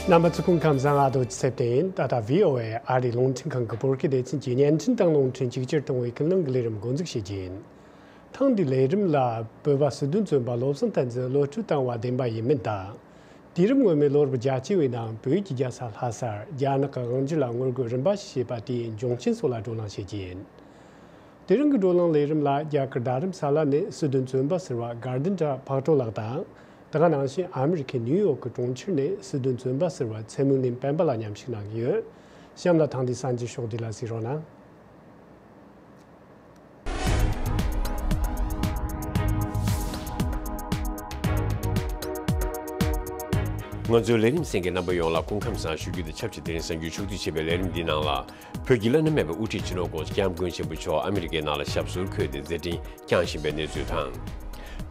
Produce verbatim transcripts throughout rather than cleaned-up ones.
རྣམ་པ་ཚོ་སྐུ་ཁམས་བཟང་། ཨ་རྡོ་རྗེ་ཚེ་བརྟན་ཡིན། ད་ལྟ་བྷི་ཨོ་ཨེ་ཨ་རིའི་རླུང་འཕྲིན་ཁང་གི་བོད་སྐད་སྡེ་ཚན་གྱི་བརྙན་འཕྲིན་དང་རླུང་འཕྲིན་ཆིག་སྒྱུར་གཏོང་བའི་ཀུན་གླེང་གི་ལས་རིམ་འགོ་འཛུགས་བྱེད་རྒྱུ་ཡིན། ཐེངས་འདིའི་ལས་རིམ་ལ་བོད་པ་སི་ཏུ་བཙོན་པ་བློ་བཟང་བསྟན་འཛིན་གློད་གྲོལ་བཏང་བ་བདེན་པ་ཡིན་མིན་དང་། དུས་རབས་སྔོན་མའི་ལོ་རབས་བརྒྱད་ཅུ་བའི་ནང་བོད་ཀྱི་རྒྱལ་ས་ལྷ་སར་རྒྱ་ནག་གི་དབང་སྒྱུར་ལ་ངོ་རྒོལ་རིམ་པ་ཞེས་པ་དེའི་འབྱུང་རྐྱེན་སོགས་ལ་བགྲོ་གླེང་བྱེད་རྒྱུ་ཡིན། དེ་རིང་གི་བགྲོ་གླེང་ལས་རིམ་ལ་རྒྱ་གར་རྡ་རམ་ས་ལ་ནས་སྲིད་དོན་བཙོན་པ་ཟུར་པ་གྷར་དན་དྲ་ཕག་གྲོ་ལགས་དང་། དེ་ག་ནང་བཞིན་ཨ་མི་རི་ཁའི་ནིའུ་ཡོག་གི་གྲོང་ཁྱེར་ནས་སྲིད་དོན་བཙོན་པ་ཟུར་པ་ཚེ་སྨོན་གླིང་སྤེན་པ་ལགས་མཉམ་ཞུགས་གནང་གི་ཡོད། གཤམ་ལ་ཐེངས་འདིའི་གསར་འགྱུར་ཕྱོགས་བསྡུས་ལ་གཟིགས་རོགས་གནང་། ང་ཚོའི་ལས་རིམ་གསན་མཁན་རྣམ་པ་ཡོངས་ལ་སྐུ་ཁམས་བཟང་ཞུ་རྒྱུ་དང་ཆབས་ཅིག་དེ་རིང་གསར་འགྱུར་ཕྱོགས་བསྡུས་བྱས་པའི་ལས་རིམ་འདིའི་ནང་ལ། བོད་ཀྱི་བླ་ན་མེད་པའི་དབུ་ཁྲིད་སྤྱི་ནོར་༸གོང་ས་༸སྐྱབས་མགོན་ཆེན་པོ་མཆོག་ཨ་མི་རི་ཀའི་ནང་ལ་ཞབས་སོར་འཁོད་དེ་མཛད་འཕྲིན་བསྐྱངས་བཞིན་པའི་གནས་ཚུལ་དང་།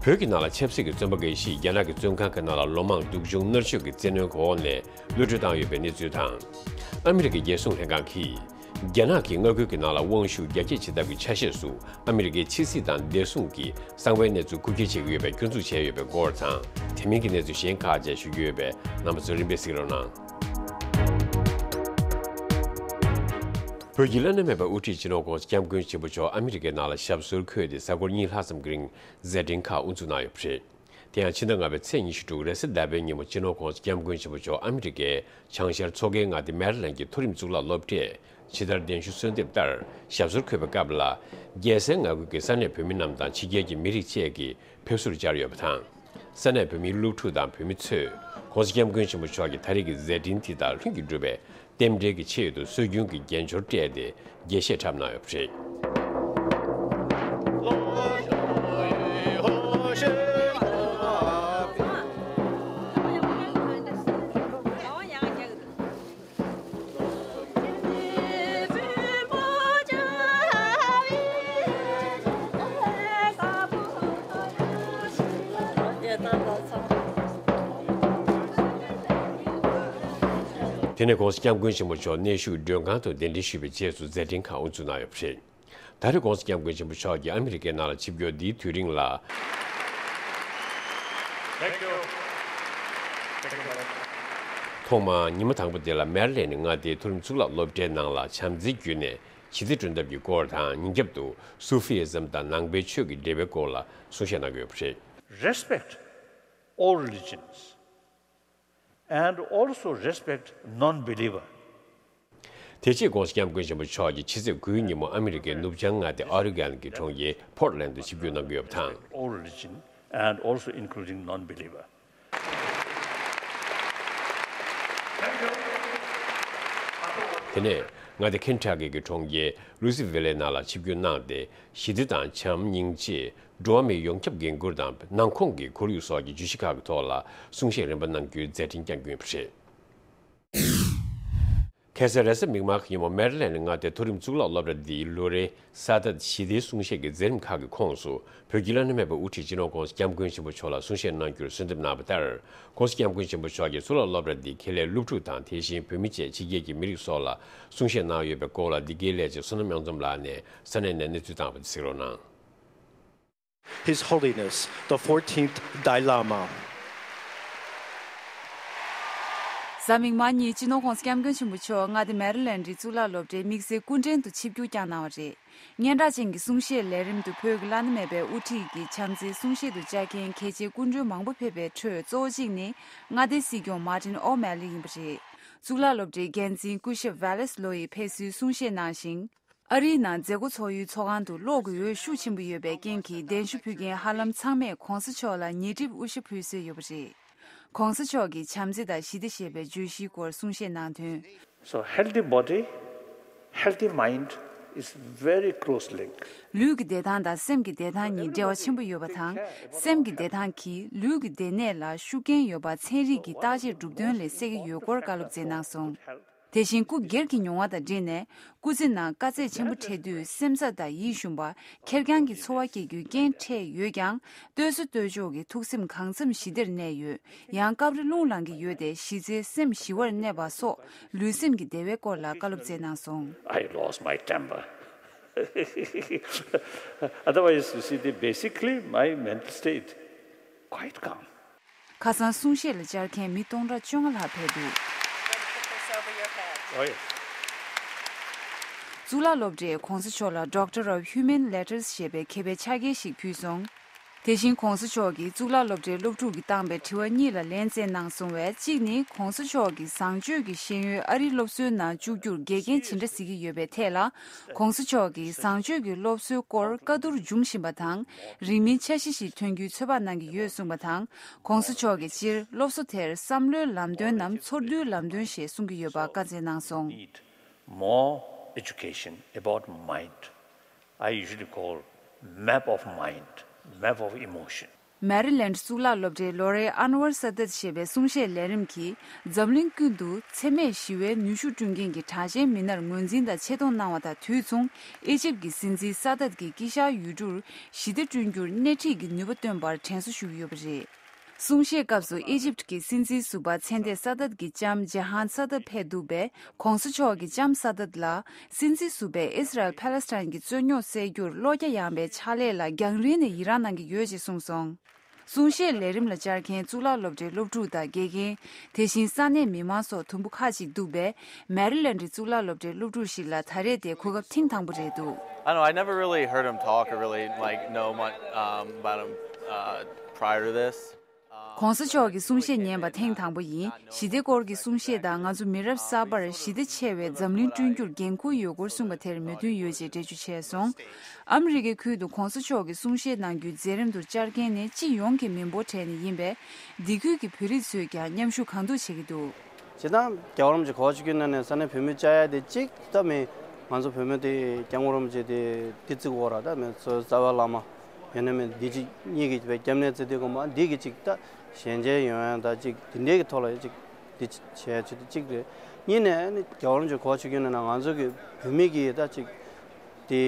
བོད་ཀྱི་ནང་ལ་ཆབ་སྲིད་ཀྱི་བཙོན་པ་འགའ་ཞིག་རྒྱ་ནག་གི་བཙོན་ཁང་གི་ནང་ལ་ལོ་མང་སྡུག་སྦྱོང་མནར་གཅོད་ཀྱི་བཙན་གནོན་འོག་ནས་གློད་གྲོལ་བཏང་ཡོད་པའི་གནས་ཚུལ་དང་། ཨ་མི་རི་ཀའི་རྒྱལ་སྲུང་ལྷན་ཁང་གིས། རྒྱ་ནག་གིས་མངའ་ཁུལ་གྱི་ནང་ལ་དབང་ཤུགས་རྒྱ་སྐྱེད་བྱེད་ཐབས་ཀྱི་ཆ་ཤས་སུ་ཨ་མི་རི་ཀའི་ཕྱི་སྲིད་དང་བདེ་སྲུང་གི་གསང་བའི་གནས་ཚུལ་རྐུ་འཁྱེར་བྱེད་ཀྱི་ཡོད་པའི་སྐྱོན་འཛུགས་བྱས་ཡོད་པའི་སྐོར་དང་། དེ་མིན་གྱི་གནས་ཚུལ་གཞན་ཁག་བཅས་ཞུ་རྒྱུ་ཡོད་པས་རྣམ་པ་ཚོ་རིམ་པས་གཟིགས་རོགས་གནང་། བོད་ཀྱི་བླ་ན་མེད་པའི་དབུ་ཁྲིད་སྤྱི་ནོར་༸གོང་ས་༸སྐྱབས་མགོན་ཆེན་པོ་མཆོག་ཨ་མི་རི་ཀའི་ནང་ལ་ཞབས་སོར་འཁོད་དེ་གཟའ་འཁོར་གཉིས་ལྷག་ཙམ་གྱི་རིང་མཛད་འཕྲིན་ཁག་དབུ་འཛུགས་གནང་ཡོད་པ་རེད། དེ་ཡང་ཕྱི་ཟླ་ལྔ་པའི་ཚེས་ཉི་ཤུ་དྲུག་རེས་གཟའ་ཟླ་བའི་ཉིན་མོ་སྤྱི་ནོར་༸གོང་ས་༸སྐྱབས་མགོན་ཆེན་པོ་མཆོག་ཨ་མི་རི་ཀའི་བྱང་ཤར་མཚོ་ཁའི་མངའ་སྡེ་མེ་རི་ལན་གྱི་མཐོ་རིམ་གཙུག་ལག་སློབ་གྲྭས་ཕྱི་དར་གདན་ཞུ་གསོལ་འདེབས་ལྟར་ཞབས་སོར་འཁོད་པའི་སྐབས་ལ། རྒྱལ་སའི་མངའ་ཁུལ་གྱི་ས་གནས་བོད་མི་རྣམས་དང་ཕྱི་རྒྱལ་གྱི་མི་རིགས་བཅས་ཀྱིས་ཕེབས་བསུར་བཅར་ཡོད་པ་དང་། ས་གནས་བོད་མིའི་སློབ་ཕྲུག་དང་བོད་མི་ཚོས་༸གོང་ས་༸སྐྱབས་མགོན་ཆེན་པོ་མཆོག་གི་ད་རེས་ཀྱི་མཛད་འཕྲིན་དེ་དག་ལྷུན་གྱིས་གྲུབ་པའི་རྟེན་འབྲེལ་གྱི་ཆེད་དུ་སྲོལ་རྒྱུན་གྱི་རྒྱན་ཆོར་སྤྲས་ཏེ་རྒྱས་བཤད་འཁྲབ་གནང་ཡོད་པ་རེད། དེ་ནས་༸གོང་ས་༸སྐྱབས་མགོན་ཆེན་པོ་མཆོག་གནས་བཞུགས་མགྲོན་ཁང་དུ་གདན་འདྲེན་ཞུས་པའི་རྗེས་སུ་མཛད་འཕྲིན་ཁག་དབུ་འཛུགས་གནང་ཡོད་པ་རེད། ད་རེས་༸གོང་ས་༸སྐྱབས་མགོན་ཆེན་པོ་མཆོག་གིས་ཨ་མི་རི་ཀའི་ནང་ལ་ཆིབས་བསྒྱུར་འདིའི་དུས་རིང་ལ། Thank you. Thank you, madam. ཐོག་མར་ཉི་མ་དང་པོ་དེ་ལ་མེ་རི་ལན་མངའ་སྡེའི་མཐོ་རིམ་གཙུག་ལག་སློབ་གྲྭའི་ནང་ལ་བྱམས་བརྩེའི་བརྒྱུད་ནས་ཞི་བདེ་བསྐྲུན་ཐབས་ཀྱི་སྐོར་དང་། ཉིན་རྒྱབ་ཏུ་སུ་ཧྥི་ཨི་ཛམ་དང་ནང་པའི་ཆོས་ཀྱི་འབྲེལ་བའི་སྐོར་ལ་གསུང་བཤད་གནང་གི་ཡོད་པ་རེད། Respect all religions and also respect non-believer. དེ་རྗེས་༸གོང་ས་༸སྐྱབས་མགོན་ཆེན་པོ་མཆོག་གིས་ཕྱི་ཚེས་དགུའི་ཉིན་མོ་ཨ་མི་རི་ཀའི་ནུབ་བྱང་མངའ་སྡེ་ཨོ་རི་གན་གྱི་གྲོང་ཁྱེར་ཕོར་ལན་དུ་ཆིབས་བསྒྱུར་གནང་གི་ཡོད་པ་དང་། All religion and also including non-believer. དེ་ནས་མངའ་སྡེ་ཁེན་ཊ་ཀི་གི་གྲོང་ཁྱེར་ལུ་སི་ཝི་ལེ་ནང་ལ་ཆིབས་བསྒྱུར་གནང་སྟེ། ཞི་བདེ་དང་བྱམས་སྙིང་རྗེ། འགྲོ་བ་མིའི་ཡོངས་ཁྱབ་འགན་འཁུར་དང་ནང་ཁོངས་ཀྱི་ཁོར་ཡུག་སོགས་ཀྱི་བརྗོད་གཞི་ཁག་གི་ཐོག་ལ་གསུང་བཤད་རིམ་པ་གནང་རྒྱུའི་མཛད་འཕྲིན་བསྐྱངས་ཀྱི་ཡོད་པ་རེད། ཁ་སང་རེས་གཟའ་མིག་དམར་གྱི་ཉིན་མོ་མེ་རི་ལན་མངའ་སྡེའི་མཐོ་རིམ་གཙུག་ལག་སློབ་གྲྭ་འདིའི་ལོ་རེའི་གཟའ་ཟླ་ཞི་བདེའི་གསུང་བཤད་ཀྱི་མཛད་རིམ་ཁག་གི་ཁོངས་སུ། བོད་ཀྱི་བླ་ན་མེད་པའི་དབུ་ཁྲིད་སྤྱི་ནོར་༸གོང་ས་༸སྐྱབས་མགོན་ཆེན་པོ་མཆོག་ལ་གསུང་བཤད་གནང་རྒྱུར་གསོལ་འདེབས་གནང་བ་ལྟར། ༸གོང་ས་༸སྐྱབས་མགོན་ཆེན་པོ་མཆོག་གིས་གཙུག་ལག་སློབ་གྲྭ་འདིའི་ཁེ་ལས་སློབ་ཕྲུག་དང་། དེ་བཞིན་བོད་མི་བཅས་ཕྱི་རྒྱལ་གྱི་མི་རིགས་སོགས་ལ་གསུང་བཤད་གནང་ཡོད་པའི་སྐོར་ལ། འདི་གའི་ལས་བྱེད་བསོད་ནམས་དབྱངས་འཛོམས་ལགས་ནས་ས་གནས་ནས་གནས་ཚུལ་བཏང་བ་དེ་གཟིགས་རོགས་གནང་། His Holiness the fourteenth Dalai Lama. གཟའ་མིག་དམར་ཉིན་སྤྱི་ནོར་༸གོང་ས་༸སྐྱབས་མགོན་ཆེན་པོ་མཆོག་མངའ་སྡེ་མེ་རི་ལན་ཌི་གཙུག་ལག་སློབ་གྲྭའི་དམིགས་བསལ་སྐུ་མགྲོན་དུ་ཆིབས་བསྒྱུར་བསྐྱངས་གནང་བ་རེད། སྙན་གྲགས་ཅན་གྱི་གསུང་བཤད་ལས་རིམ་དུ་བོད་ཀྱི་བླ་ན་མེད་པའི་དབུ་ཁྲིད་ཀྱི་བྱམས་བརྩེའི་གསུང་བཤད་དུ་བཅར་མཁན་གལ་ཆེའི་སྐུ་མགྲོན་མང་པོ་ཕེབས་པའི་ཁྲོད་གཙོ་བོ་གཅིག་ནི་མངའ་སྡེའི་སྲིད་སྐྱོང་མར་ཏིན་ཨོ་མེ་ལི་ཡིན་པ་རེད། གཙུག་ལག་སློབ་གྲྭའི་འགན་འཛིན་སྐུ་ཞབས་ཝེ་ལེས་ལོ་ཡིས་ཕེབས་བསུའི་གསུང་བཤད་གནང་ཞིང་། ཨ་རིའི་ནང་མཛད་སྒོ་ཚོགས་ཡུལ་ཚོགས་ཁང་དུ་གློག་གི་འོད་ཤུགས་ཆེན་པོ་ཡོད་པའི་རྐྱེན་གྱིས་གདན་ཞུ་ཕུལ་མཁན་ཧ་ལམ་ཚང་མས་༸གོང་ས་མཆོག་ལ་ཉེ་སྒྲིབ་དབུ་ཞྭ་ཕུལ་སྲོལ་ཡོད་པ་རེད། ༸གོང་ས་མཆོག་གིས་བྱམས་བརྩེ་དང་ཞི་བདེ་ཞེས་པའི་བརྗོད་གཞིའི་སྐོར་གསུང་བཤད་གནང་དོན། So healthy body, healthy mind is very close link. ལུས་ཀྱི་བདེ་ཐང་དང་སེམས་ཀྱི་བདེ་ཐང་གཉིས་འབྲེལ་བ་ཆེན་པོ་ཡོད་པ་དང་། སེམས་ཀྱི་བདེ་ཐང་གིས་ལུས་ཀྱི་བདེ་གནས་ལ་ཤུགས་རྐྱེན་ཡོད་པ་ཚན་རིག་གི་བརྟག་དཔྱད་གྲུབ་དོན་ལས་གསལ་གྱི་ཡོད་སྐོར་བཀའ་སློབ་སྩལ་གནང་སོང་། དེ་བཞིན་སྐུ་སྒེར་གྱི་མྱོང་བ་དང་འབྲེལ་ནས། སྐུ་ཚེ་ནང་དཀའ་ཚེགས་ཆེན་པོ་འཕྲད་དུས་སེམས་འཚབ་དང་ཡིད་ཞུམ་པ། ཁེར་རྐྱང་གི་ཚོར་བ་སྐྱེ་རྒྱུའི་རྐྱེན་འཕྲད་ཡོད་ཀྱང་། ལྟོས་བཟོ་ལྟོས་འཇོག་གིས་ཐུགས་སེམས་གང་འཚམ་ཞི་བདེར་གནས་ཡོད། ཡང་སྐབས་རེ་རླུང་ལངས་ཀྱི་ཡོད་དེ། གཞི་རྩའི་སེམས་ཞི་བར་གནས་པ་སོགས་ལུས་སེམས་ཀྱི་བདེ་བའི་སྐོར་ལ་བཀའ་སློབ་སྩལ་གནང་སོང་། I lost my temper. Otherwise, you see, the, basically, my mental state quite calm. ཁ་སང་གསུང་བཤད་ལ་བཅར་མཁན་མི་སྟོང་ཕྲག་བཅོ་ལྔ་ལྷག་ཕེབས་འདུག་གཙུག་ལག་སློབ་གྲྭས་གོང་ས་མཆོག་ལ་Doctor of Humane Letters ཞེས་པའི་མཁས་པའི་ཕྱག་འཁྱེར་ཞིག་ཕུལ་སོང་། དེ་བཞིན་གོང་ས་མཆོག་གིས་གཙུག་ལག་སློབ་གྲྭའི་སློབ་ཕྲུག་གིས་བཏང་པའི་དྲི་བ་གཉིས་ལ་ལན་བསྩལ་གནང་སོང་བས། གཅིག་ནི། གོང་ས་མཆོག་གིས་བཟང་སྤྱོད་ཀྱི་ཤེས་ཡོན་ཨ་རིའི་སློབ་གསོའི་ནང་བཅུག་རྒྱུར་འགལ་རྐྱེན་ཇི་འདྲ་གཟིགས་ཀྱི་ཡོད་པའི་ཐད་ལ། གོང་ས་མཆོག་གིས་བཟང་སྤྱོད་ཀྱི་སློབ་གསོའི་སྐོར་བཀའ་བསྡུར་འབྱུང་བཞིན་པ་དང་། རིང་མིན་འཆར་གཞི་ཞིག་ཐོན་རྒྱུའི་ཚོད་དཔག་གནང་གི་ཡོད་གསུངས་པ་དང་། གོང་ས་མཆོག་གིས་སྤྱིར་སློབ་གསོ་དེར་བསམ་བློའི་ལམ་སྟོན་ནམ་ཚོར་འདུའི་ལམ་སྟོན་ཞེས་གསུང་གི་ཡོད་པ་བཀའ་སྩལ་གནང་སོང་། More education about mind. I usually call map of mind, map of emotion. མེ་རི་ལེན་གཙུག་ལག་སློབ་གྲྭའི་ལོ་རེའི་ཨན་ཝར་སཱ་དཱད་ཞེས་པའི་གསུང་བཤད་ལས་རིམ་གྱིས། འཛམ་གླིང་ཀུན་ཏུ་འཚེ་མེད་ཞི་བའི་ནུས་ཤུགས་བསྐྲུན་མཁན་གྱི་གྲགས་ཅན་མི་སྣར་ངོས་འཛིན་དང་ཆེ་མཐོང་གནང་བ་དང་དུས་མཚུངས། ཨི་ཇིབ་ཀྱི་སྲིད་འཛིན་སཱ་དཱད་ཀྱི་དཀྱིལ་ཤར་ཡུལ་གྲུར་ཞི་བདེ་བསྐྲུན་རྒྱུར་སྣེ་ཁྲིད་ཀྱི་ནུས་པ་བཏོན་པར་དྲན་གསོ་ཞུ་གི་ཡོད་པ་རེད། གསུང་བཤད་སྐབས་སུ་ཨི་ཇིབ་ཀྱི་སྲིད་འཛིན་ཟུར་པ་ཚེ་འདས་སཱ་དཱད་ཀྱི་ལྕམ་ཇེ་ཧན་སཱ་དཱད་ཕེབས་འདུག་པས། གོང་ས་མཆོག་གིས་ལྕམ་སཱ་དཱད་ལ། སྲིད་འཛིན་ཟུར་པས་ཨིས་ར་ཨེལ་ཕཱ་ལེ་སི་ཐན་གྱི་རྩོད་རྙོག་སེལ་རྒྱུར་བློ་རྒྱ་ཡངས་པའི་ཕྱག་ལས་ལ་རྒྱང་རིང་ནས་ཡི་རངས་གནང་གི་ཡོད་ཅེས་གསུངས་སོང་། གསུང་བཤད་ལས་རིམ་ལ་བཅར་མཁན་གཙུག་ལག་སློབ་གྲྭའི་སློབ་ཕྲུག་དང་དགེ་རྒན། དེ་བཞིན་ས་གནས་མི་མང་སོགས་དུམ་བུ་ཁག་ཅིག་འདུག་པས། མེ་རི་ལེན་ཌི་གཙུག་ལག་སློབ་གྲྭའི་སློབ་ཕྲུག་ཞིག་ལ་ད་རེས་དེ་གོ་སྐབས་ཐེངས་དང་པོ་རེད་འདུག I don't know, I never really heard him talk or really like know much um, about him uh, prior to this. གོང་ས་མཆོག་གི་གསུང་བཤད་ཉན་པ་ཐེངས་དང་པོ་ཡིན། ཞི་བདེ་སྐོར་གྱི་གསུང་བཤད་དང་ང་ཚོ་མི་རབས་གསར་པར་ཞི་བདེ་ཆེ་བའི་འཛམ་གླིང་བསྐྲུན་རྒྱུར་འགན་འཁུར་ཡོད་སྐོར་གསུངས་པ་དེར་མོས་མཐུན་ཡོད་ཅེས་འགྲེལ་བརྗོད་བྱས་སོང་། ཨ་མི་རི་ཀའི་ཁུལ་དུ་གོང་ས་མཆོག་གི་གསུང་བཤད་གནང་རྒྱུའི་མཛད་རིམ་དུ་བཅར་མཁན་ནི་སྤྱི་ཡོངས་ཀྱི་མི་འབོར་གྲས་ནས་ཡིན་པས། འདི་ཁུལ་གྱི་བོད་རིགས་ཚོས་ཀྱང་མཉམ་ཞུགས་གང་ཐུབ་བྱེད་ཀྱི་འདུག་ཇི་ལྟར་རྒྱལ་བ་རིན་པོ་ཆེ་གོ་བ་ཆོད་རྒྱུའི་ནང་ནས་ས་གནས་བོད་མི་བཅའ་ཡ་དེ་གཅིག་ད་མི་ང་ཚོ་བོད་མི་དེ་སྐྱབས་མགོན་རིན་པོ་ཆེ་དེ་དེ་བརྩི་དགོས་ར། ད་མི་ཚོ་རྩ་བའི་བླ་མ་ཡིན་ན་མི་འདི་གཅིག་གཉིས་ཀྱི་བའི་སྐྱབས་གནས་བརྩི་དུས་གོང་མ་འདི་གི་གཅིག་ད་ཞལ་མཇལ་ཡོང་ཡ་ད་གཅིག་དེ་འདྲའི་གི་ཐོག་ལ་གཅིག་འདི་བྱས་ཆོད་དེ་གཅིག་རེད། གཉིས་ནས་ནི་རྒྱལ་བ་རིན་པོ་ཆེ་གོ་བ་ཆོད་རྒྱུའི་ནང་ན་ང་ཚོ་གི་བོད་མི་གི་ད་གཅིག་དེ་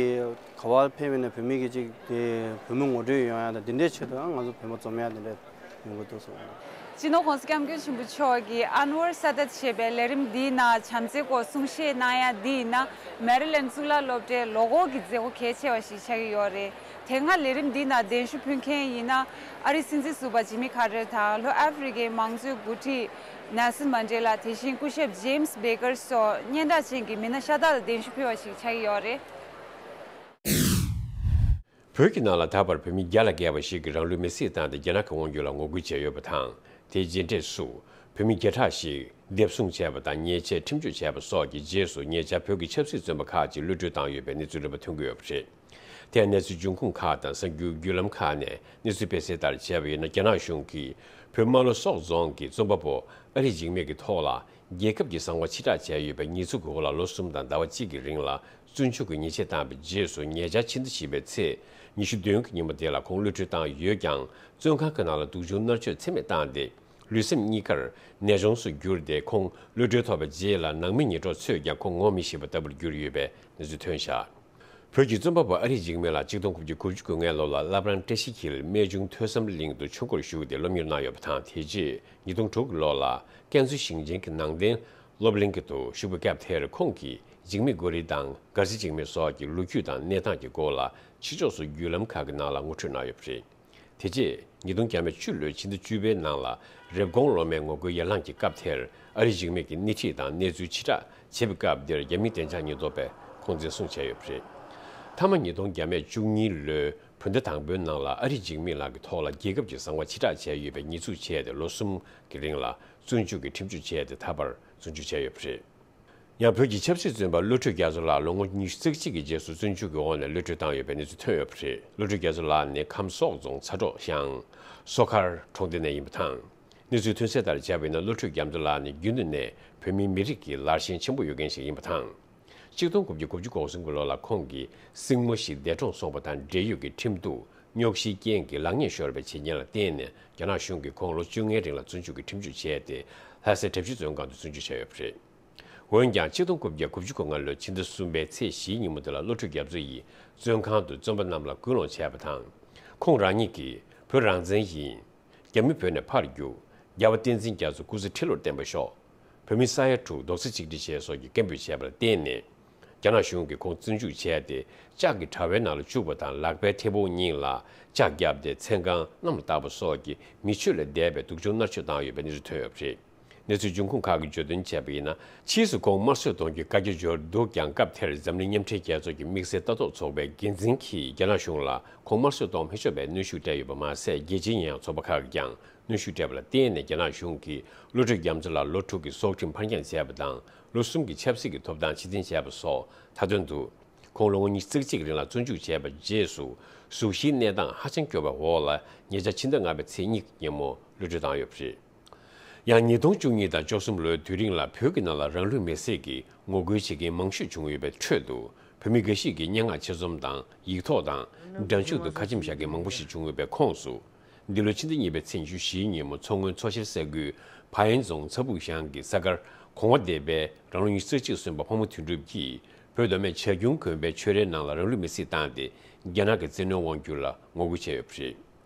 ག་བ་ཕེབས་ཡིན་ན་བོད་མི་གི་ཅིག་དེ་བོད་མི་ངོ་སྤྲོད་ཡོང་ཡ་དང་དེ་འདྲའི་ཆེད་དུ་ཡང་ང་ཚོ་བོད་མི་འཛོམས་ཡ་དེ་འདྲ་ཡོང་གི་འདུག་གསུངས། སྤྱི་ནོར་༸གོང་ས་༸སྐྱབས་མགོན་ཆེན་པོ་མཆོག་གིས་ཨན་ཝར་སཱ་དཱད་ཞེས་པའི་ལས་རིམ་འདིའི་ནང་བྱམས་བརྩེའི་སྐོར་གསུང་བཤད་གནང་ཡ་འདི་ཡིན་ན་མེ་རི་ལེན་གཙུག་ལག་སློབ་གྲྭའི་ལོ་འཁོར་གྱི་མཛད་སྒོ་གལ་ཆེ་བ་ཞིག་ཆགས་ཀྱི་ཡོད་རེད། དེ་སྔ་ལས་རིམ་འདིའི་ནང་གདན་ཞུ་ཕུལ་མཁན་ཡིན་ན་ཨ་རིའི་སྲིད་འཛིན་ཟུར་པ་ཇི་མི་ཁ་ཏེར་དང་ལྷོ་ཨ་ཧྥེ་རི་ཀའི་མང་གཙོའི་འགོ་ཁྲིད་ནེལ་སན་མན་ཌེ་ལ། དེ་བཞིན་སྐུ་ཞབས་ཇེམ་སི་བེ་ཀར་སོགས་སྙན་གྲགས་ཅན་གྱི་མི་སྣ་ཤ་སྟག་ལ་གདན་ཞུ་ཕུལ་བ་ཞིག་ཆགས་ཀྱི་ཡོད་རེད། བོད་ཀྱི་ནང་ལ་ད་བར་བོད་མི་བརྒྱ་ལ་བརྒལ་བ་ཞིག་གིས་རང་ལུས་མེར་སྲེག་བཏང་སྟེ་རྒྱ་ནག་གི་དབང་སྒྱུར་ལ་ངོ་རྒོལ་བྱས་ཡོད་པ་དང་། དེའི་རྗེས་འབྲས་སུ། བོད་མི་བརྒྱ་ཕྲག་ཞིག་འདེབས་བཟུང་བྱས་པ་དང་ཉེས་ཆད་ཁྲིམས་གཅོད་བྱས་པ་སོགས་ཀྱི་རྗེས་སུ་ཉེ་ཆར་བོད་ཀྱི་ཆབ་སྲིད་བཙོན་པ་ཁག་ཅིག་གློད་གྲོལ་བཏང་ཡོད་པའི་གནས་ཚུལ་རིམ་པ་ཐོན་གྱི་ཡོད་པ་རེད། དེ་ཡང་གནས་ཚུལ་འབྱུང་ཁུངས་ཁག་དང་གསར་འགྱུར་བརྒྱུད་ལམ་ཁག་ནས་གནས་ཚུལ་སྤེལ་གསལ་ལྟར་བྱས་པ་ཡིན་ན། རྒྱ་ནག་གཞུང་གིས་བོད་རྨ་ལྷོ་སོག་རྫོང་གི་རྩོམ་པ་པོ་ཨ་རིག་འཇིགས་མེད་ཀྱི་ཐོག་ལ། རྒྱལ་ཁབ་ཀྱི་གསང་བ་ཕྱིར་བསྒྲགས་བྱས་ཡོད་པའི་ཉེས་འཛུགས་ཀྱི་འོག་ལ་ལོ་གསུམ་དང་ཟླ་བ་གཅིག་གི་རིང་ལ་བཙོན་འཇུག་གི་ཉེས་ཆད་བཏང་བའི་རྗེས་སུ། ཉེ་ཆར་ཕྱི་ཟླ་བཞི་པའི་ཚེས་ཉི་ཤུ་བདུན་གྱི་ཉིན་མོ་དེ་ལ་ཁོང་གློད་གྲོལ་བཏང་ཡོད་ཀྱང་། བཙོན་ཁང་གི་ནང་ལ་སྡུག་སྦྱོང་མནར་གཅོད་ཚད་མེད་བཏང་སྟེ། ལུས་སེམས་གཉིས་ཀར་ནད་གཞོངས་སུ་གྱུར་ཏེ། ཁོང་གློད་གྲོལ་ཐོབ་པའི་རྗེས་ལ་ནང་མི་ཉེ་གྲོགས་ཚོས་ཀྱང་ཁོང་ངོ་མི་ཤེས་པ་ལྟ་བུར་གྱུར་ཡོད་པའི་གནས་ཚུལ་ཐོན་བཞག་བོད་ཀྱི་རྩོམ་པ་པོ་ཨ་རིག་འཇིགས་མེད་ལགས་གཅིག་སྟོང་དགུ་བརྒྱ་དགུ་བཅུ་གོ་ལྔའི་ལོ་ལ་བླ་བྲང་བཀྲ་ཤིས་འཁྱིལ་རྨད་བྱུང་ཐོས་བསམ་གླིང་དུ་ཆོས་སྒོར་ཞུགས་ཏེ་སློབ་གཉེར་གནང་ཡོད་པ་དང་། དེ་རྗེས་ཉིས་སྟོང་དྲུག་གི་ལོ་ལ་ཀན་སུའུ་ཞིང་ཆེན་གྱི་ནང་བསྟན་སློབ་གླིང་གི་ཐོག་ཞུགས་པའི་སྐབས་དེར་ཁོང་གིས་འཇིགས་མེད་གོ་རི་དང་མགར་རྩེ་འཇིགས་མེད་སོགས་ཀྱི་ལོ་རྒྱུས་དང་གནས་སྟངས་ཀྱི་སྐོར་ལ་ཕྱི་ཕྱོགས་སུ་བརྒྱུད་ལམ་ཁག་གི་ནང་ལ་ངོ་སྤྲོད་གནང་ཡོད་པ་རེད། དེ་རྗེས་ཉིས་སྟོང་བཅུ་ལོའི་ཕྱི་ཟླ་བཅུ་པའི་ནང་ལ་རེབ་གོང་སློབ་མའི་ངོ་རྒོལ་ཡར་ལངས་ཀྱི་སྐབས་དེར་ཨ་རིག་འཇིགས་མེད་ཀྱི་སྣེ་ཁྲིད་དང་གནས་ཚུལ་ཕྱིར་བསྒྲགས་བྱེད་པའི་སྐབས་དེར་རྒྱ་མིའི་བདེ་འཇགས་ཉེན་རྟོག་པས་ཁོང་འཛིན་བཟུང་བྱས་ཡོད་པ་རེད། མཐའ་མ་ཉིས་སྟོང་བཅུ་གཉིས་ལོའི་བོད་ཟླ་དང་པོའི་ནང་ལ་ཨ་རིག་འཇིགས་མེད་ལགས་ཀྱི་ཐོག་ལ་རྒྱལ་ཁབ་ཀྱི་གསང་བ་ཕྱིར་བསྒྲགས་བྱས་ཡོད་པའི་ཉེས་འཛུགས་བྱས་ཏེ་ལོ་གསུམ་གྱི་རིང་ལ་བཙོན་འཇུག་གི་ཁྲིམས་གཅོད་བྱས་ཏེ་ད་བར་བཙོན་འཇུག་བྱས་ཡོད་པ་རེད། ཡང་བོད་ཀྱི་ཆབ་སྲིད་བཙོན་པ་བློ་གྲོས་རྒྱ་མཚོ་ལགས་ལོ་ངོ་ཉི་ཤུ་རྩ་གཅིག་གི་རྗེས་སུ་བཙོན་འཇུག་གི་འོག་ནས་གློད་གྲོལ་བཏང་ཡོད་པའི་གནས་ཚུལ་ཐོན་ཡོད་པ་རེད། བློ་གྲོས་རྒྱ་མཚོ་ལགས་ནི་ཁམས་སོག་རྫོང་ཚ་གྲོག་ཤང་སོ་མཁར་གྲོང་སྡེ་ནས་ཡིན་པ་དང་། གནས་ཚུལ་ཐོན་གསལ་ལྟར་བྱས་པ་ཡིན་ན། བློ་གྲོས་རྒྱ་མཚོ་ལགས་ནི་རྒྱུན་དུ་ནས་བོད་མིའི་མི་རིགས་ཀྱི་ལར་ཞེན་ཆེན་པོ་ཡོད་མཁན་ཞིག་ཡིན་པ་དང་། གཅིག་སྟོང་དགུ་བརྒྱ་དགུ་བཅུ་གོ་གསུམ་གྱི་ལོ་ལ་ཁོང་གིས་སྲིང་མོ་ཞིག་འདས་གྲོངས་སོང་བ་དང་འབྲེལ་ཡོད་ཀྱི་ཁྲིམས་གཏུག་རྙོག་གཞིའི་རྐྱེན་གྱིས་ལག་ཉེས་ཤོར་བའི་བྱས་ཉེས་ལ་བརྟེན་ནས། རྒྱ་ནག་གཞུང་གིས་ཁོང་ལོ་བཅོ་ལྔའི་རིང་ལ་བཙོན་འཇུག་གི་ཁྲིམས་གཅོད་བྱས་ཏེ། ལྷ་སའི་གྲྭ་བཞི་བཙོན་ཁང་དུ་བཙོན་འཇུག་བྱས་ཡོད་པ་རེད། འོན་ཀྱང་། གཅིག་སྟོང་དགུ་བརྒྱ་དགུ་བཅུ་གོ་ལྔ་ལོའི་ཕྱི་ཟླ་གསུམ་པའི་ཚེས་བཞིའི་ཉིན་མོ་དེ་ལ་བློ་གྲོས་རྒྱ་མཚོ་ཡིས་བཙོན་ཁང་དུ་བཙོན་པ་རྣམས་ལ་སྐུལ་སློང་བྱས་པ་དང་། ཁོང་རང་ཉིད་ཀྱིས་བོད་རང་བཙན་ཡིན། རྒྱ་མི་བོད་ནས་ཕར་རྒྱུགས། རྒྱལ་བ་བསྟན་འཛིན་རྒྱ་མཚོ་སྐུ་ཚེ་ཁྲི་ལོར་བརྟན་པར་ཤོག་བོད་མི་ས་ཡ་དྲུག་རྡོག་རྩ་གཅིག་སྒྲིལ་བྱས་སོགས་ཀྱི་སྐད་འབོད་བྱས་པ་ལ་བརྟེན་ནས། རྒྱ་ནག་གཞུང་གིས་ཁོང་བཙོན་འཇུག་བྱས་ཏེ། ལྕགས་ཀྱི་དྲ་བའི་ནང་ལ་བཅུག་པ་དང་། ལག་པའི་མཐེ་བོང་གཉིས་ལ་ལྕགས་བརྒྱབ་སྟེ། མཚན་གང་གནམ་ལ་བཏགས་པ་སོགས་ཀྱི་མི་ཆོས་ལས་འདས་པའི་སྡུག་སྦྱོང་མནར་གཅོད་བཏང་ཡོད་པའི་གནས་ཚུལ་ཐོན་ཡོད་པ་རེད། གནས་ཚུལ་འབྱུང་ཁུངས་ཁག་གིས་བརྗོད་དོན་བྱས་པ་ཡིན་ན། ཕྱིས་སུ་ཁོང་དམར་གསོད་གཏོང་རྒྱུའི་བཀའ་རྒྱ་འབྱོར་འདུག་ཀྱང་། སྐབས་དེར་འཛམ་གླིང་མཉམ་འབྲེལ་རྒྱལ་ཚོགས་ཀྱི་དམིགས་བསལ་ལྟ་རྟོག་ཚོགས་པའི་འགན་འཛིན་གྱིས་རྒྱ་ནག་གཞུང་ལ་ཁོང་དམར་གསོད་གཏོང་མི་ཆོག་པའི་གནོན་ཤུགས་སྤྲད་ཡོད་པ་མ་ཟད། རྒྱལ་སྤྱིའི་ཉེས་ཡངས་ཚོགས་པ་ཁག་གིས་ཀྱང་གནོན་ཤུགས་སྤྲད་པ་ལ་བརྟེན་ནས། རྒྱ་ནག་གཞུང་གིས་བློ་གྲོས་རྒྱ་མཚོ་ལ་ལོ་དྲུག་གི་སྲོག་ཁྲིམས་ཕར་འགྱངས་བྱས་པ་དང་། ལོ་གསུམ་གྱི་ཆབ་སྲིད་ཀྱི་ཐོབ་ཐང་ཕྱིར་འཐེན་བྱས་པ་སོགས། མཐའ་དོན་དུ། ཁོང་ལོ་ངོ་ཉི་ཤུ་རྩ་གཅིག་རིང་ལ་བཙོན་འཇུག་བྱས་པའི་རྗེས་སུ། གཟུགས་གཞིའི་གནས་སྟངས་ཧ་ཅང་སྐྱོ་བའི་འོག་ལ། ཉེ་ཆར་ཕྱི་ཟླ་ལྔ་པའི་ཚེས་གཉིས་ཀྱི་ཉིན་མོ་གློད་གྲོལ་བཏང་ཡོད་པ་རེད། ཡང་ཉིས་སྟོང་བཅུ་གཉིས་དང་བཅུ་གསུམ་ལོའི་དུས་རིང་ལ། བོད་ཀྱི་ནང་ལ་རང་ལུས་མེར་སྲེག་གི་ངོ་རྒོལ་བྱེད་མཁན་མང་ཤོས་བྱུང་ཡོད་པའི་ཁྲོད་དུ། བོད་མི་འགའ་ཞིག་གིས་སྙན་ངག་ཆེད་རྩོམ་དང་ཡིག་ཐོག་དང་། འགྲན་ཞུགས་དུ་ཁ་ཆེམས་བཞག་མཁན་མང་པོ་ཞིག་བྱུང་ཡོད་པའི་ཁོངས་སུ། འདི་ལོའི་ཕྱི་ཟླ་གཉིས་པའི་ཚེས་ཉི་ཤུ་བཞིའི་ཉིན་མོ། མཚོ་སྔོན་མཚོ་ཤར་ས་ཁུལ་བ་ཡན་རྫོང་ཚ་ཕུག་ཤང་གི་ས་དཀར་གོང་བ་སྡེ་པའི་རང་ལོ་ཉི་ཤུ་རྩ་གཅིག་སོན་པ་ཕག་མོ་དོན་གྲུབ་ཀྱིས། བོད་མདོ་སྨད་བྱ་ཁྱུང་དགོན་པའི་ཆོས་རའི་ནང་ལ་རང་ལུས་མེར་སྲེག་བཏང་སྟེ། རྒྱ་ནག་གི་བཙན་གནོན་དབང་སྒྱུར་ལ་ངོ་རྒོལ་བྱས་ཡོད་པ་རེད།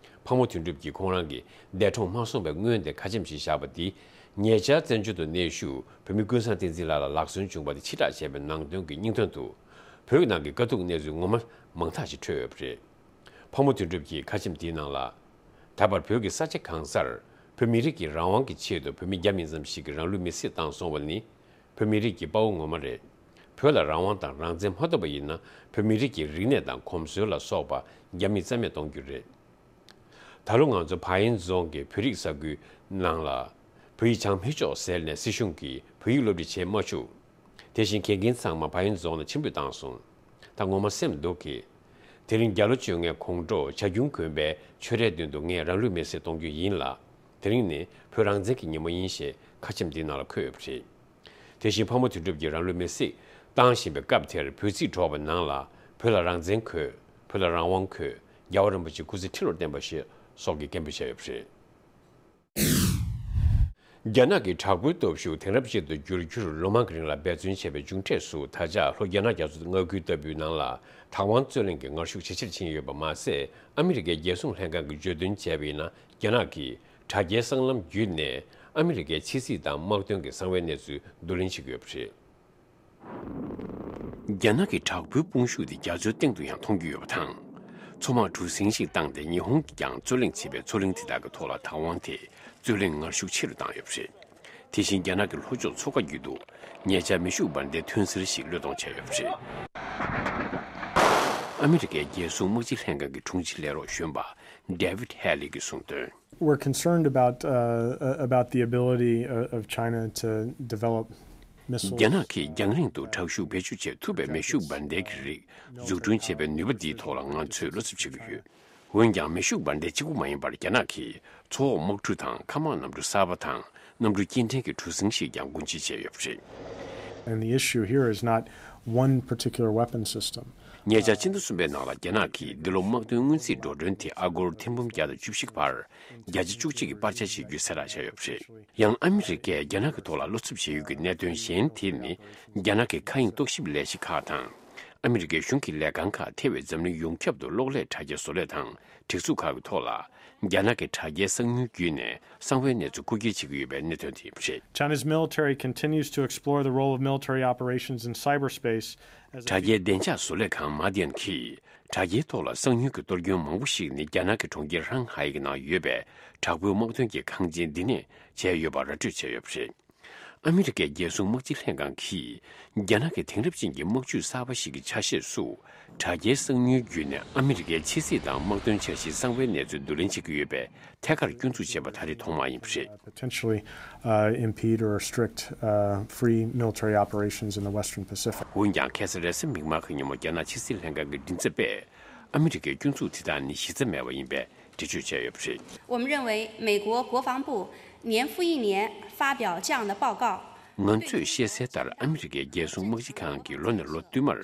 ཕག་མོ་དོན་གྲུབ་ཀྱིས་ཁོང་རང་གི་འདས་གྲོངས་མ་སོང་བའི་སྔོན་དེ་ཁ་ཆེམས་ཤིག་བཞག་པ་དེས། ཉེ་ཆར་བཙན་བྱོལ་དུ་གནས་བཞུགས་བོད་མི་ཀུན་བཟང་བསྟན་འཛིན་ལགས་ལ་ལག་སོན་བྱུང་བ་དེ་ཕྱིར་བསྒྲགས་བྱས་པའི་ནང་དོན་གྱི་སྙིང་དོན་དུ། བོད་ནང་གི་དཀའ་སྡུག་གནས་ཚུལ་ངོ་མ་མང་དག་ཅིག་འཕྲོད་ཡོད་པ་རེད། ཕག་མོ་དོན་གྲུབ་ཀྱིས་ཁ་ཆེམས་དེའི་ནང་ལ། ད་བར་བོད་ཀྱི་ས་ཆ་གང་སར་བོད་མི་རིགས་ཀྱི་རང་དབང་གི་ཆེད་དུ་བོད་མི་བརྒྱ་མིན་ཙམ་ཞིག་གིས་རང་ལུས་མེར་སྲེག་བཏང་སོང་བ་ནི། བོད་མི་རིགས་ཀྱི་དཔའ་བོ་ངོ་མ་རེད། བོད་ལ་རང་དབང་དང་རང་བཙན་མ་ཐོབ་པ་ཡིན་ན། བོད་མི་རིགས་ཀྱི་རིག་གནས་དང་གོམས་སྲོལ་ལ་སོགས་པ་རྒྱ་མིས་རྩ་མེད་གཏོང་རྒྱུ་རེད། ད་ལོ་ང་ཚོ་བ་ཡན་རྫོང་གི་བོད་རིགས་ས་ཁུལ་ནང་ལ། བོད་ཡིག་སྦྱང་མི་ཆོག་ཟེར་ནས་སྲིད་གཞུང་གིས་བོད་ཡིག་སློབ་ཁྲིད་བྱེད་མ་བཅུག་དེ་བཞིན་དགེ་རྒན་ཚང་མ་བ་ཡན་རྫོང་ནས་ཕྱིར་འབུད་བཏང་སོང་། ད་ངོ་མ་སེམས་སྡུག་གི། དེ་རིང་རྒྱ་ལོ་བཅོ་ལྔའི་དགོང་དྲོ་བྱ་ཁྱུང་དགོན་པའི་ཆོས་རའི་མདུན་དུ་ངས་རང་ལུས་མེར་སྲེག་གཏོང་རྒྱུ་ཡིན་ལ། དེ་རིང་ནི་བོད་རང་བཙན་གྱི་ཉིན་མོ་ཡིན་ཞེས་ཁ་ཆེམས་འདིའི་ནང་ལ་འཁོད་ཡོད་པ་རེད། དེ་བཞིན་ཕག་མོ་དོན་གྲུབ་ཀྱིས་རང་ལུས་མེར་སྲེག་བཏང་བཞིན་པའི་སྐབས་དེར་འབོད་ཚིག་སྒྲོག་པའི་ནང་ལ། བོད་ལ་རང་བཙན་དགོས། བོད་ལ་རང་དབང་དགོས། རྒྱལ་བ་རིན་པོ་ཆེ་སྐུ་ཚེ་ཁྲི་ལོར་བརྟན་པ་ཞེས་སོགས་ཀྱི་སྐད་འབོད་བྱས་ཡོད་པ་རེད། རྒྱ་ནག་གི་དྲག་པོའི་སྟོབས་ཤུགས་དེང་རབས་ཅན་དུ་བསྒྱུར་རྒྱུར་ལོ་མང་གི་རིང་ལ་འབད་བརྩོན་བྱས་པའི་མཇུག་འབྲས་སུ། ད་ཆ་ལྷོ་རྒྱ་ནག་རྒྱ་མཚོ་མངའ་ཁུལ་ལྟ་བུའི་ནང་ལ་ཐའེ་ཝན་རྩོད་གླེང་གི་ངར་ཤུགས་ཇེ་ཆེར་ཕྱིན་ཡོད་པ་མ་ཟད། ཨ་མི་རི་ཀའི་རྒྱལ་སྲུང་ལྷན་ཁང་གིས་བརྗོད་དོན་བྱས་པ་ཡིན་ན། རྒྱ་ནག་གིས་དྲ་རྒྱའི་གསང་ལམ་བརྒྱུད་ནས་ཨ་མི་རི་ཀའི་ཕྱི་སྲིད་དང་དམག་དོན་གྱི་གསང་བའི་གནས་ཚུལ་བསྡུ་ལེན་བྱེད་ཀྱི་ཡོད་པ་རེད། རྒྱ་ནག་གི་དྲག་པོའི་དཔུང་ཤུགས་དེ་རྒྱ་མཚོའི་སྟེང་དུ་ཡང་མཐོང་རྒྱུ་ཡོད་པ་དང་། མཚོ་དམག་གྲུ་གཟིངས་ཤིག་བཏང་སྟེ་ཉི་ཧོང་གིས་ཀྱང་རྩོད་གླེང་བྱེད་པའི་མཚོ་གླིང་དེ་དག་གི་ཐོག་ལ་ཐའེ་ཝན་དེས་རྩོད་གླེང་ངར་ཤུགས་ཆེ་རུ་བཏང་ཡོད་པ་རེད། དེ་བཞིན་རྒྱ་ནག་གི་ལྷོ་ཕྱོགས་མཚོ་ཁ་བརྒྱུད་དུ་ཉེ་ཆར་མེ་ཤུགས་འབར་མདེལ་ཐོན་སར་ཞིག་གློད་གཏོང་བྱས་ཡོད་པ་རེད། ཨ་མི་རི་ཀའི་རྒྱལ་སྲུང་དམག་སྤྱི་ལྷན་ཁང་གི་དྲུང་ཆེ་ལས་རོགས་གཞོན་པ་David Halley གིས་གསུངས་དོན། We're concerned about, uh, uh, about the ability of, of China to develop missiles. རྒྱ་ནག་གིས་རྒྱང་རིང་དུ་དྲག་ཤུགས་བེད་སྤྱོད་བྱེད་ཐུབ་པའི་མེ་ཤུགས་འབར་མདེལ་གྱི་རིགས་འཛུགས་སྐྲུན་བྱེད་པའི་ནུས་པ་འདིའི་ཐོག་ལ་ང་ཚོས་བློ་འཚབ་བྱེད་ཀྱི་ཡོད། འོན་ཀྱང་མེ་ཤུགས་འབར་མདེལ་གཅིག་པུ་མ་ཡིན་པར་རྒྱ་ནག་གིས་མཚོ་འོག་དམག་གྲུ་དང་མཁའ་དམག་གནམ་གྲུ་གསར་པ་དང་གནམ་གྲུ་སྐྱེལ་འདྲེན་གྱི་གྲུ་གཟིངས་ཤིག་ཀྱང་སྒོ་འབྱེད་བྱས་ཡོད་པ་རེད། And the issue here is not one particular weapon system. ཉེ་ཆར་ཕྱི་ཟླ་གསུམ་པའི་ནང་ལ་རྒྱ་ནག་གིས་འདི་ལོ་དམག་དོན་སྔོན་རྩིས་འགྲོ་གྲོན་དེ་ཨ་སྒོར་ཐེར་འབུམ་བརྒྱ་དང་བཅུ་བཞི་བར་བརྒྱ་ཆ་བཅུ་གཅིག་གི་སྤར་ཆ་བྱེད་རྒྱུའི་གསལ་བསྒྲགས་བྱས་ཡོད་པ་རེད། ཡང་ཨ་མི་རི་ཀས་རྒྱ་ནག་གི་ཐོག་ལ་བློ་འཚབ་བྱེད་ཡུལ་གྱི་གནད་དོན་གཞན་དེ་ནི། རྒྱ་ནག་གི་མཁའ་དབྱིངས་རྟོག་ཞིབ་ལས་གཞི་ཁག་དང་། ཨ་མི་རི་ཀའི་གཞུང་གི་ལས་ཁང་ཁག་ཐེ་བའི་འཛམ་གླིང་ཡོངས་ཁྱབ་ཏུ་གློག་ཀླད་དྲ་རྒྱའི་བཟོ་ལས་དང་སྒྲིག་འཛུགས་ཁག་གི་ཐོག་ལ། རྒྱ་ནག་གི་དྲ་རྒྱའི་གསང་མྱུལ་བརྒྱུད་ནས་གསང་བའི་གནས་ཚུལ་རྐུ་འཁྱེར་བྱེད་ཀྱི་ཡོད་པའི་གནད་དོན་དེ་ཡིན་པ་རེད། China's military continues to explore the role of military operations in cyberspace as a དྲ་རྒྱའི་བདེ་འཇགས་བཟོ་ལས་ཁང་མ་དེན་གྱིས་དྲ་རྒྱའི་ཐོག་ལ་གསང་མྱུལ་གྱི་གཏོར་སྐྱོན་མང་པོ་ཞིག་ནི་རྒྱ་ནག་གི་གྲོང་ཁྱེར་ཧྲང་ཧའེ་གི་ནང་ཡོད་པའི་དྲག་པོའི་དམག་དོན་གྱི་ཁང་ཆེན་འདི་ནས་བྱས་ཡོད་པ་ར་སྤྲོད་བྱས་ཡོད་པ་རེད། ཨ་མི་རི་ཀའི་རྒྱལ་སྲུང་དམག་སྤྱི་ལྷན་ཁང་གིས་རྒྱ་ནག་གི་དེང་རབས་ཅན་གྱི་དམག་ཇུས་གསར་པ་ཞིག་གི་ཆ་ཤས་སུ། དྲ་རྒྱའི་གསང་མྱུལ་བརྒྱུད་ནས་ཨ་མི་རི་ཀའི་ཕྱི་སྲིད་དང་དམག་དོན་འཆར་གཞིའི་གསང་བའི་གནས་ཚུལ་བསྡུ་ལེན་བྱེད་ཀྱི་ཡོད་པའི་ཐད་ཀར་སྐྱོན་འཛུགས་བྱས་པ་ད་རེས་ཐོག་མ་ཡིན་པ་རེད། Potentially, uh, impede or restrict, uh, free military operations in the Western Pacific. འོན་ཀྱང་ཁ་སང་རེས་གཟའ་མིག་དམར་གྱི་ཉིན་མོ་རྒྱ་ནག་ཕྱི་སྲིད་ལྷན་ཁང་གི་མགྲིན་ཚབ་པས། ཨ་མི་རི་ཀའི་སྐྱོན་འཛུགས་དེ་དག་ནི་གཞི་རྩ་མེད་པ་ཡིན་པའི་འགྲེལ་བརྗོད་བྱས་ཡོད་པ་རེད། 我们认为美国国防部年复一年发表这样的报告， ང་ཚོས་ཤེས་གསལ་ལྟར་ཨ་མི་རི་ཀའི་རྒྱལ་སྲུང་དམག་སྤྱི་ཁང་གིས་ལོ་ནས་ལོ་བསྟུད་མར་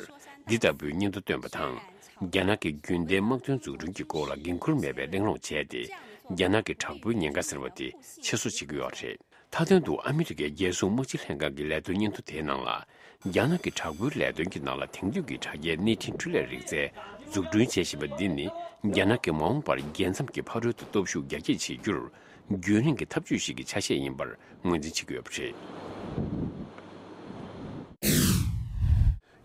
འདི་ལྟ་བུའི་སྙན་ཐོ་བཏོན་པ་དང་། རྒྱ་ནག་གི་རྒྱུན་ལྡན་དམག་དོན་འཛུགས་སྐྲུན་གྱི་སྐོར་ལ་འགན་འཁུར་མེད་པའི་གླེང་སློང་བྱས་ཏེ། རྒྱ་ནག་གི་དྲག་པོའི་ཉེན་ཁ་ཟེར་བ་དེ་ཆེ་བཟོ་བྱེད་ཀྱི་ཡོད་རེད། མཐའ་དོན་དུ་ཨ་མི་རི་ཀའི་རྒྱལ་སྲུང་དམག་སྤྱི་ལྷན་ཁང་གི་ལས་དོན་སྙན་ཐོ་དེའི་ནང་ལ། རྒྱ་ནག་གི་དྲག་པོའི་ལས་དོན་གྱི་ནང་ལ་དེང་དུས་ཀྱི་དྲ་རྒྱའི་གནས་འཕྲིན་འཕྲུལ་ལས་རིག་རྩལ་འཛུགས་སྐྲུན་བྱེད་བཞིན་པ་འདི་ནི། རྒྱ་ནག་གི་མ་འོངས་པར་རྒྱལ་མཚམས་ཀྱི་ཕ་རོལ་ཏུ་སྟོབས་ཤུགས་རྒྱ་སྐྱེད་བྱེད་རྒྱུར་རྒྱུན་རིང་གི་ཐབས་ཇུས་ཤིག་གི་ཆ་ཤས་ཡིན་པར་ངོས་འཛིན་བྱེད་ཀྱི་ཡོད་པ་རེད།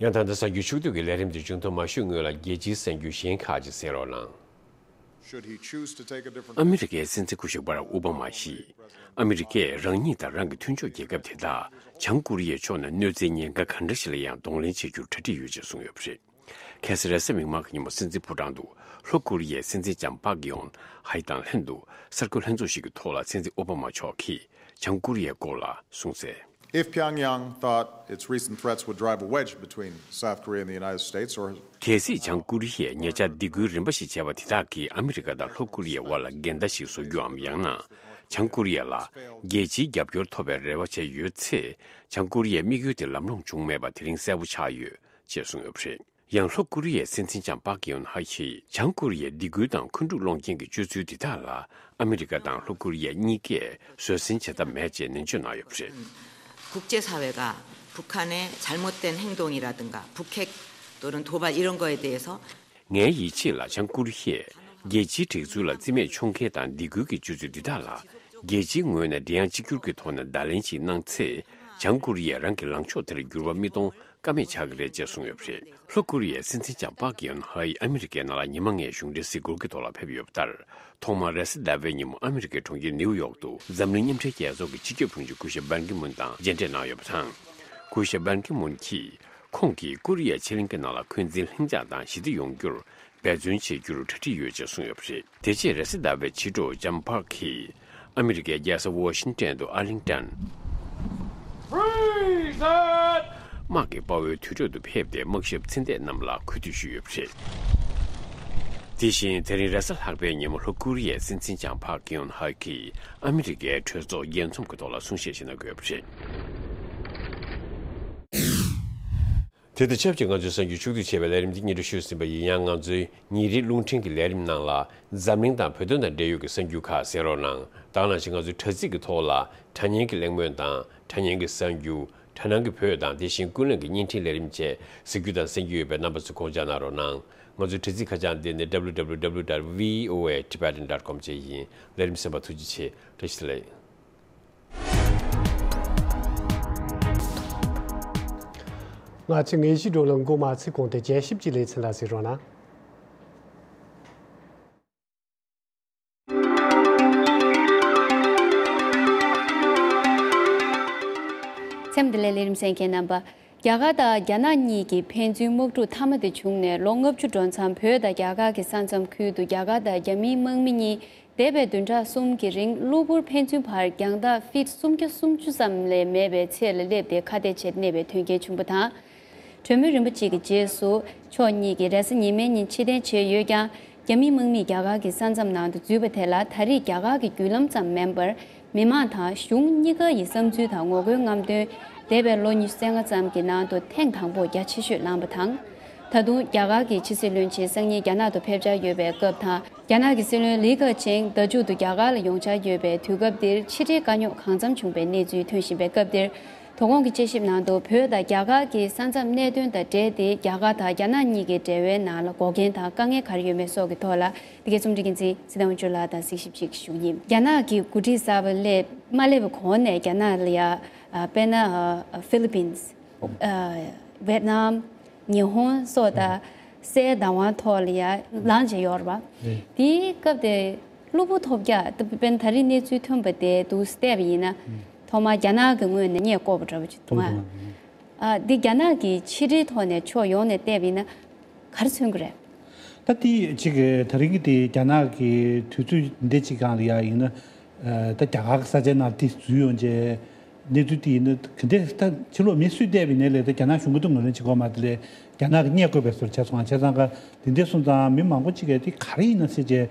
ཡང་ད་ལྟ་གསར་འགྱུར་ཕྱོགས་བསྡུས་ཀྱི་ལས་རིམ་དེ་མཇུག་སྡོམ་མ་ཞུས་སྔོན་ལ། རྒྱལ་སྤྱིའི་གསར་འགྱུར་གཞན་ཁག་ཅིག་གསན་རོགས་གནང་། Should he choose to take a different ཨ་མི་རི་ཀའི་སྲིད་འཛིན་སྐུ་ཞབས་བྷ་རག་ཨོ་བྷ་མ་གིས་ཨ་མི་རི་ཀས་རང་ཉིད་དང་རང་གི་མཐུན་ཕྱོགས་རྒྱལ་ཁབ་དེ་དག་བྱང་ཀོ་རི་ཡའི་ཕྱོགས་ནས་གནོད་འཚེའི་ཉེན་ཁ་གང་འདྲ་ཞིག་ལ་ཡང་གདོང་ལེན་བྱེད་རྒྱུར་གྲ་སྒྲིག་ཡོད་ཅེས་གསུངས་ཡོད་པ་རེད། ཁ་སང་རེས་གཟའ་མིག་དམར་གྱི་ཉིན་མོ་སྲིད་འཛིན་ཕོ་བྲང་དུ་ལྷོ་ཀོ་རི་ཡའི་སྲིད་འཛིན་ལྕམ་པཱག་གི་ཡོན་ཧའེ་དང་ལྷན་དུ་གསར་འགོད་ལྷན་ཚོགས་ཤིག་གི་ཐོག་ལ་སྲིད་འཛིན་ཨོ་བྷ་མ་མཆོག་གིས་བྱང་ཀོ་རི་ཡའི་སྐོར་ལ་གསུངས་གསལ། If Pyongyang thought its recent threats would drive a wedge between South Korea and the United States, or གལ་སྲིད་བྱང་ཀོ་རི་ཡས་ཉེ་ཆར་སྡིགས་སྐུལ་རིམ་པ་ཞིག་བྱས་པ་དེ་དག་གིས་ཨ་མི་རི་ཀ་དང་ལྷོ་ཀོ་རི་ཡའི་དབར་ལ་འགལ་ཟླ་ཞིག་བཟོ་རྒྱུའམ། ཡང་ན་བྱང་ཀོ་རི་ཡ་ལ་རྒྱལ་སྤྱིའི་རྒྱབ་སྐྱོར་ཐོབ་པའི་རེ་བ་བྱས་ཡོད་ཚེ། བྱང་ཀོ་རི་ཡའི་དམིགས་ཡུལ་དེ་ལམ་ལྷོང་བྱུང་མེད་པ་དེ་རིང་གསལ་པོ་ཆགས་ཡོད་ཅེས་གསུངས་ཡོད་པ་རེད། ཡང་ལྷོ་ཀོ་རི་ཡའི་སྲིད་འཛིན་ལྕམ་པཱག་གི་ཡོན་ཧའེ་ཡིས་བྱང་ཀོ་རི་ཡའི་སྡིགས་སྐུལ་དང་འཁོན་འཁྲུག་སློང་རྐྱེན་གྱི་སྤྱོད་ཚུལ་འདི་དག་ལ་ཨ་མི་རི་ཀ་དང་ལྷོ་ཀོ་རི་ཡ་གཉིས་ཀས་བཟོད་བསྲན་བྱེད་ཐབས་མེད་ཅེས་ནན་བརྗོད་གནང་ཡོད་པ་རེད། 국제사회가 북한의 잘못된 행동이라든가 북핵 또는 도발 이런 거에 대해서 ངའི་ཡིད་ཆེས་ལ་བྱང་ཀོ་རི་ཡས་རྒྱལ་སྤྱིའི་སྒྲིག་འཛུགས་ལ་རྩིས་མེད་མཆོང་མཁན་དང་སྡིགས་སྐུལ་གྱི་སྤྱོད་ཚུལ་འདི་དག་ལ་རྒྱལ་སྤྱིའི་ངོས་ནས་འབྲེལ་ཡང་གཅིག་གྱུར་གྱི་ཐོག་ནས་བརྡ་ལན་ཞིག་གནང་ཚེ། བྱང་ཀོ་རི་ཡས་རང་གི་ལངས་ཕྱོགས་དེར་འགྱུར་བ་མི་གཏོང་ཀ་མེད་ཆགས་ཀྱི་རེད་ཅེས་གསུངས་ཡོད་པ་རེད། ལྷོ་ཀོ་རི་ཡའི་སྲིད་འཛིན་ལྕམ་པཱག་གི་ཡོན་ཧའེ་ཨ་མི་རི་ཀའི་ནང་ལ་ཉི་མ་ལྔའི་གཞུང་འབྲེལ་གཟིགས་སྐོར་གྱི་ཐོག་ལ་ཕེབས་ཡོད་པ་ལྟར། ཐོག་མར་རེས་གཟའ་ཟླ་བའི་ཉིན་མོ་ཨ་མི་རི་ཀའི་གྲོང་ཁྱེར་ནིའུ་ཡོག་ཏུ་འཛམ་གླིང་མཉམ་འབྲེལ་རྒྱལ་ཚོགས་ཀྱི་སྤྱི་ཁྱབ་དྲུང་ཆེ་སྐུ་ཞབས་བན་ཀི་མུན་དང་མཇལ་འཕྲད་གནང་ཡོད་པ་དང་། སྐུ་ཞབས་བན་ཀི་མུན་གྱིས་ཁོང་གིས་ཀོ་རི་ཡའི་ཕྱེད་གླིང་གི་ནང་ལ་འཁོན་འཛིན་ལྷིང་འཇགས་དང་ཞི་བདེ་ཡོང་རྒྱུར་འབད་བརྩོན་བྱེད་རྒྱུར་གྲ་སྒྲིག་ཡོད་ཅེས་གསུངས་ཡོད་པ་རེད། དེ་རྗེས་རེས་གཟའ་ཟླ་བའི་ཕྱི་དྲོ་ལྕམ་པཱག་གིས་ཨ་མི་རི་ཀའི་རྒྱལ་ས་ཝ་ཤིང་ཏན་དུ་ཨར་ལིང་ཏན་དམག་གི་དཔའ་བོའི་དུར་ཁྲོད་དུ་ཕེབས་ཏེ་དམག་ཞབས་ཚེ་འདས་རྣམས་ལ་གུས་འདུད་ཞུས་ཡོད་པ་རེད། དེ་བཞིན་དེ་རིང་རེས་གཟའ་ལྷག་པའི་ཉིན་མོ་ལྷོ་ཀོ་རི་ཡའི་སྲིད་འཛིན་ལྕམ་པཱག་གི་ཡོན་ཧའེ་གིས་ཨ་མི་རི་ཀའི་གྲོས་ཚོགས་རྒྱས་འཛོམས་ཀྱི་ཐོག་ལ་གསུང་བཤད་ཞིག་གནང་གི་ཡོད་པ་རེད། དེ་དང་ཆབས་ཅིག་ང་ཚོའི་གསར་འགྱུར་ཕྱོགས་བསྡུས་བྱས་པའི་ལས་རིམ་འདི་སྙན་སྒྲོན་ཞུས་ཟིན་པ་ཡིན། ཡང་ང་ཚོའི་ཉིན་རེའི་རླུང་འཕྲིན་གྱི་ལས་རིམ་ནང་ལ་འཛམ་གླིང་དང་བོད་དོན་དང་འབྲེལ་ཡོད་ཀྱི་གསར་འགྱུར་ཁག་གསན་རོགས་གནང་། ད་ག་ནང་བཞིན་ང་ཚོའི་དྲ་ཚིགས་ཀྱི་ཐོག་ལ་དྲ་བརྙན་གྱི་གླེང་མོལ་དང་དྲ་བརྙན་གྱི་གསར་འགྱུར། དྲ་སྣང་གི་བོད་དང་དེ་བཞིན་ཀུན་གླེང་གི་བརྙན་འཕྲིན་ལས་རིམ་བཅས་གཟིགས་རྒྱུ་དང་གསན་རྒྱུ་ཡོད་པས་རྣམ་པ་ཚོས་ཁོང་ཆ་གནང་རོགས་གནང་། ང་ཚོའི་དྲ་ཚིགས་ཁ་བྱང་འདི་ནི་www.voatibetan.com བཅས་ཡིན། ལས་རིམ་གསན་པར་ཐུགས་རྗེ་ཆེ། བཀྲ་ཤིས་བདེ་ལེགས། ང་ཚོས་ངེས་ཤེས་སྒྲོག་ལ་མགོ་མ་ཚོས་གོང་དུ་དཔྱད་ཞིབ་ཀྱི་ལེ་ཚན་ལ་གཟིགས་རོགས་གནང་། མཚམས་འདི་ལ་ལས་རིམ་གསན་མཁན་རྣམ་པ། རྒྱ་གར་དང་རྒྱ་ནག་གཉིས་ཀྱི་ཕན་ཚུན་དམག་འཁྲུག་མཐའ་མ་དེ་བྱུང་ནས་ལོ་ལྔ་བཅུ་འགྲོ་མཚམས། བོད་དང་རྒྱ་གར་གྱི་ས་མཚམས་ཁུལ་དུ་རྒྱ་གར་དང་རྒྱ་མིའི་དམག་མི་གཉིས་འདས་པའི་བདུན་ཕྲག་གསུམ་གྱི་རིང་གློ་བུར་ཕན་ཚུན་བར་རྒྱང་ཐག་ཕིཊ་སུམ་བརྒྱ་སུམ་ཅུ་ཙམ་ལས་མེད་པའི་ཚད་ལ་སླེབས་ཏེ་ཁ་གཏད་བྱས་གནས་པའི་དོན་རྐྱེན་བྱུང་བ་དང་། གྲོས་མོལ་རིམ་པ་གཅིག་གི་རྗེས་སུ་ཕྱོགས་གཉིས་ཀྱིས་རེས་གཟའ་ཉི་མའི་ཉིན་ཕྱིར་འཐེན་བྱས་ཡོད་ཀྱང་། རྒྱ་མིའི་དམག་མིས་རྒྱ་གར་གྱི་ས་མཚམས་ནང་དུ་འཛུལ་བ་དེ་ལ་ད་རེས་རྒྱ་གར་གྱི་བརྒྱུད་ལམ་ཙམ་མིན་པར། མི་མང་དང་གཞུང་གཉིས་ཀ་ཡི་བསམ་ཚུལ་དང་ངོ་རྒོལ་རྔམ་སྟོན། འདས་པའི་ལོ་ཉི་ཤུ་རྩ་ལྔ་ཙམ་གྱི་ནང་དུ་ཐེངས་དང་པོ་རྒྱ་ཆེ་ཤོས་ལངས་པ་དང་། ད་དུང་རྒྱ་གར་གྱི་ཕྱི་སྲིད་བློན་ཆེན་སང་ཉིན་རྒྱ་ནག་ཏུ་ཕེབས་འཆར་ཡོད་པའི་སྐབས་དང་། རྒྱ་ནག་གི་སྲིད་བློན་ལི་ཁེ་ཆིང་ཟླ་མཇུག་ཏུ་རྒྱ་གར་ལ་ཡོང་འཆར་ཡོད་པའི་དུས་སྐབས་འདིར་ཕྱི་འབྲེལ་དཀའ་རྙོག་གང་འཚམ་བྱུང་བའི་གནས་ཚུལ་ཐོན་བཞིན་པའི་སྐབས་འདིར། དོ་དགོང་གི་དཔྱད་ཞིབ་ནང་དུ་བོད་དང་རྒྱ་གར་གྱི་ས་མཚམས་གནད་དོན་དང་འབྲེལ་ཏེ་རྒྱ་གར་དང་རྒྱ་ནག་གཉིས་ཀྱི་འབྲེལ་བའི་ནང་ལ་འགོག་རྐྱེན་དང་དཀའ་ངལ་ག་རེ་ཡོད་མེད་སོགས་ཀྱི་ཐོག་ལ་འདི་གའི་རྩོམ་སྒྲིག་འགན་འཛིན་ཚེ་བརྟན་དབང་ཕྱུག་ལགས་དང་གཟིགས་ཞིབ་ཅིག་ཞུ་གི་ཡིན། རྒྱ་ནག་གི་འགོ་ཁྲིད་གསར་པ་སླེབས་མ་སླེབས་པའི་གོང་ནས་རྒྱ་ནག་ལ་ཡ་དཔེར་ན་ཧྥི་ལི་པིན་སི། ཝེད་ནམ། ཉི་ཧོང་སོགས་དང་སའི་བདག་དབང་ཐོག་ལ་ཡ་ལངས་བྱས་ཡོད་རེད་པ། དེའི་སྐབས་དེ་གློ་བུར་ཐོལ་རྒྱག་དཔེར་ན་ད་རེས་གནས་ཚུལ་ཐོན་པ་དེ་འདུག་བལྟས་པ་ཡིན་ན། ཐོག་མར་རྒྱ་ནག་གི་ངོས་ནས་བརྙས་བཀོད་པ་འདྲ་པོ་ཅིག་འདུག་ཨ། ཨ་འདི་རྒྱ་ནག་གི་ཕྱི་འབྲེལ་ཐོག་ནས་ཕྱོགས་ཡོངས་ནས་བལྟས་པ་ཡིན་ན་ག་རེ་མཚོན་གྱི་རེད། ད་དེ་ཅིག་ད་རིང་གི་དེ་རྒྱ་ནག་གི་དུས་ཚོད་འདི་ཅིག་སྒང་ལ་ཡ་ཡིན་ན། ད་རྒྱ་གར་གྱི་ས་ཆའི་ནང་དེ་འཛུལ་ཡོང་རྗེས། གནས་ཚུལ་དེ་ཡིན་ན་ག་འདྲས་ད་ཕྱི་ལོགས་མི་སུས་བལྟས་པ་ཡིན་ནའི་ལས་ད་རྒྱ་ནག་གཞུང་གི་ཐོག་ངོས་ལེན་བྱེད་དགོས་མ་རེད་དེ་ལས་རྒྱ་ནག་གིས་བརྙས་བཀོད་པའི་བཟོ་འདྲ་བྱས་སོང་ང་། བྱས་ཙང་ཀ་དེ་འདྲས་སོང་ཙང་མི་མང་པོ་ཅིག་གིས་དེ་ག་རེ་ཡིན་ན་ཟེར་བྱས་དེ་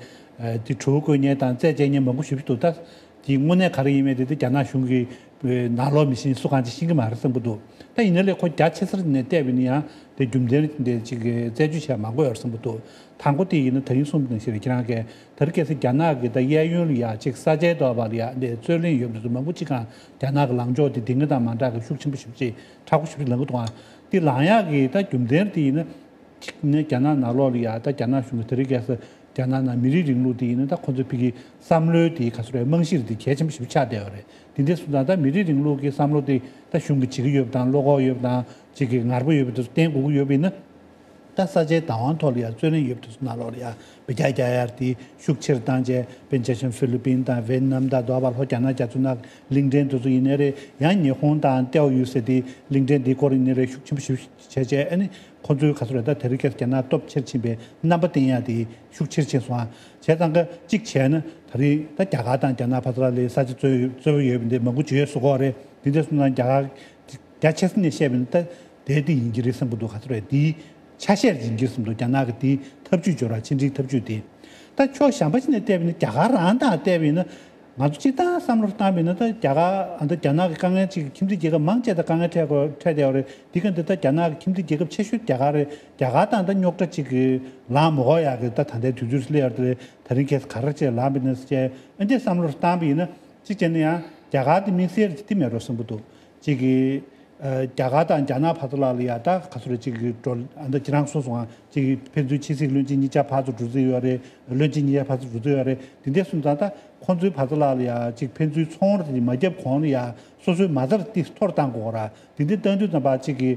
དྲི་བ་བཀོད་མཁན་དང་རྩད་བཅད་མཁན་མང་པོ་ཞེ་པོ་ཅིག་འདུག་ད་དེ་དངོས་གནས་ག་རེ་ཡིན་མིན་དེ་ད་རྒྱ་ནག་གཞུང་གི་ནང་ལོགས་མི་ཤེས་སུ་གང་ཅིག་ཤེས་ཀྱི་མ་རེད་བསམ་གྱི་འདུག་ད་ཡིན་ནའི་ལས་ཁོ་རྒྱ་ཆེ་སར་ནས་བལྟས་པ་ཡིན་ན་ཡང་དེ་རྒྱུ་མཚན་དེ་ཅིག་རྩད་གཅོད་བྱས་མ་དགོས་ཡོད་བསམ་གྱི་འདུག་དང་པོ་དེ་ཡིན་ན་ད་རིང་གསུངས་པ་ནང་བཞིན་རེད། ཁྱེད་རང་གིས་ད་རེས་ཁ་སང་རྒྱ་ནག་གི་ད་གཡས་གཡོན་ལ་ཡ་ཅིག་ས་ཆའི་ཐོག་ལ་ཡ་འདི་རྩོད་གླེང་ཡོད་པ་དེ་ཚོ་མང་པོ་ཅིག་གང་རྒྱ་ནག་གི་ལངས་ཕྱོགས་དེ་དེ་སྔ་དང་མ་འདྲ་གི་ཤུགས་ཆེན་པོ་ཞེ་པོ་ཅིག་མཁྲེགས་པོ་ཞེ་པོ་ཅིག་ལངས་ཀྱི་འདུག་ཨ། དེ་ལངས་ཡག་གི་ད་རྒྱུ་མཚན་དེ་ཡིན་ན། གཅིག་ནས་རྒྱ་ནག་ནང་ལོགས་ལ་ཡ་ད་རྒྱ་ནག་གཞུང་གི་ད་རེས་ཁ་སང་རྒྱ་ནག་ནང་མི་རིགས་རིང་ལུགས་དེ་ཡིན་ན་ད་ཁོ་ཚོ་ཕ་གི་བསམ་བློའི་དེ་ག་ཚོད་རེད། རྨང་གཞི་རེད། དེ་གལ་ཆེན་པོ་ཞེ་པོ་ཆགས་བསྡད་ཡོད་རེད། དེ་འདྲས་སོང་ཙང་ད་མི་རིགས་རིང་ལུགས་ཀྱི་བསམ་བློ་དེ་ད་གཞུང་གིས་བྱེད་ཀྱི་ཡོད་པ་དང་བློ་ཁོག་ཡོད་པ་དང་ཅིག་གི་ངར་པོ་ཡོད་པ་དེ་ཚོ་བསྟན་དགོས་ཀྱི་ཡོད་པ་ཡིན་ན། ད་ས་ཆའི་བདག་དབང་ཐོག་ལ་ཡང་རྩོད་གླེང་ཡོད་པ་དེ་ཚོ་ནང་ལོགས་ལ་ཡང་བེད་སྤྱོད་རྒྱག་ཡ་དེ་ཤུགས་ཆེར་བཏང་བྱས། དཔེར་ན་ཆ་བཞག་ན་ཧྥི་ལི་པིན་དང་ཝེ་ཏི་ནམ་དང་དེ་བར་ལྷོ་རྒྱ་ནག་རྒྱ་མཚོ་ནང་གླིང་ཕྲན་དེ་ཚོ་ཡིན་ནའི་རེད། ཡང་ཉི་ཧོང་དང་ཏེའོ་ཡུས་ཟེར་དེ་གླིང་ཕྲན་དེའི་སྐོར་ཡིན་ནའི་རེད། ཤུགས་ཆེན་པོ་ཞིག་བྱས་བྱས། ཨ་ནི་ཁོང་ཚོའི་ག་ཚོད་རེད། ད་དེ་རིང་ཁ་སང་རྒྱ་ནག་སྟོབས་ཆེར་ཕྱིན་པའི་རྣམ་པ་བསྟན་ཡ་དེ་ཤུགས་ཆེར་ཕྱིན་སོང་ཨ། བྱས་ཙང་ཀ་གཅིག་བྱས་ན་ད་རིང་ད་རྒྱ་གར་དང་རྒྱ་ནག་བར་དུ་ལ་ལས་ས་ཆ་རྩོད་རྩོད་པ་ཡོད་པ་འདི་མང་པོ་བརྗོད་སྲོལ་ཡོད་རེད། འདི་འདྲ་སོང་ཙང་རྒྱ་གར་རྒྱ་ཆེ་ས་ནས་བཤད་པ་ཡིན་ན་ད་དེ་དེ་ཡིན་གྱི་རེད་བསམ་གྱི་འདུག་ག་ཚོད་རེད། དེའི་ཆ་ཤས་ཡིན་གྱི་རེད་བསམ་གྱི་འདུག་རྒྱ་ནག་གི་དེའི་ཐབས་ཇུས་སྦྱོར་བ། ཕྱི་འབྲེལ་ཐབས་ཇུས་དེ། ད་ཕྱོགས་གཞན་པ་ཞིག་ནས་བལྟས་པ་ཡིན་ན། རྒྱ་གར་རང་དང་བལྟས་པ་ཡིན་ན། ང་ཚོ་སྤྱིར་བཏང་བསམ་བློ་བཏང་བ་ཡིན་ན། ད་རྒྱ་གར་ཨ་ད་རྒྱ་ནག་གི་དཀའ་ངལ་ཅིག་ཁྱིམ་མཚེས་རྒྱལ་ཁབ་མང་ཆེ་དང་དཀའ་ངལ་འཕྲད་དགོས་འཕྲད་བསྡད་ཡོད་རེད། དེ་ག་འདི་ད་རྒྱ་ནག་གི་ཁྱིམ་མཚེས་རྒྱལ་ཁབ་ཆེ་ཤོས་རྒྱ་གར་རེད། རྒྱ་གར་དང་ད་རྙོག་དྲ་ཅིག་གི་ལངས་མི་དགོས་ཡག་གི་ད་ད་ལྟའི་དུས་ཚོད་སླེབས་ཡོད་རེད། ད་རིང་ཁ་སང་ག་རེ་བྱས་ལངས་པ་ཡིན་ན་ཟེར་བྱས། ཨ་འདི་བསམ་བློ་བཏང་བ་ཡིན་ན། གཅིག་བྱས་ན་ཡང་རྒྱ་གར་དེ་དམིགས་བསལ་གྱི་དེ་མེད་འགྲོ་བསམ་གྱི་འདུག་གཅིག་གི་ཨ་རྒྱ་གར་དང་རྒྱ་ནག་བར་དུ་ལ་ལ་ཡ་ད་ག་ཚོད་རེད། གཅིག་གི་འགྲོ་ཨ་ད་ཁྱེད་རང་གསུངས་སོང་ཨ། གཅིག་གི་ཕན་ཚུན་ཕྱི་སྲིད་བློན་ཆེན་གཉིས་ཆ་ཕར་ཚུར་འགྲོ་རྩིས་ཡོད་རེད། བློན་ཆེན་གཉིས་ཆ་ཕར་ཚུར་འགྲོ་རྩིས་ཡོད་རེད། དེ་འདྲ་སོང་ཙང་ད་ཁོང་ཚོའི་བར་དུ་ལ་ལ་ཡ་གཅིག་ཕན་ཚུན་ཚོང་ར་དེ་མ་བརྒྱབ་གོང་ལ་ཡ་སོ་སོའི་མ་རྩར་ཏིས་འཐོར་བཏང་དགོས་ར། དེ་འདྲ་བཏང་དུས་ཙམ་པ་གཅིག་གི་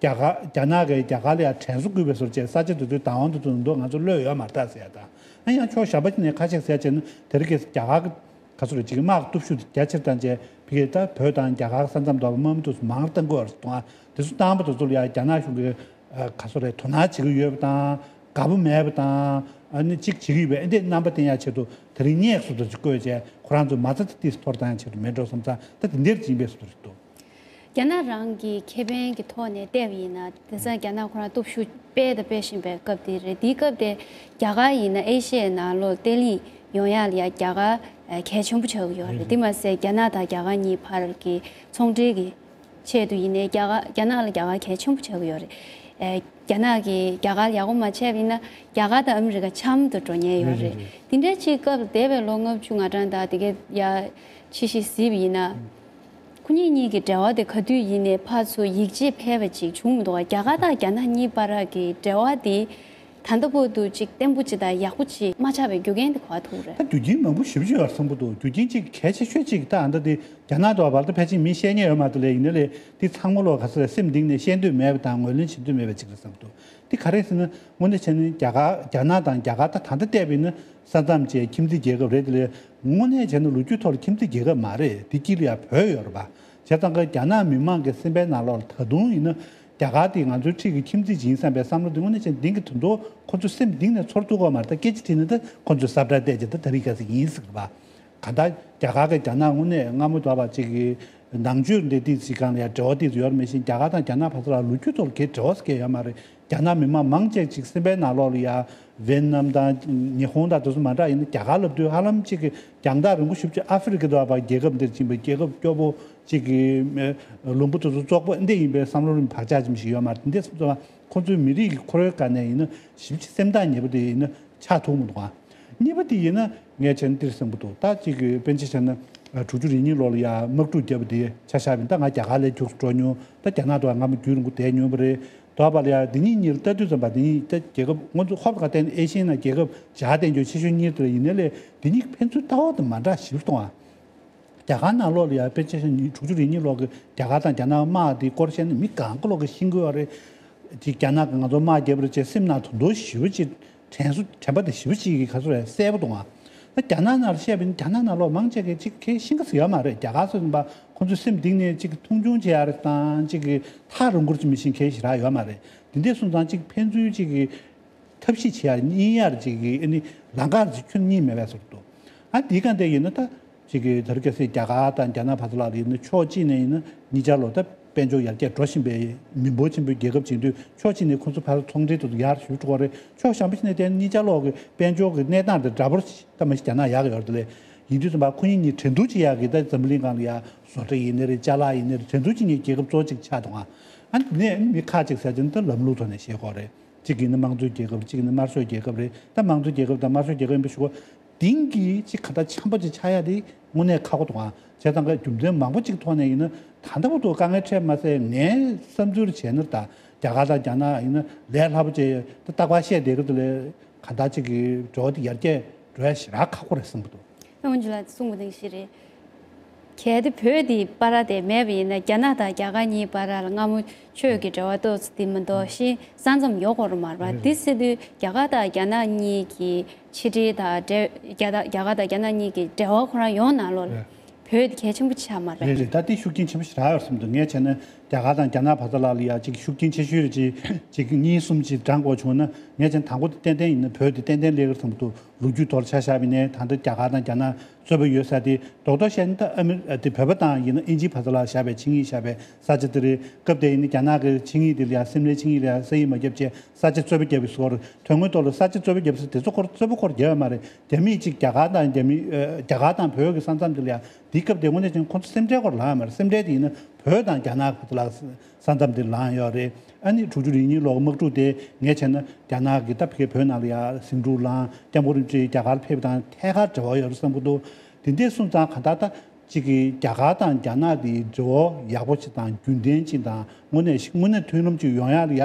རྒྱ་གར་རྒྱ་ནག་གིས་རྒྱ་གར་ལ་ཡ་དྲན་གསོ་བསྐུལ་བའི་བཟོ་བྱས། ས་ཆ་དེ་ཚོའི་བདག་དབང་དེ་ཚོ་ནང་དུ་ང་ཚོ་བློས་ཡོད་མ་རེད་ད་ཟེར་ཡ་དང་། ཨ་ཡང་ཕྱོགས་གཞན་པ་ཞིག་ནས་ཁ་ཤས་ཟེར་བྱས་ན། དེ་རིང་ཁ་སང་རྒྱ་གར་གྱི་ག་ཚོད་རེད། ཅིག་དམག་སྟོབས་ཤུགས་རྒྱ་ཆེར་བཏང་བྱས། ཕ་གིར་ད་བོད་དང་རྒྱ་གར་ས་མཚམས་དུ་དམག་མི་དེ་ཚོ་མང་རུ་བཏང་དགོས་པ་རེད་དང་། དེ་ཚོ་བཏང་པ་དེ་ཚོ་ལ་ཡང་རྒྱ་ནག་གཞུང་གིས་ཨ་ག་ཚོད་རེད། དོ་སྣང་བྱེད་ཀྱི་ཡོད་པ་དང་། དགའ་པོ་མེད་པ་དང་། ཨ་ནི་ཅིག་བྱེད་ཀྱི་ཡོད་པའི་ཨ་འདྲའི་རྣམ་པ་བསྟན་ཡག་ཆེད་དུ་དེ་རིང་སྙེག་བཟོ་འདྲ་ཅིག་བཀོད་བྱས། ཁོ་རང་ཚོའི་མ་རྩ་དེ་ཏིས་འཐོར་བཏང་ཡག་ཆེད་དུ་མེད་འགྲོ་བསམ་ཙང་། ད་དེ་འདྲ་ཅིག་ཡིན་པའི་བཟོ་འདྲ་ཞིག་འདུག་རྒྱ་ནག་རང་གི་ཁེ་ཕན་གྱི་ཐོག་ནས་བལྟས་པ་ཡིན་ན། དེང་སང་རྒྱ་ནག་ཁོ་རང་སྟོབས་ཤུགས་སྤེལ་དང་སྤེལ་བཞིན་པའི་སྐབས་དེ་རེད། དེའི་སྐབས་དེ་རྒྱ་གར་ཡིན་ན་ཨེ་ཤི་ཡའི་ནང་ལོགས་བརྟན་ལྷིང་ཡོང་ཡག་ལ་ཡ་རྒྱ་གར་ཨ་གལ་ཆེན་པོ་ཆགས་ཀྱི་ཡོད་རེད། དེ་མ་ཟད་རྒྱ་ནག་དང་རྒྱ་གར་གཉིས་བར་གྱི་ཚོང་འབྲེལ་གྱི་ཆེད་དུ་ཡིན་ནའི་རྒྱ་གར་རྒྱ་ནག་ལ་རྒྱ་གར་གལ་ཆེན་པོ་ཆགས་ཀྱི་ཡོད་རེད། ཨ་རྒྱ་ནག་གིས་རྒྱ་གར་ལ་ཡག་པོ་མ་བྱས་པ་ཡིན་ན། རྒྱ་གར་དང་ཨ་མི་རི་ཀ་འཆམ་དུ་འགྲོ་ཉེན་ཡོད་རེད། དེ་འདྲའི་ཅིག་སྐབས་འདས་པའི་ལོ་ལྔ་བཅུ་ང་གྲངས་དང་དེ་གའི་ཡ་ཕྱི་བཤིག་གཟིགས་པ་ཡིན་ན། ཁོ་གཉིས་གཉིས་ཀྱི་འབྲེལ་བ་དེ་ག་དུས་ཡིན་ནའི་ཕར་ཚུར་ཡིད་ཆེས་འཕེལ་བ་ཅིག་བྱུང་མི་འདུག་ག་རྒྱ་གར་དང་རྒྱ་ནག་གཉིས་བར་གྱི་འབྲེལ་བ་དེ་ད་ལྟ་བར་དུ་ཅིག་བརྟན་པོ་ཅིག་དང་ཡག་པོ་ཅིག་མ་ཆགས་པའི་རྒྱུ་རྐྱེན་དེ་ག་པར་ཐུག་རེད། ད་རྒྱུ་རྐྱེན་མང་པོ་ཞེ་པོ་ཅིག་ཡོད་བསམ་གྱི་འདུག་རྒྱུ་རྐྱེན་གཅིག་གལ་ཆེ་ཤོས་གཅིག་ད་ཨ་ད་དེ་རྒྱ་ནག་དང་བར་དུ་ཕལ་ཆེར་མི་བཤད་མཁན་ཡོད་མ་རེད་ལ། ཡིན་ནའི་ལས་དེ་ཚང་མ་ལོག་ག་ཚོད་རེད། སེམས་གཏིང་ནས་བཤད་འདོད་མེད་པ་དང་ངོས་ལེན་བྱེད་འདོད་མེད་པ་ཅིག་རེད་བསམ་གྱི་འདུག་དེ་ག་རེ་ཟེར་ན། དངོས་གནས་བྱས་ན་རྒྱ་གར་རྒྱ་ནག་དང་རྒྱ་གར་ད་ད་ལྟ་བལྟས་པ་ཡིན་ན་ས་མཚམས་བཅས་ཁྱིམ་མཚེས་རྒྱལ་ཁབ་རེད་དེ་ལས། དངོས་གནས་བྱས་ན་ལོ་རྒྱུས་ཐོག་ལ་ཁྱིམ་མཚེས་རྒྱལ་ཁབ་མ་རེད། དེ་དཀྱིལ་ལ་ཡང་བོད་ཡོད་རེད་པ། བྱས་ཙང་ཀ་རྒྱ་ནག་མི་མང་གི་སེམས་པའི་ནང་ལོགས་ལ་ད་དུང་ཡིན་ན་རྒྱ་གར་དེ་ང་ཚོའི་འཁྲིས་ཀྱི་ཁྱིམ་མཚེས་ཅིག་ཡིན་བསམ་པའི་བསམ་བློ་དེ་དངོས་གནས་བྱས་ན་གཏིང་གི་དོན་དུ་ཁོ་ཚོ་སེམས་གཏིང་ནས་ཚོར་ཐུབ་ཀྱི་ཡོད་མ་རེད། ད་སྐད་ཆ་དྲིས་ན་ད་ཁོ་ཚོས་ས་བཀྲ་བལྟས་བྱས་ད་ད་རིང་ཁ་སང་ཡིན་ཟེར་གི་རེད་པ། གང་ལྟར་རྒྱ་གར་གྱིས་རྒྱ་ནག་དངོས་གནས་སྔ་མོ་དུ་བ་ཅིག་གི་ནང་ཆོས་འདི་ཏིས་ཅིག་སྒང་ལ་ཡང་འབྲེལ་བ་ཏིས་ཡོད་རེད། མ་གཞི་རྒྱ་གར་དང་རྒྱ་ནག་བར་དུ་ལ་ལོ་རྒྱུས་ཐོག་ལ་གའི་འབྲེལ་བ་ཟེར་མཁན་ཡོད་མ་རེད། རྒྱ་ནག་མི་མང་མང་ཆེ་ཅིག་སེམས་པའི་ནང་ལོགས་ལ་ཡ་ཝེ་ཏི་ནམ་དང་ཉི་ཧོང་དང་དེ་ཚོ་མ་འདྲ་ཡིན་ན། རྒྱ་གར་ལབ་དུས་ཧ་ལམ་ཅིག་གི་རྒྱང་ཐག་རིང་པོ་ཞེ་པོ་ཅིག་ཨ་ཧྥེ་རི་ཁ་དུ་བ་རྒྱལ་ཁབ་འདིར་ཕྱིན་པའི་རྒྱལ་ཁབ་སྐྱོ་པོ་ཅིག་གི་ལུང་པ་དེ་ཚོ་བཙོག་པོ་འདི་ཡིན་པའི་བསམ་བློ་རིམ་བག་ཆགས་ཅིག་ཡོད་མ་རེད། འདི་འདྲ་སོང་ཙང་ཁོང་ཚོའི་མི་རིགས་ཀྱི་ཁོར་ཡུག་སྒང་ནས་ཡིན་ན་ཞེ་པོ་ཅིག་སེམས་ཐག་ཉེ་པོ་དེ་ཡིན་ན་ཆགས་ཐུབ་མི་འདུག་ཨ། གཉིས་པ་དེ་ཡིན་ན་ངས་བྱས་ན་འདིར་བསམ་གྱི་འདུག་ད་ཅིག་གི་དཔེར་ན་ཆ་བཞག་ན་དྲུག་ཅུ་རེ་གཉིས་ལོ་ལ་ཡ་དམག་འཁྲུག་བརྒྱབ་པ་དེ་ཆ་བཞག་པ་ཡིན་ན། ད་ང་རྒྱ་གར་ལ་རྒྱུགས་སུ་འགྲོ་མྱོང་། ད་རྒྱ་ནག་དུ་སྔ་མོ་རྒྱུན་རིང་པོ་བསྡད་མྱོང་བ་རེད། དོ་བ་ལ་ཡ་འདི་གཉིས་གཉིས་ལ་ལྟ་དུས་ཙམ་པ་འདི་གཉིས་ད་རྒྱལ་ཁབ་ང་ཚོ་ཧོབ་ཁ་བལྟས་ན་ཨེ་ཤི་ཡའི་ནང་རྒྱལ་ཁབ་བྱ་བ་བསྟན་རྒྱུ་ཆེ་ཤོས་གཉིས་དེ་ལ་ཡིན་ནའི་ལས་འདི་གཉིས་ཕན་ཚུན་ལྟ་བ་དང་མ་འདྲ་ཞིབ་གཏོང་བ། རྒྱ་གར་ནང་ལོགས་ལ་ཡང་དཔེར་ན་ཆ་བཞག་ན་དྲུག་ཅུ་རེ་གཉིས་ལོ་གི་རྒྱ་གར་དང་རྒྱ་ནག་དམག་དེའི་སྐོར་བཤད་ན་མི་གང་ག་ལོག་གི་ཤེས་ཀྱི་ཡོད་རེད། ཅིག་རྒྱ་ནག་གིས་ང་ཚོ་དམག་བརྒྱབ་པ་རེད་ཅེས་སེམས་ནང་དོན་དོ་ཞེ་པོ་ཅིག་དྲན་གསོ་དྲན་པ་དེ་ཞེ་པོ་ཅིག་གི་ག་ཚོད་རེད་གསལ་པོ་འདུག་ཨ། ད་རྒྱ་ནག་ནང་བཤད་པ་ཡིན་ན་རྒྱ་ནག་ནང་ལོགས་མང་ཆེ་གིས་ཅིག་གལ་ཤེས་ཀྱི་ཡོད་མ་རེད། རྒྱ་གར་སོགས་ཡིན་པ་ཁོང་ཚོའི་སེམས་གཏིང་ནས་ཅིག་མཐོང་ཆུང་བྱེད་ཡ་རེད་དང་། ཅིག་གི་ཐག་རིང་པོར་ཅིག་མི་ཤེས་མཁན་ཞིག་རག་ཡོད་མ་རེད། དེ་འདྲ་སོང་ཙང་ཅིག་ཕན་ཚུན་ཅིག་གི་ཐབས་ཤེས་བྱེད་ཡ་གཉིས་ཡར་ཅིག་གི་ཨ་ནི་ལམ་ཁ་ཅིག་ཁྱོན་གཉིས་མེད་པའི་བཟོ་འདུག་ཨ་དེའི་སྒང་དེ་ཡིན་ན་ད་ཅིག་གི་ད་རུང་གལ་སྲིད་རྒྱ་གར་དང་རྒྱ་ནག་བར་དུ་ལ་ཡིན་ན་ཕྱོགས་གཅིག་ནས་ཡིན་ན་གཉིས་ཆ་ལོག་ད་དཔལ་འབྱོར་ཡར་རྒྱས་འགྲོ་བཞིན་པའི་མི་འབོར་ཆེན་པོའི་རྒྱལ་ཁབ་ཅིག་ཡིན་དུས། ཕྱོགས་གཅིག་ནས་ཁོ་ཚོ་ཕར་ཚོང་འབྲེལ་དེ་ཚོ་ཡར་ཞུ་འགྲོ་གི་རེད། ཕྱོགས་གཞན་པ་ཞིག་ནས་བལྟས་ན་གཉིས་ཆ་ལོག་གི་དཔལ་འབྱོར་གྱི་གནས་སྟངས་དེ་འདྲ་པོ་ཞིག་ད་མ་གཞི་རྒྱ་ནག་ཡག་གི་ཡོད་རེད་དེ་ལས། ཡིན་དུས་ཙམ་པ་ཁོ་གཉིས་གཉིས་འགྲན་བསྡུར་བྱེད་ཡག་གི་ད་འཛམ་བུ་གླིང་སྒང་ལ་ཡ་བཟོ་གྲྭ་ཡིན་ནའི་རེད། ཅ་ལག་ཡིན་ནའི་རེད། འགྲན་བསྡུར་བྱེད་མཁན་རྒྱལ་ཁབ་གཙོ་བོ་གཅིག་ཆགས་འདུག་ཨ། ཨ་ནི་མི་ཁག་ཅིག་ཟེར་གྱི་ནི་ད་ལམ་ལུགས་ཐོག་ནས་བཤད་དགོས་རེད། གཅིག་ཡིན་ན་དམངས་གཙོའི་རྒྱལ་ཁབ། གཅིག་ཡིན་ན་དམར་གསོད་རྒྱལ་ཁབ་རེད། ད་དམངས་གཙོའི་རྒྱལ་ཁབ་དང་དམར་གསོད་རྒྱལ་ཁབ་ཡིན་པའི་ཞུ་གོ། དེང་གི་ཅིག་ག་ད་འཆམ་པོ་ཅིག་ཆགས་ཡ་དེ་དངོས་གནས་ཁག་པོ་འདུག་ཨ། བྱས་ཙང་ཀ་རྒྱུ་མཚན་མང་པོ་ཅིག་ཐོག་ནས་ཡིན་ན་ད་ལྟ་བར་དུ་དཀའ་ངལ་འཕྲད་མ་ཟད། ངའི་བསམ་ཚུལ་བྱས་ན་ད་རྒྱ་གར་དང་རྒྱ་ནག་ཡིན་ན་ལས་སླ་པོ་ཅིག་ད་རྟག་པར་བཤད་བསྡད་ཀྱི་འདུག་ལས། གང་ལྟར་ཅིག་གི་འབྲེལ་བ་དེ་ཡར་རྒྱས་འགྲོ་ཡ་ཞེ་དྲག་ཁག་པོ་རེད་བསམ་གྱི་འདུག་ཨ་ཝུན་ཇི་ལགས་གསུངས་པ་ནང་བཞིན་རེད། གལ་ཏེ་བོད་དེ་བར་དེ་མེད་པ་ཡིན་ན། རྒྱ་ནག་དང་རྒྱ་གར་གཉིས་བར་ལ་སྔ་མོ་ཆོས་ཀྱི་འབྲེལ་བ་ཏོག་ཙམ་དེ་མ་གཏོགས་ཤིང་ས་མཚམས་ཡོད་དགོས་རེད་མ་རེད་པ། དེ་ཟེར་དུས་རྒྱ་གར་དང་རྒྱ་ནག་གཉིས་ཀྱི་ཕྱི་འབྲེལ་དང་འབྲེལ་རྒྱ་དང་རྒྱ་གར་དང་རྒྱ་ནག་གཉིས་ཀྱི་འབྲེལ་བ་ཁོ་རང་ཡོངས་ནང་ལོགས་ལ་བོད་དེ་གལ་ཆེན་པོ་ཆགས་མ་རེད། རེད་རེད། ད་དེ་ཤུགས་རྐྱེན་ཆེན་པོ་ཞིག་རག་ཡོད་བསམ་འདུག་ངས་བྱས་ན་རྒྱ་གར་དང་རྒྱ་ནག་བར་དུ་ལ་ལ་ཡ་ཅིག་ཤུགས་རྐྱེན་ཆེ་ཤོས་རེད། ཅིག་ཅིག་གཉིས་གསུམ་ཅིག་བགྲང་དགོས་བྱུང་ན། ངས་བྱས་ན་དང་པོ་དེ་ཏན་ཏན་ཡིན་ན་བོད་དེ་ཏན་ཏན་སླེབས་ཀྱི་རེད་བསམ་གྱི་འདུག་ལོ་རྒྱུས་ཐོག་ཆ་བཞག་པ་ཡིན་ན། ད་ལྟ་རྒྱ་གར་དང་རྒྱ་ནག་རྩོད་པ་ཡོད་ས་དེ་རྡོག་རྡོག་བཤད་ན། ད་ཨ་མི་དེ་བོད་པ་དང་ཡིན་ན་ཨིན་ཇི་བར་དུ་ལ་བཞག་པའི་ཆིངས་ཡིག་བཞག་པའི་ས་ཆ་དེ་རེད། སྐབས་དེ་ཡིན་ན་རྒྱ་ནག་གི་ཆིངས་ཡིག་དེ་ལ་ཡ་སིམ་ལའི་ཆིངས་ཡིག་ལ་ཡ་ས་ཡིག་མ་བརྒྱབ་བྱས་ས་ཆ་རྩོད་པ་བརྒྱབ་པའི་སྐོར། དོན་དངོས་ཐོག་ལ་ས་ཆ་རྩོད་པ་བརྒྱབ་ས་དེ་ཚོ་སྐོར་རྩོད་པ་སྐོར་རྒྱབ་ཡོད་མ་རེད། རྒྱ་མིས་ཅིག་རྒྱ་གར་དང་རྒྱ་མི་ཨ་རྒྱ་གར་དང་བོད་ཀྱི་ས་མཚམས་དེ་ལ་ཡ་དེའི་སྐབས་དེ་དངོས་གནས་ཀྱང་ཁོང་ཚོ་སེམས་ཁྲལ་སྐོར་ལངས་ཡོད་མ་རེད། སེམས་ཁྲལ་དེ་ཡིན་ན་བོད་དང་རྒྱ་ནག་བར་དུ་ལ་ས་མཚམས་དེ་ལངས་ཡོད་རེད། ཨ་ནི་དྲུག་ཅུ་རེ་གཉིས་ལོའི་དམག་འཁྲུག་དེ་ངས་བྱས་ན་རྒྱ་ནག་གིས་ད་ཕ་གིའི་བོད་ནང་ལ་ཡ་ཟིང་འཁྲུག་ལངས། སྐྱབས་མགོན་རིན་པོ་ཆེ་རྒྱ་གར་ཕེབས་པ་དང་ཐད་ཀར་འབྲེལ་བ་ཡོད་རེད་བསམ་གྱི་འདུག་དེ་འདྲས་སོང་ཙང་གང་ལྟར་ད་ཅིག་གིས་རྒྱ་གར་དང་རྒྱ་ནག་དེའི་འབྲེལ་བ་ཡག་པོ་ཅིག་དང་རྒྱུན་ལྡན་ཅིག་དང་། དངོས་གནས་ཤིག་དངོས་གནས་མཐུན་ལམ་ཅིག་ཡོང་ཡག་ལ་ཡ་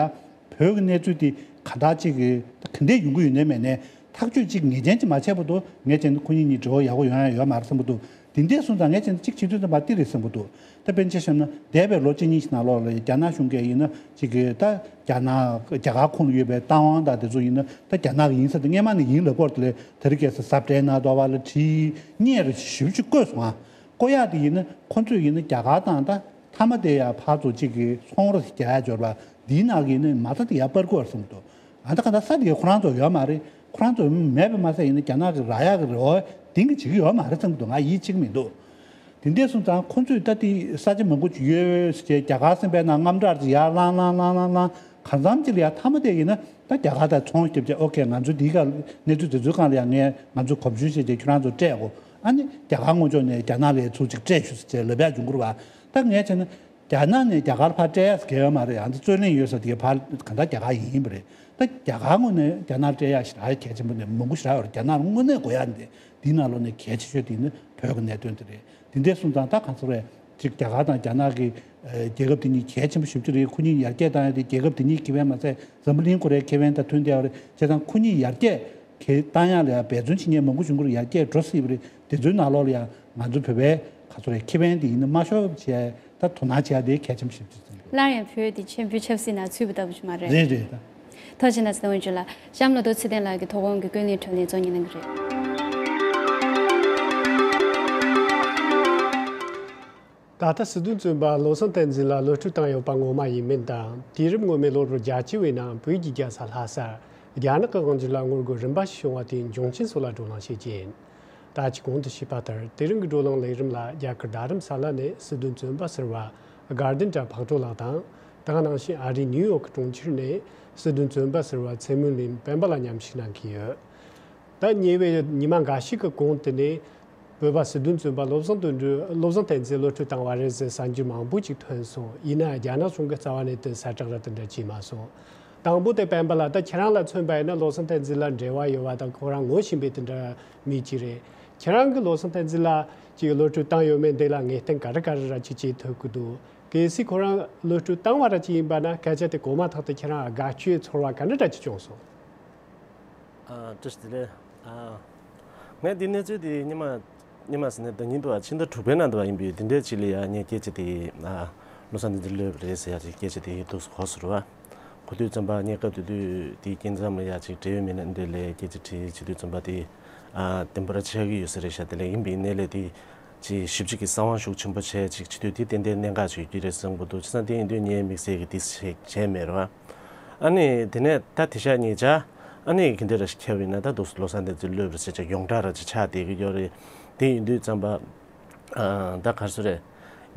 བོད་ཀྱི་གནས་ཚུལ་དེ་གང་ལྟར་ཅིག་གིས་ད་ག་འདྲས་ཡོང་གི་ཡོད་ནའི་མེད་ནའི་ཐག་གཅོད་ཅིག་ངེས་ཅན་ཅིག་མ་བྱས་བར་དུ་ངས་བྱས་ན་ཁོ་གཉིས་གཉིས་འབྲེལ་བ་ཡག་པོ་ཡོང་ཡག་ཡོད་མ་རེད་བསམ་གྱི་འདུག་དེ་འདྲས་སོང་ཙང་ངས་བྱས་ན་གཅིག་བྱེད་དུས་ཙམ་པ་འདི་རེད་བསམ་གྱི་འདུག་ད་དཔེར་ན་ཆ་བཞག་ན་འདས་པའི་ལོ་གཅིག་གཉིས་ཤིག་ནང་ལོགས་ལ་རྒྱ་ནག་གཞུང་གིས་ཡིན་ན་ཅིག་གིས་ད་རྒྱ་ནག་རྒྱ་གར་ཁོངས་ལ་ཡོད་པའི་རྟ་དབང་དང་དེ་ཚོ་ཡིན་ན་ད་རྒྱ་ནག་གི་ཡིན་ས་དེ་སྔས་མ་ནས་ཡིན་ལབ་སྐོར་དེ་ལས་དེ་རིང་ཁ་སང་ཟབ་སྦྲེལ་ནང་དོ་བ་ལ་བྲིས་བརྙན་རེ་ཞིབ་ཅིག་བཀོད་སོང་ཨ། བཀོད་ཡག་དེ་ཡིན་ན་ཁོང་ཚོས་ཡིན་ན་རྒྱ་གར་དང་ད་མཐའ་མ་དེ་ཡ་ཕར་ཚུར་གཅིག་གི་ཚོང་ར་རྒྱག་ཡག་འབྱོར་པ་འདིའི་ནང་གི་ཡིན་ན་མ་རྩ་དེ་ཡར་སྤར་དགོས་རེད་བསམ་གྱི་འདུག་ཨ་ད་ག་ད་ས་དེ་ཁོ་རང་ཚོ་ཡོད་མ་རེད། ཁོ་རང་ཚོ་མེད་པ་མ་ཟད་ཡིན་ན་རྒྱ་ནག་གི་རག་ཡག་གི་རེ་བ་གཏིང་གི་བྱེད་ཀྱི་ཡོད་མ་རེད་བསམ་གྱི་འདུག་ང་ཡིད་ཆེས་ཀྱི་མི་འདུག་དེ་འདྲས་སོང་ཙང་ཁོང་ཚོས་ད་དེ་ས་ཆ་མང་པོ་ཅིག་ཡོད་ཟེར་བྱས་རྒྱ་གར་སེམས་པའི་ནང་དངངས་སྐྲག་ཅིག་ཡར་ལངས་ལངས་ལངས་ལངས་ལངས། གང་འཚམ་ཅིག་ལ་ཡ་མཐའ་མ་དེ་ཡིན་ན་ད་རྒྱ་གར་དང་ཚོང་རྒྱབ་བྱས་ཨོ་ཁེ་ང་ཚོ་འདིའི་སྒང་གནས་ཚུལ་དེ་ཚོའི་སྒང་ལ་ཡ་ངས་ང་ཚོ་གོ་བརྗོད་བྱས་བྱས་ཁྱོད་རང་ཚོ་སྤྲད་དགོས། ཨ་ནི་རྒྱ་གར་དངོས་ཕྱོགས་ནས་རྒྱ་ནག་ལ་ཚུར་ཅིག་སྤྲད་ཤོག་ཟེར་བྱས་ལབ་ཡག་འབྱུང་གི་རེད་པ། ད་ངས་བྱས་ན་རྒྱ་ནག་ནས་རྒྱ་གར་ཕར་སྤྲད་ཡག་གལ་ཡོད་མ་རེད། ཨ་ནི་རྩོད་གླེང་ཡོད་ས་དེ་ཕར་གང་ལྟར་རྒྱ་གར་ཡིན་པ་རེད། ད་རྒྱ་གར་ངོས་ནས་རྒྱ་ནག་སྤྲད་ཡག་ཞེ་དྲག་གལ་ཆེན་པོ་ནས་མང་པོ་ཞེ་དྲག་ཡོད་རེད། རྒྱ་ནག་ལ་དངོས་གནས་དགོས་ཡག་འདི་འདིའི་ནང་ལོགས་ནས་གལ་ཆེ་ཤོས་དེ་ནི་བོད་ཀྱི་གནད་དོན་དེ་རེད། དེ་འདྲས་སོང་ཙང་ད་གང་ཟེར་རེད། ཅིག་རྒྱ་གར་དང་རྒྱ་ནག་གི་ཨ་རྒྱལ་ཁབ་དེ་གཉིས་གལ་ཆེན་པོ་ཞེ་པོ་ཅིག་རེད། ཁོ་གཉིས་ཡར་རྒྱས་བཏང་ཡག་དེ་རྒྱལ་ཁབ་དེ་གཉིས་ཀྱི་ཁེ་ཕན་མ་ཟད་འཛམ་བུ་གླིང་ཁོ་རའི་ཁེ་ཕན་དང་མཐུན་བསྡད་ཡོད་རེད། བྱས་ཙང་ཁོ་གཉིས་ཡར་རྒྱས་གལ་བཏང་ཡག་ལ་ཡང་འབད་བརྩོན་བྱེད་མཁན་མང་པོ་བྱུང་གི་རེད། ཡར་རྒྱས་འགྲོ་སྲིད་པ་རེད། དེ་ཚོའི་ནང་ལོགས་ལ་ཡང་ང་ཚོ་བོད་པའི་ག་ཚོད་རེད། ཁེ་ཕན་དེ་ཡིན་ན་མ་ཤོར་བ་བྱས་ད་དོ་སྣང་བྱེད་ཡག་དེ་གལ་ཆེན་པོ་ཞེ་པོ་ཅིག་བརྩི་འདུག་སླར་ཡང་བོད་དེ་ཆེན་པོའི་ཆབ་སྲིད་ནང་ཚུད་པ་ལྟ་བུ་ཞིག་མ་རེད། རེད་རེད་ད། ཐུགས་རྗེ་གནང་། ཚེ་དབང་ཆོས་ལགས། གཤམ་ལ་རྡོ་ཚེ་བརྟན་ལགས་ཀྱིས་དོ་དགོང་གི་ཀུན་གླེང་བགྲོ་གླེང་གཙོ་བོ་ཉན་གནང་གི་རེད། ད་ལྟ་སྲིད་དོན་བཙོན་པ་བློ་བཟང་བསྟན་འཛིན་ལ་གློད་གྲོལ་བཏང་ཡོད་པ་ངོ་མ་ཡིན་མིན་དང་། དུས་རབས་སྔོན་མའི་ལོ་རབས་བརྒྱད་ཅུ་བའི་ནང་བོད་ཀྱི་རྒྱལ་ས་ལྷ་སར་རྒྱ་ནག་གི་དབང་སྒྱུར་ལ་ངོ་རྒོལ་རིམ་པ་ཞིག་བྱུང་བ་དེའི་འབྱུང་རྐྱེན་སོགས་ལ་བགྲོ་གླེང་བྱེད་ཀྱི་ཡིན། ད་ཅི་གོང་དུ་ཞུས་པ་ལྟར་དེ་རིང་གི་བགྲོ་གླེང་ལས་རིམ་ལ་རྒྱ་གར་རྡ་རམ་ས་ལ་ནས་སྲིད་དོན་བཙོན་པ་ཟུར་པ་དགའ་ལྡན་གྲགས་ཕག་གྲུ་ལགས་དང་། དེ་ག་ནང་བཞིན་ཨ་རིའི་ནིའུ་ཡོག་གི་གྲོང་ཁྱེར་ནས་སྲིད་དོན་བཙོན་པ་ཟུར་པ་ཚེ་སྨོན་གླིང་སྤེན་པ་ལགས་མཉམ་ཞུགས་གནང་གི་ཡོད། ད་ཉེ་བའི་ཉི་མ་འགའ་ཞིག་གི་གོང་དུ་ནས་བོད་པ་སྲིད་དོན་བཙོན་པ་བློ་བཟང་དོན་གྲུབ། བློ་བཟང་བསྟན་འཛིན་གློད་གྲོལ་བཏང་བ་རེད་ཟེར་གསར་འགྱུར་མང་པོ་ཅིག་ཐོན་སོང་། ཡིན་ན་རྒྱ་ནག་གཞུང་གི་རྩ་བ་ནས་དེ་གསལ་བསྒྲགས་ར་དེ་འདྲ་བྱས་མ་སོང་། དང་པོ་དེ་སྤེན་པ་ལགས། ད་ཁྱེད་རང་ལ་མཚོན་པ་ཡིན་ན་བློ་བཟང་བསྟན་འཛིན་ལ་འབྲེལ་བ་ཡོད་པ་དང་ཁོ་རང་ངོ་ཤེས་པའི་དེ་འདྲ་མི་གཅིག་རེད། ཁྱེད་རང་གིས་བློ་བཟང་བསྟན་འཛིན་ལགས་ཀྱིས་གློད་གྲོལ་བཏང་ཡོད་མེད་འདི་ལ་ངེས་གཏན་ག་རེ་ག་རེ་ར་ཅིག་བྱེད་ཐུབ་ཀྱི་འདུག་གལ་སྲིད་ཁོ་རང་གློད་གྲོལ་བཏང་བ་ར་ཅིག་ཡིན་པ་ན་སྐད་ཆ་དེ་གོ་མ་ཐག་ཏུ་ཁྱེད་རང་དགའ་སྐྱོའི་ཚོར་བ་ག་འདྲ་འདྲ་ཅིག་བྱུང་སོང་། ཨ། བཀྲ་ཤིས་བདེ་ལེགས། ཨ། ངས་འདི་གནས་ཚུལ་འདི་ཉི་མ་ཉི་མ་ཟེར་ནས་ཟླ་ཉིན་དུ་ཨ་ཕྱི་ཟླ་དྲུག་པའི་ནང་དུ་ཨ་ཡིན་པའི་འདི་འདྲའི་ཅིག་ལ་ཡ་ངས་སྐད་ཆ་དེ། ཨ། བློ་བཟང་བསྟན་འཛིན་གློད་པ་རེད་ཟེར་ཡ་ཅིག་སྐད་ཆ་དེ་འདུག་སེ་གོ་སོང་རེད་པ། གོ་དུས་ཙམ་པ་ངས་སྐབས་དེ་དུས་དེའི་སྐྱེ་མཚམས་ལ་ཡ་ཅིག་འབྲེལ་ཡོད་མི་སྣ་འདི་ལ་སྐད་ཆ་དྲིས་བྱེད་དུས་ཙམ་པ་དེ། ཨ། བདེན་པར་ཆགས་ཀྱི་ཡོད་ས་རེད་ཤག་དེ་ལས་ཡིན་པའི་གནས་ལས་དེ། ཅིག་ཞིབ་ཅིག་གི་གསང་བ་ཤུགས་ཆེན་པོ་བྱས་ཅིག་བྱེད་དུས་དེ་ཏན་ཏན་གནད་འགག་ཅིག་ཡོད་ཀྱི་རེད་བསམ་གྱི་འདུག་བྱས་ཙང་དེ་ཡིན་དུས་ངས་དམིགས་བསལ་གྱི་དེ་ཞིག་བྱས་མེད་རེད་པ། ཨ་ནི་དེ་ནས་ད་དེ་ཤག་ཉེ་ཆར་ཨ་ནི་ག་འདྲ་རེ་ཞིག་ཁྱབ་ཡིན་ན། ད་འདུག་སེ་བློ་བཟང་བསྟན་འཛིན་གློད་པ་རེད་ཟེར་ཅིག་ཡོངས་གྲགས་ར་ཅིག་ཆགས་བསྡད་ཀྱི་ཡོད་རེད། དེ་ཡིན་དུས་ཙམ་པ། ཨ། ད་ག་རེ་ཟེར་རེད།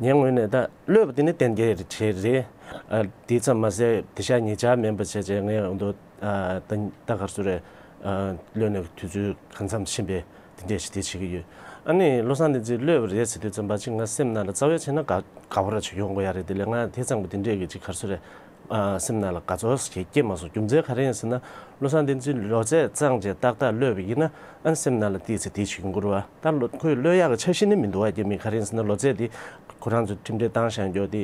ངའི་ངོས་ནས་ད་གློད་པ་དེ་ནི་གཏན་འཁེལ་བྱས་རེད། ཨ། དེ་ཙམ་མ་ཟད་དེ་ཤག་ཉེ་ཆར་མིན་པ་བྱས་བྱས་ངས་འདུག་ཨ། ད་ད་ག་རེ་ཟེར་རེད། ཨ། གློད་ནས་དུས་ཚོད་གང་འཚམ་ཕྱིན་པའི་དེ་འདྲས་ཞིག་དེ་བྱེད་ཀྱི་ཡོད། ཨ་ནི་བློ་བཟང་བསྟན་འཛིན་གློད་པ་རེད་ཟེར་དུས་ཙམ་པ་ཅིག་ང་སེམས་ནང་ལ་རྩ་བའི་ཆ་ནས་དགའ་དགའ་པོ་ར་ཅིག་ཡོང་དགོས་ཡ་རེད། དེ་ལས་ང་དེ་ཙམ་གྱི་དེ་འདྲས་ཀྱི་ཅིག་ག་རེ་ཟེར་རེད། ཨ། སེམས་ནང་ལ་དགའ་ཚོར་ཞིག་སྐྱེས་མ་སོང་། རྒྱུ་མཚན་ག་རེ་ཡིན་ཟེར་ན། བློ་བཟང་བསྟན་འཛིན་ལོ་ཚད་བརྩིས་བྱས་ཏག་ཏག་གློད་པ་ཡིན་ན། ཨ་ནི་སེམས་ནང་ལ་ཏོག་ཙམ་དེ་ཞིག་ཡོང་གི་རེད་པ། ད་ལོ་ཁོས་གློད་ཡག་གི་འཆར་གཞི་ནི་མི་འདུག་པ། རྒྱ་མི་ག་རེ་ཡིན་ཟེར་ན་ལོ་ཚད་དེ་ཁོ་རང་ཚོས་ཁྲིམས་འགྲེལ་བཏང་བཞག་རྒྱུ་དེ།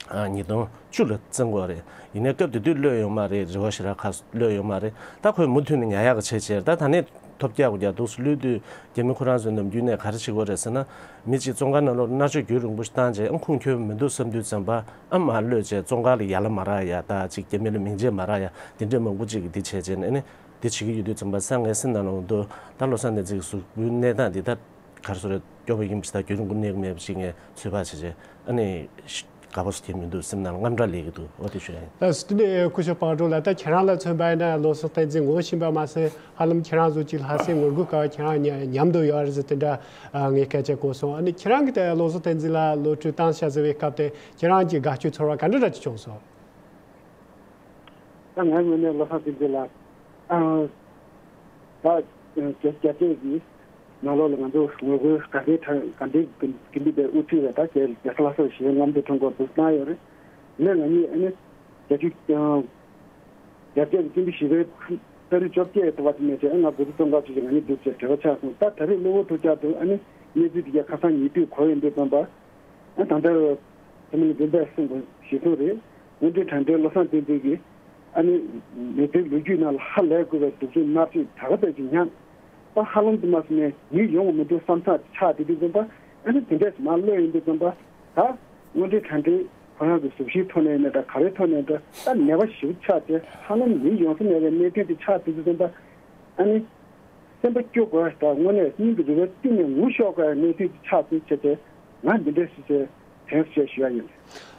ཨ། ཉིས་སྟོང་བཅུ་ལ་བརྩི་དགོས་རེད། ཡིན་ནའི་སྐབས་དེ་དུས་གློད་ཡོད་མ་རེད། རེ་བ་ཞེ་དྲག་ཁ་གློད་ཡོད་མ་རེད། ད་ཁོས་མུ་མཐུད་ནས་ཉར་ཡག་གི་བྱས་བྱས། ད་ད་ནི་ ཐོབ་རྒྱག་དགོས་རྒྱག་འདུག་སེ་གློད་དུས་རྒྱ་མི་ཁོ་རང་ཚོའི་ནམ་རྒྱུན་ནས་ག་རེ་བྱེད་ཀྱི་ཡོད་རེད་ཟེར་ན། མི་གཅིག་བཙོན་ཁང་ནང་ལོགས་མནར་གཅོད་རྒྱུན་རིང་པོ་ཞིག་བཏང་རྗེས་ཨ་ཁུངས་འཁྱོལ་མི་འདུག་བསམ་དུས་ཙམ་པ་ཨ་མར་གློད་བྱས་བཙོན་ཁང་ལ་ཡར་ལ་མར་རག་ཡ། ད་ཅིག་རྒྱ་མི་ལ་མིང་ཆད་མར་རག་ཡ། དེ་འདྲའི་མང་པོ་ཅིག་གིས་འདི་བྱས་རྗེས་ནས་ཨ་ནི་འདི་བྱེད་ཀྱི་ཡོད་དུས་ཙམ་པ་ས་ངའི་སེམས་ནང་ལ་འོང་དུས་ད་བློ་བཟང་བསྟན་འཛིན་གྱི་གཟུགས་པོའི་གནས་སྟངས་འདི་ད་ག་རེ་ཟེར་རེད། སྐྱོ་པོ་ཡིན་པ་ཞིག་དང་རྒྱུན་རིང་པོ་གནས་ཀྱི་མེད་པ་ཅིག་ངས་ཚོད་དཔག་བྱས་རྗེས་ཨ་ནི། དགའ་པོ་སུ་དེ་མི་འདུག་སེམས་ནང་ལ་དངངས་སྐྲག་སླེབས་ཀྱི་འདུག་འོ་དེ་ཞུ་ཡ་ཡིན། ལགས་སོ། དེ་ནས་སྐུ་ཞབས་སྤངས་སྒྲོག་ལགས། ད་ཁྱེད་རང་ལ་མཚོན་པ་ཡིན་ན་བློ་བཟང་བསྟན་འཛིན་ངོ་ཤེས་པ་མ་ཟད་ཧ་ལམ་ཁྱེད་རང་ཚོ་གཅིག་ལྷག་སའི་ངོ་རྒོལ་སྐབས་ཁྱེད་རང་མཉམ་དུ་ཡོད་རེད་ཟེར་དེ་འདྲ་ངས་སྐད་ཆ་གོ་སོང་། ཨ་ནི་ཁྱེད་རང་གིས་ད་བློ་བཟང་བསྟན་འཛིན་ལགས་གློད་གྲོལ་བཏང་ཤག་ཟེར་བའི་སྐབས་དེ་ཁྱེད་རང་གི་དགའ་སྐྱོ་ཚོར་བ་ག་འདྲ་འདྲ་ཅིག་བྱུང་སོང་། ད་ང་ངོས་ནས་བློ་བཟང་བསྟན་འཛིན་ལགས་ཨ་ད་རྒྱ་རྒྱ་སྐད་ཀྱི་ནང་ལོགས་ལ་ང་ཚོ་ངོ་རྒོལ་དགའ་ལྡན་གྲངས་དགའ་ལྡན་དགེ་འདུན་པའི་དབུ་ཁྲིད་ལ་ད་རྒྱལ་རྒྱལ་ས་ལྷ་སར་ཞལ་མཉམ་དུ་ཐོན་སྐོར་འདུག་གནང་ཡོད་རེད། ནས་ང་གཉིས་ཨ་ནི་རྒྱ་ཆུ་རྒྱ་སྐད་ཀྱི་སྤྱི་འཐུས་ཞི་བའི་ཏ་རིག་བཅོ་བརྒྱད་ཐོག་པ་དེ་ནས་བྱས་ཨ་ང་དགུ་ཚོ་བཙོན་ཁང་བཅུ་ཞིག་ང་གཉིས་འདུག་ཅེས་འབྲེལ་བ་ཆགས་སོང་། ད་ད་རེས་གློ་བུར་དུ་བསྐྱར་དུ་ཨ་ནི་གནས་ཚུལ་དེ་ག་ཁ་སང་ཉེ་དུས་གོ་ཡོང་དུས་ཙམ་པ། ཨ་ད་ལྟ་ཚང་མ་ལ་འདོན་པས་གསུངས་པ་ཞིག་གསུངས་རེད། དངོས་འབྲེལ་དྲ་འབྲེལ་བློ་བཟང་བསྟན་འཛིན་གྱིས་ཨ་ནི་མི་སྡེའི་ལོ་རྒྱུས་ནང་ལ་ཧ་ལས་དགོས་པའི་སྡུག་སྦྱོང་མནར་གཅོད་ད་ག་ཙམ་ཞིག་མྱངས། ད་ཧ་ལམ་དུ་མ་སོང་ནས་མི་ཡོང་བ་མི་འདུག་བསམ་ཚར་ཆགས་བསྡད་དུས་ཙམ་པ་ཨ་ནི་དེ་འདྲས་མར་གློད་ཡོང་དུས་ཙམ་པ་ད་དངོས་འབྲེལ་དྲ་འབྲེལ་ཁོ་རང་གི་གཟུགས་གཞིའི་ཐོག་ནས་ཡིན་ན་ད་ག་རེའི་ཐོག་ནས་ད་ད་ནད་པ་ཞེ་པོ་ཆགས་ཏེ་ཧ་ལམ་མི་ཡོང་ས་མེད་པའི་གནད་དོན་དེ་ཆགས་བསྡད་དུས་ཙམ་པ་ཨ་ནི། སེམས་པ་སྐྱོ་དགོས་དང་དངོས་གནས་སྙིང་གི་རུས་པའི་གཏིང་ནས་ངུ་ཤོག་དགོས་གནས་ཚུལ་ཅིག་ཆགས་སོང་བྱས་ཏེ་ང་འདི་འདྲས་སུ་བྱས་དྲན་གསོ་ཞུ་ཡ་ཡིན།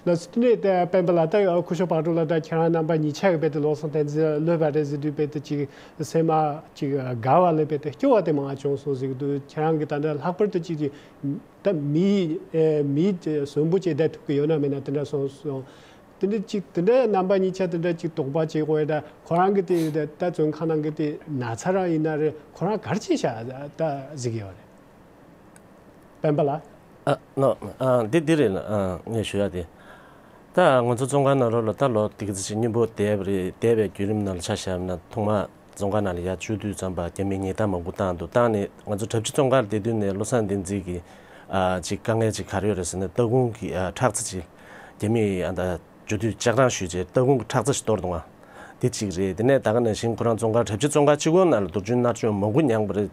ལགས་སོ། དེ་ནས་ད་སྤེན་པ་ལགས་ད་སྐུ་ཞབས་སྤངས་སྒྲོག་ལགས་ད་ཁྱེད་རང་རྣམ་པ་གཉིས་ཆ་གི་རྦད་དེ་བློ་བཟང་བསྟན་འཛིན་གློད་པ་རེད་ཟེར་དུས་རྦད་དེ་ཅིག་སེམས་ཅིག་དགའ་བ་ལས་རྦད་དེ་སྐྱོ་བ་དེ་མང་བ་བྱུང་སོང་ཟེར་གི་འདུག་ཁྱེད་རང་གི་ད་ལྟ་ལྷག་པར་དུ་ཅིག་ཅིག་ད་མི་མི་གསོན་པོ་ཅིག་བསྡད་ཐུབ་ཀྱི་ཡོད་ན་མེད་ན་དེ་འདྲ་སོང་སོང་། དེ་འདྲ་ཅིག་དེ་འདྲ་རྣམ་པ་གཉིས་ཆ་དེ་འདྲ་ཅིག་དོགས་པ་བྱེད་དགོས་ཡ་ད་ཁོ་རང་གི་དེ་ད་བཙོན་ཁང་ནང་གི་དེ་ན་ཚ་རང་ཡིན་ན་རེད་ཁོ་རང་ག་རེ་བྱས་ཤག་ད་གཟིགས་ཡོད་རེད། སྤེན་པ་ལགས། ཨ་ནོ་ཨ་འདི་འདི་རེད་ཨ་ངས་ཞུ་ཡ་དེ། ད་ང་ཚོ་བཙོན་ཁང་ནང་ལོགས་ལ་ད་ལོ་དེ་ག་ཚོད་ཅིག་སྙིང་པོ་བསྡད་པ་རེད། བསྡད་པའི་བརྒྱུད་རིམ་ནང་ལ་ཆ་བཞག་ན་ཐོག་མ། བཙོན་ཁང་ནང་ལ་ཡར་བཅུག་དུས་ཙམ་པ་རྒྱ་མིས་ཉེས་རྡུང་མང་པོ་བཏང་འདུག་བཏང་ནས་ང་ཚོ་གྲྭ་བཞི་བཙོན་ཁང་ལ་བསྡད་དུས་ནས་བློ་བཟང་བསྟན་འཛིན་གྱི་ཨ་ཅིག་དཀའ་ངལ་ཅིག་ག་རེ་ཡོད་རེད་ཟེར་ན་སྟ་གོན་གྱི་ཨ་ཁྲག་རྩ་ཅིག་རྒྱ་མིས་ཨ་ད་འཇུ་དུས་ལྕགས་རང་གཞུས་བྱས་སྟ་གོན་གྱི་ཁྲག་རྩ་ཞིག་གཏོར་འདུག་ཨ། དེ་གཅིག་རེད། དེ་ནས་ད་ག་ནང་བཞིན་ཁོ་རང་བཙོན་ཁང་གྲྭ་བཞི་བཙོན་ཁང་གཅིག་པོ་ནང་ལ་རྡོག་རྫུན་མནར་གཅོད་མང་པོ་མྱངས་པ་རེད།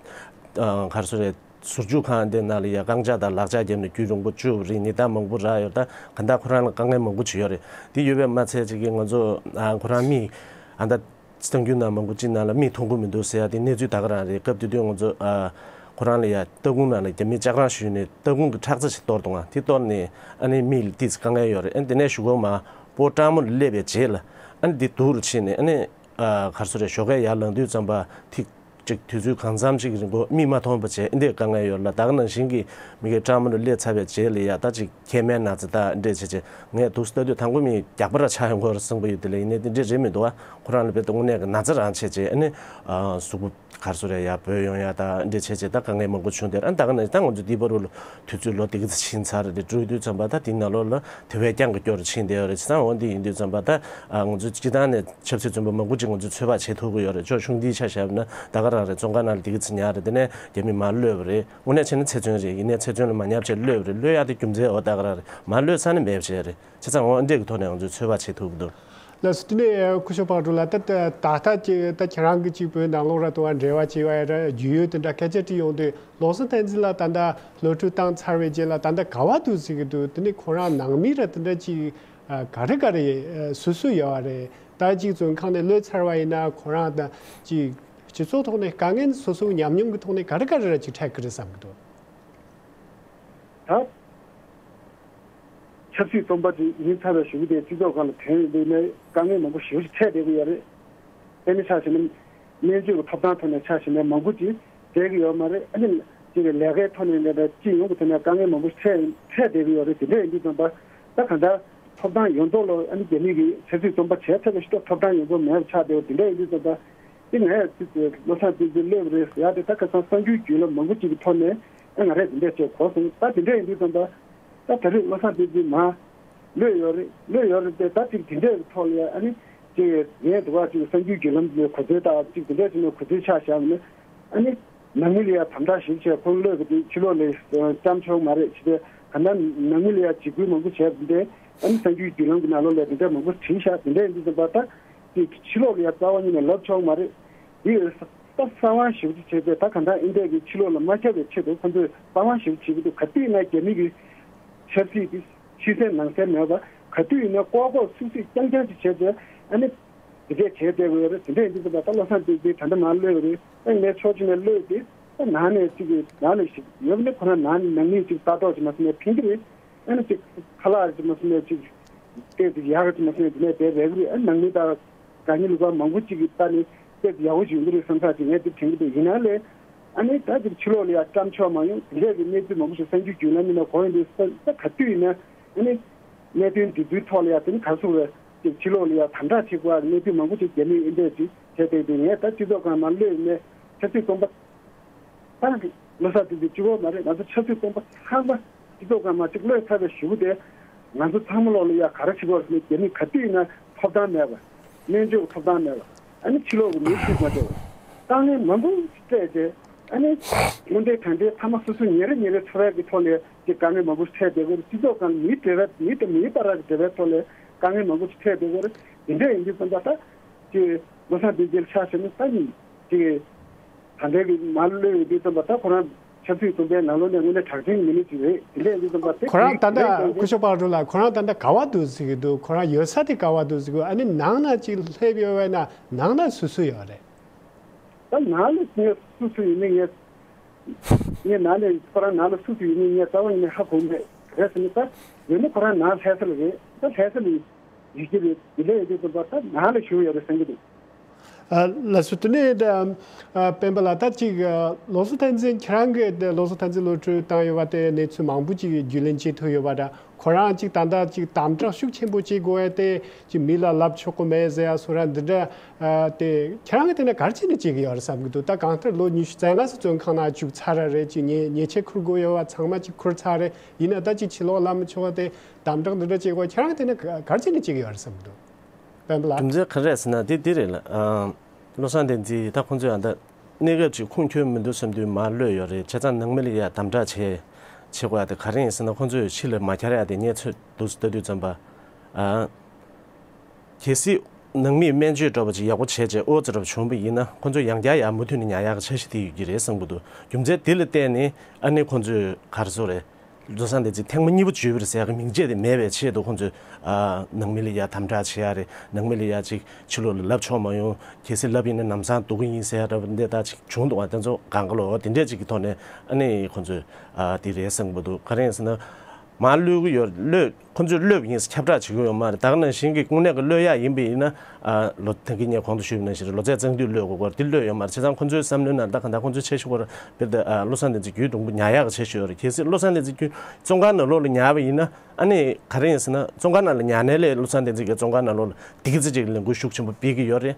ཨ་ག་རེ་ཟེར་རེད། ཟུར་འཇུག་ཁང་དེ་ནང་ལ་ཡ་རྐང་ལྕགས་དང་ལག་ལྕགས་བརྒྱབ་ནས་རྒྱུན་རིང་པོ་བཅུག་པ་རེད། ཉེས་རྡུང་མང་པོ་རག་ཡོད། ད་ག་ད་ཁོ་རང་ལ་དཀའ་ངལ་མང་པོ་བྱུང་ཡོད་རེད། དེ་ཡོད་པས་མ་ཚད་ཅིག་གིས་ང་ཚོ་ཨ་ཁོ་རང་མི་ཨ་ད། གསར་འགྱུར་ནང་མང་པོ་ཅིག་ནང་ལ་མིག་མཐོང་གི་མི་འདུག་ཟེར་ཡ་དེ་གནས་ཚུལ་ད་ག་རང་རེད། སྐབས་དེ་དུས་ང་ཚོ་ཨ་ཁོ་རང་ལ་ཡ་སྟ་གོན་ནང་ལ་རྒྱ་མིས་ལྕགས་རང་གཞུས་ནས་སྟ་གོན་གྱི་ཁྲག་རྩ་ཞིག་གཏོར་འདུག་ཨ། དེ་གཏོར་ནས་ཨ་ནི་མིག་ལ་ཏོག་ཙམ་དཀའ་ངལ་ཡོད་རེད། ཨ་ནི་དེ་ནས་གཞུག་གུ་མར་སྤོ་སྤྲང་མོ་ལ་སླེབས་པའི་རྗེས་ལ་ཨ་ནི་དེ་སྡུག་རུ་ཕྱིན་ནས་ཨ་ནི་ཨ་ག་རེ་ཟེར་རེད། ཞོགས་ཀས་ཡར་ལངས་དུས་ཙམ་པ་ཐིག་ཅིག་དུས་ཚོད་གང་འཚམ་ཅིག་རིང་པོ་མིག་མ་མཐོང་བ་བྱས་ཨ་འདྲས་དཀའ་ངལ་ཡོད་ལ། ད་ག་ནང་བཞིན་གྱི་མི་གའི་སྤྲང་མོ་ལ་སླེབས་ཚར་བའི་རྗེས་ལ་ཡ་ད་ཅིག་མཁལ་མའི་ན་ཚ་དང་འདྲེས་བྱས་བྱས་ངས་འདུག་སེ་ལྟ་དུས་དང་པོ་མི་རྒྱགས་པ་ར་ཆགས་ཡོང་གི་རེད་བསམ་གྱི་ཡོད། དེ་ལ་ཡིན་ནའི་དེ་འདྲས་རེད་མི་འདུག་ཨ། ཁོ་རང་ལ་དཔེ་དངོས་གནས་ཀྱི་ན་ཚ་རང་བྱས་བྱས་ཨ་ནི་གཟུགས་པོ་ག་རེ་ཟེར་རེད་ཡ་བོས་ཡོང་ཡ་དང་འདྲེས་བྱས་བྱས་ད་དཀའ་ངལ་མང་པོ་བྱུང་དེར་ཨ་ནི་ད་ག་ནང་ད་ང་ཚོ་འདི་བར་དུ་ལ་དུས་ཚོད་ལོ་དེ་ག་ཚོད་ཕྱིན་ཚར་རེད། འགྲོ་དུས་ཙམ་པ་ད་དེའི་ནང་ལོགས་ལ་དེ་བས་རྐྱང་གི་སྐྱོ་རུ་ཕྱིན་བསྡད་ཡོད་རེད། བྱས་ཙང་འོ་འདི་ཡིན་དུས་ཙམ་པ་ད་ང་ཚོ་སྤྱི་བཏང་ནས་ཆབ་སྲིད་བཙོན་པ་མང་པོ་ཅིག་ང་ཚོས་ཚོད་དཔག་བྱེད་ཐུབ་ཀྱི་ཡོད་རེད། ཕྱོགས་ཆུང་འདིའི་ཆ་བཞག་ན་ད་ག་རང་རེད། བཙོན་ཁང་ནང་ལ་དེ་ག་ཚོད་ཉར་རེད། དེ་ནས་རྒྱ་མིས་མར་གློད་པ་རེད། དངོས་གནས་བྱས་ན་ཚེ་བཙོན་རེད། ཡིན་ནའི་ཚེ་བཙོན་ལ་མ་ཉར་བྱས་གློད་པ་རེད། གློད་ཡག་དེ་རྒྱུ་མཚན་འོ་ད་ག་རང་རེད། མར་གློད་ཚར་ནས་མེད་བྱས་རེད། བྱས་ཙང་འོ་འདྲས་ཀྱི་ཐོག་ནས་ང་ཚོས་ཚོད་དཔག་བྱེད་ཐུབ་ཀྱི་འདུག་ལགས་སོ། དེ་ནས་སྐུ་ཞབས་སྤངས་སྒྲོག་ལགས་ད་ད་ལྟ་ཅིག་ད་ཁྱེད་རང་གི་ཅིག་བོད་ནང་ལོགས་ར་དུ་བ་འབྲེལ་བ་བྱས་པ་ཡ་ར་རྒྱུས་ཡོད་དེ་འདྲ་སྐད་ཆ་དྲིས་ཡོང་དུས་བློ་བཟང་བསྟན་འཛིན་ལགས་ད་ལྟ་གློད་གྲོལ་བཏང་ཚར་བའི་རྗེས་ལ་ད་ལྟ་ག་བ་འདུག་ཟེར་གི་འདུག་དེ་ནས་ཁོ་རང་ནང་མི་ར་དེ་འདྲ་ཅིག་ག་རེ་ག་རེ་སུ་སུ་ཡོད་པ་རེད། ད་ཅིག་བཙོན་ཁང་ནས་གློད་ཚར་བ་ཡིན་ན་ཁོ་རང་ད་ཅིག་སྤྱི་ཚོགས་ཐོག་ནས་དཀའ་ངལ་སོ་སོའི་ཉམས་མྱོང་གི་ཐོག་ནས་ག་རེ་ག་རེ་ར་ཅིག་འཕྲད་ཀྱི་རེད་བསམ་གི་འདུག་ད་ཆབ་སྲིད་བཙོན་པ་ཅིག་ཡིན་ཚར་བའི་གཞུག་གུ་དེ་སྤྱི་ཚོགས་སྒང་ལ་ཐོན་ཡོང་དུས་ནས་དཀའ་ངལ་མང་པོ་ཞེ་པོ་ཞིག་འཕྲད་བསྡད་ཀྱི་ཡོད་རེད། དཔེར་ན་ཆ་བཞག་ན་སྨན་བཅོས་ཀྱི་ཐོབ་ཐང་ཐོག་ནས་ཆ་བཞག་ན་མང་པོ་ཅིག་བསྡད་ཀྱི་ཡོད་མ་རེད། ཨ་ནི་ཅིག་ལས་ཀའི་ཐོག་ནས་ལས་ཀ་སྤྱི་ཡོངས་ཀྱི་ཐོག་ནས་དཀའ་ངལ་མང་པོ་འཕྲད་འཕྲད་བསྡད་ཀྱི་ཡོད་རེད། དེ་འདྲ་ཡིན་དུས་ཙམ་པ་ད་གང་ལྟར་ཐོབ་ཐང་ཡོངས་རྫོགས་ལ་ཨ་ནི་རྒྱ་མི་གིས་ཆབ་སྲིད་བཙོན་པ་བྱས་ཚར་བའི་ཤུགས་ཐོག་ཐོབ་ཐང་ཡོངས་རྫོགས་མེད་པ་ཆགས་བསྡད་པ་དེ་འདྲ་ཡིན་དུས་ཙམ་པ་དེ་ངས་བློ་བཟང་བསྟན་འཛིན་གློད་པ་རེད་ཟེར་ཡག་དེ་ད་ཁ་སང་གསར་འགྱུར་བརྒྱུད་ལམ་མང་པོ་ཅིག་གི་ཐོག་ནས་ཨ་ང་རས་དེ་འདྲ་བྱས་གོ་སོང་། ད་དེ་འདྲ་ཡིན་དུས་ཙམ་པ་ད་ད་རེས་བློ་བཟང་བསྟན་འཛིན་མ་གློད་ཡོད་རེད། གློད་ཡོད་རེད་དེ་ད་ཅིག་དེ་འདྲའི་ཐོག་ལ་ཡ་ཨ་ནི་ཅིག་ངས་འདུག་ག་ཅིག་གསར་འགྱུར་བརྒྱུད་ལམ་གྱི་གོ་མཚོན་དང་ཅིག་དེ་འདྲ་ཅིག་ནས་གོ་མཚོན་ཆ་བཞག་ནས་ཨ་ནི་ནང་མི་ལ་ཡ་དམ་དྲག་ཞིབ་བྱས་ཁོང་གློད་པ་དེ་ཕྱི་ལོགས་ལ་བཅམ་ཆོག་མ་རེད། ཅི་སྟེ་ག་ན་ནང་མི་ལ་ཡ་འཇིགས་སྐུལ་མང་པོ་བྱས་པ་དེ་ཨ་ནི་གསར་འགྱུར་བརྒྱུད་ལམ་གྱི་ནང་ལོགས་ལ་དེ་འདྲ་མང་པོ་བྲིས་ཤག་དེ་འདྲ་ཡིན་དུས་ཙམ་པ་ད་ཅིག་ཕྱི་ལོགས་ལ་ཡ་རྩ་བ་ཉིད་ནས་ལབ་ཆོག་མ་རེད། དེ་ ད་གསང་བ་ཞེ་པོ་ཅིག་བྱས་ཏེ། ད་གང་ལྟར་ཨིན་སྐད་ཀྱི་ཕྱི་ལོགས་ལ་མ་ཁྱབ་པའི་ཆེད་དུ་ཁོ་ཚོས་གསང་བ་ཞེ་པོ་བྱེད་ཀྱི་འདུག། ག་དུས་ཡིན་ན་རྒྱ་མི་གི་ཆབ་སྲིད་དེ་ཕྱི་གསལ་ནང་གསལ་མེད་པ། ག་དུས་ཡིན་ན་ལྐོག་ལྐོག་སུད་སུད་རྐྱང་རྐྱང་ཅིག་བྱས་ཏེ། ཨ་ནི་དེ་འདྲས་བྱས་བསྡད་དགོས་ཡོད་རེད། དེ་འདྲས་ཡིན་དུས་ད་ལྟ་བློ་བཟང་བསྟན་འཛིན་ད་ལྟ་མར་གློད་རེད། ད་ངས་ཕྱོགས་གཅིག་ནས་གློད་དེ། ད་ནང་ནས་ཅིག་གི་ནང་ལ་ཞིག་ཡོད་ནི་ཁོ་རང་ནང་ནས་ནང་མི་ཅིག་ལྟ་རྟོག་ཅིག་མ་བྱས་ན་ཕན་གྱི་རེད། ཨ་ནི་ཅིག་ཁ་ལག་ཅིག་མ་བྱས་ན་ཅིག་སྟེགས་ཅིག་ཡག་ཅིག་མ་བྱས་ན་དེ་ནས་བསྡད་རེད་གི་རེད། ཨ་ནི་ནང་མི་དང་དགའ་ཉེ་ལུག་པ་མང་པོ་ཅིག་གི་ལྟ་ནས་སྟེགས་ཅིག་ཡག་པོ་ཞིག་ཡོང་གི་རེད་བསམ་ཐག་ཅིག་ངས་དེ་དྲན་གྱི་འདུག། ཡིན་ན་ལས། ཨ་ནི་ད་ཅིག་ཕྱི་ལོགས་ལ་ཡ་བཀྲམ་ཆོག་མ་ཡོང་། དེ་འདྲས་ཀྱི་གནས་ཚུལ་མང་པོ་ཞིག་གསར་འགྱུར་བརྒྱུད་ལམ་ཡིན་ན་གོ་ཡོང་དུས། ས་ས་ག་དུས་ཡིན་ན་ཨ་ནི་གནད་དོན་འདི་ཚོའི་ཐོག་ལ་ཡ་དེ་ནི་ག་སོང་རེད། ཅིག་ཕྱི་ལོགས་ལ་ཡ་དམ་དྲག་བྱེད་དགོས་པ་གནད་དོན་མང་པོ་ཞིག་རྒྱ་མིས་ཨིན་འདྲས་ཅིག་བྱས་བསྡད་དུས། ངས་ད་སྤྱི་ཚོགས་སྒང་མར་གློད་ནས་ཆབ་སྲིད་བཙོན་པ། ད་བློ་བཟང་བསྟན་འཛིན་གཅིག་པོ་མ་རེད། ང་ཚོ་ཆབ་སྲིད་བཙོན་པ་ཚང་མ་སྤྱི་ཚོགས་སྒང་མར་ཅིག་གློད་ཚར་བའི་གཞུག་གུ་དེ། ང་ཚོ་ཚང་མ་ལོག་ལ་ཡ་ག་རེ་བྱེད་དགོས་ཟེར་ན། རྒྱ་མི་ག་དུས་ཡིན་ན་ཐོབ་ཐང་མེད་པ། སྨན་བཅོས་ཀྱི་ཐོབ་ཐང་མེད་པ། ཨ་ནི་ཕྱི་ལོགས་ཀྱི་མི་ཞིག་མ་བསྡད་པ། དཀའ་ངལ་མང་པོ་སྤྲད་དེ། ཨ་ནི་དངོས་འབྲེལ་དྲང་འབྲེལ་ཚང་མ་སོ་སོ་ཉེ་རེ་ཉེ་རེ་འཚོ་བའི་གི་ཐོག་ལ་ཅིག་དཀའ་ངལ་མང་པོ་འཕྲད་བསྡད་ཀྱི་རེད། སྤྱི་ཚོགས་སྒང་མིའི་འབྲེལ་བ། མི་དང་མིའི་བར་གྱི་འབྲེལ་བའི་ཐོག་ལ་དཀའ་ངལ་མང་པོ་ཞིག་འཕྲད་བསྡད་ཀྱི་རེད། དེ་འདྲ་ཡིན་དུས་ཙམ་པ་ད་ཅིག་བློ་བཟང་བསྟན་འཛིན་ཆ་བཞག་ན་ད་ནི་ཅིག་ད་ལྟའི་གི་མར་གློད་ཡོད་དུས་ཙམ་པ་ད་ཁོ་རང་ཆབ་སྲིད་བཙོན་པའི་ནང་ལོགས་ནས་དངོས་གནས་གྲགས་ཅན་གྱི་མི་སྣ་ཅིག་རེད། དེ་འདྲ་ཡིན་དུས་ཙམ་པ་དེ་ཁོ་རང་ད་ལྟ་དེ་སྐུ་ཞབས་པ་རུ་ལགས། ཁོ་རང་ད་ལྟ་ག་པར་འདུག་ཟེར་གྱི་འདུག། ཁོ་རང་ཡོད་ས་དེ་ག་པར་འདུག་ཟེར་གྱི། ཨ་ནི་ནང་ན་ཅིག་སླེབས་ཡོད་པས་ན་ནང་ན་སུ་སུ་ཡོད་རེད། ད་ནང་ལ་ངས་སུ་སུ་ཡིན་མིན་ངས། ངས་ནང་ནས་ཁོ་རང་ནང་ལ་སུ་སུ་ཡིན་མིན་ངས་རྩ་བ་ཉིད་ནས་ཧ་གོ་མེད། རེད་ཟེར་ན་ད་ཡོད་ན་ཁོ་རང་ནང་ལྷ་ས་ལ་རེད། ད་ལྷ་ས་ལ་ཡོད་ཀྱི་རེད། དེ་འདྲ་ཡོད་དུས་ཙམ་པ་ད་ནང་ལ་བཞུགས་ཡོད་རེད་བསམ་གྱི་འདུག། ཨ། ལགས་སོ། དེ་ནས་ད་ཨ་སྤེན་པ་ལགས། ད་ཅིག་ཨ་བློ་བཟང་བསྟན་འཛིན་ཁྱེད་རང་གིས་ད་བློ་བཟང་བསྟན་འཛིན་གློད་གྲོལ་བཏང་ཡོད་པ་དེ་གནས་ཚུལ་མང་པོ་ཅིག་རྒྱུས་ལོན་བྱེད་ཐུབ་ཡོད་པ་འདྲ། ཁོ་རང་ཅིག་ད་ལྟ་ཅིག་དམ་དྲག་ཤུགས་ཆེན་པོ་བྱེད་དགོས་ཡ་དེ་ཅིག་མི་ལ་ལབ་ཆོག་གི་མེད་ཟེར་ཡ་སོགས་ར་འདི་འདྲ། ཨ་དེ་ཁྱེད་རང་གིས་དེ་ནས་ག་རེ་བྱས་ནས་བྱེད་ཀྱི་ཡོད་རེད་བསམ་གྱི་འདུག། ད་གང་ལྟར་ལོ་ཉི་ཤུ་རྩ་ལྔ་ཙམ་བཙོན་ཁང་ནང་བཅུག་ཚར་ར་རེད། ཅིག་ཉེས་ཉེས་ཆད་འཁུར་དགོས་ཡོད་པ་ཚང་མ་ཅིག་འཁུར་ཚར་རེད། ཡིན་ན་ད་ཅིག་ཕྱི་ལོགས་ལབ་མི་ཆོག་པ་དེ་དམ་དྲག་འདི་འདྲ་བྱེད་དགོས། ཁྱེད་རང་གིས་དེ་ནས་ག་ག་རེ་བྱས་ནས་བྱེད་ཀྱི་ཡོད་རེད་བསམ་གྱི་འདུག། སྤེན་པ་ལགས། རྒྱུ་མཚན་ག་རེ་རེད་ཟེར་ན་འདི་འདི་རེད་ལགས། ཨ་བློ་བཟང་བསྟན་འཛིན་ད་ཁོང་ཚོས་ཨ་ད་གནས་སྐབས་ཅིག་ཁུངས་འཁྱོལ་མི་འདུག་བསམ་དུས་མར་གློད་ཡོད་རེད། བྱས་ཙང་ནང་མི་ལ་ཡ་དམ་དྲག་བྱེད་བྱེད་དགོས་ཡ་དེ་ག་རེ་ཡིན་ཟེར་ན། ཁོང་ཚོས་ཕྱི་ལ་མ་འཁྱར་ཡ་དེ་གནས་ཚུལ་འདུག་ལྟ་དུས་ཙམ་པ། ཨ་གལ་སྲིད་ནང་མིས་སྨན་བཅོས་འདྲ་པོ་ཅིག་ཡག་པོ་བྱས་བྱས་ཨོ་ཙི་འདྲ་པོ་བྱུང་བ་ཡིན་ན། ཁོང་ཚོས་ཡང་བསྐྱར་ཡ་མུ་མཐུད་ནས་ཉར་ཡག་གི་འཆར་གཞི་དེ་ཡོད་ཀྱི་རེད་བསམ་གྱི་འདུག། རྒྱུ་མཚན་དེ་ལ་བརྟེན་ནས་ཨ་ནི་ཁོང་ཚོས་ག་རེ་ཟེར་རེད། བློ་བཟང་བསྟན་འཛིན་ཐེངས་མ་གཉིས་པ་འཇུས་པ་རེད་ཟེར་ཡག་གི་མིང་ཆད་དེ་མེད་པའི་ཆེད་དུ་ཁོང་ཚོས་ཨ་ནང་མི་ལ་ཡ་དམ་དྲག་བྱེད་ཡག་རེད། ནང་མི་ལ་ཡ་ཅིག་ཕྱི་ལོགས་ལ་ལབ་ཆོག་མ་ཡོང་། གལ་སྲིད་ལབ་ཡིན་ན་ལམ་སང་སྡུག་གི་ཡིན་ཟེར་ཡག་འདྲ་པོ་འདི་ལྟ་ཅིག་བྱུང་འདུག་པ། དེ་ཚོ་གང་ག་ལོ་དེ་འདྲས་ཅིག་གི་ཐོག་ནས་ཨ་ནི་ཁོང་ཚོས་ཨ་དེ་རེད་བསམ་གྱི་འདུག། ག་རེ་ཡིན་ཟེར་ན། མར་གློད་ཀྱི་ཡོད། གློད། ཁོ་ཚོས་གློད་པ་ཡིན་ཟེར་ཁྱབ་བསྒྲགས་བྱེད་ཀྱི་ཡོད་མ་རེད། ད་ག་ནང་བཞིན་གྱི་དངོས་གནས་ཀྱི་གློད་ཡག་ཡིན་པ་ཡིན་ན། ཨ་ལོ་ད་གིན་ངས་གོང་དུ་ཞུས་པ་ནང་བཞིན་རེད། ལོ་ཚད་གཙང་དུས་གློད་དགོས་སྐོར་འདི་གློད་ཡོད་མ་རེད། བྱས་ཙང་ཁོ་ཚོའི་བསམ་བློའི་ནང་ད་ག་ད་ཁོ་ཚོའི་འཆར་གཞི་སྐོར་དཔེར་ད་ཨ་བློ་བཟང་བསྟན་འཛིན་རྒྱུན་དུ་ཉར་ཡག་གི་འཆར་གཞི་ཡོད་རེད། གལ་སྲིད་བློ་བཟང་བསྟན་འཛིན་རྒྱུན་བཙོན་ཁང་ནང་ལོགས་ལ་ཉར་བ་ཡིན་ན། ཨ་ནི་ག་རེ་ཡིན་ཟེར་ན། བཙོན་ཁང་ནང་ལ་ཉར་ནའི་ལས་བློ་བཟང་བསྟན་འཛིན་གྱིས་བཙོན་ཁང་ནང་ལོགས་ལ་བདེ་སྐྱིད་ཅིག་ལས་འགུལ་ཤུགས་ཆེན་པོ་སྤེལ་གྱི་ཡོད་རེད།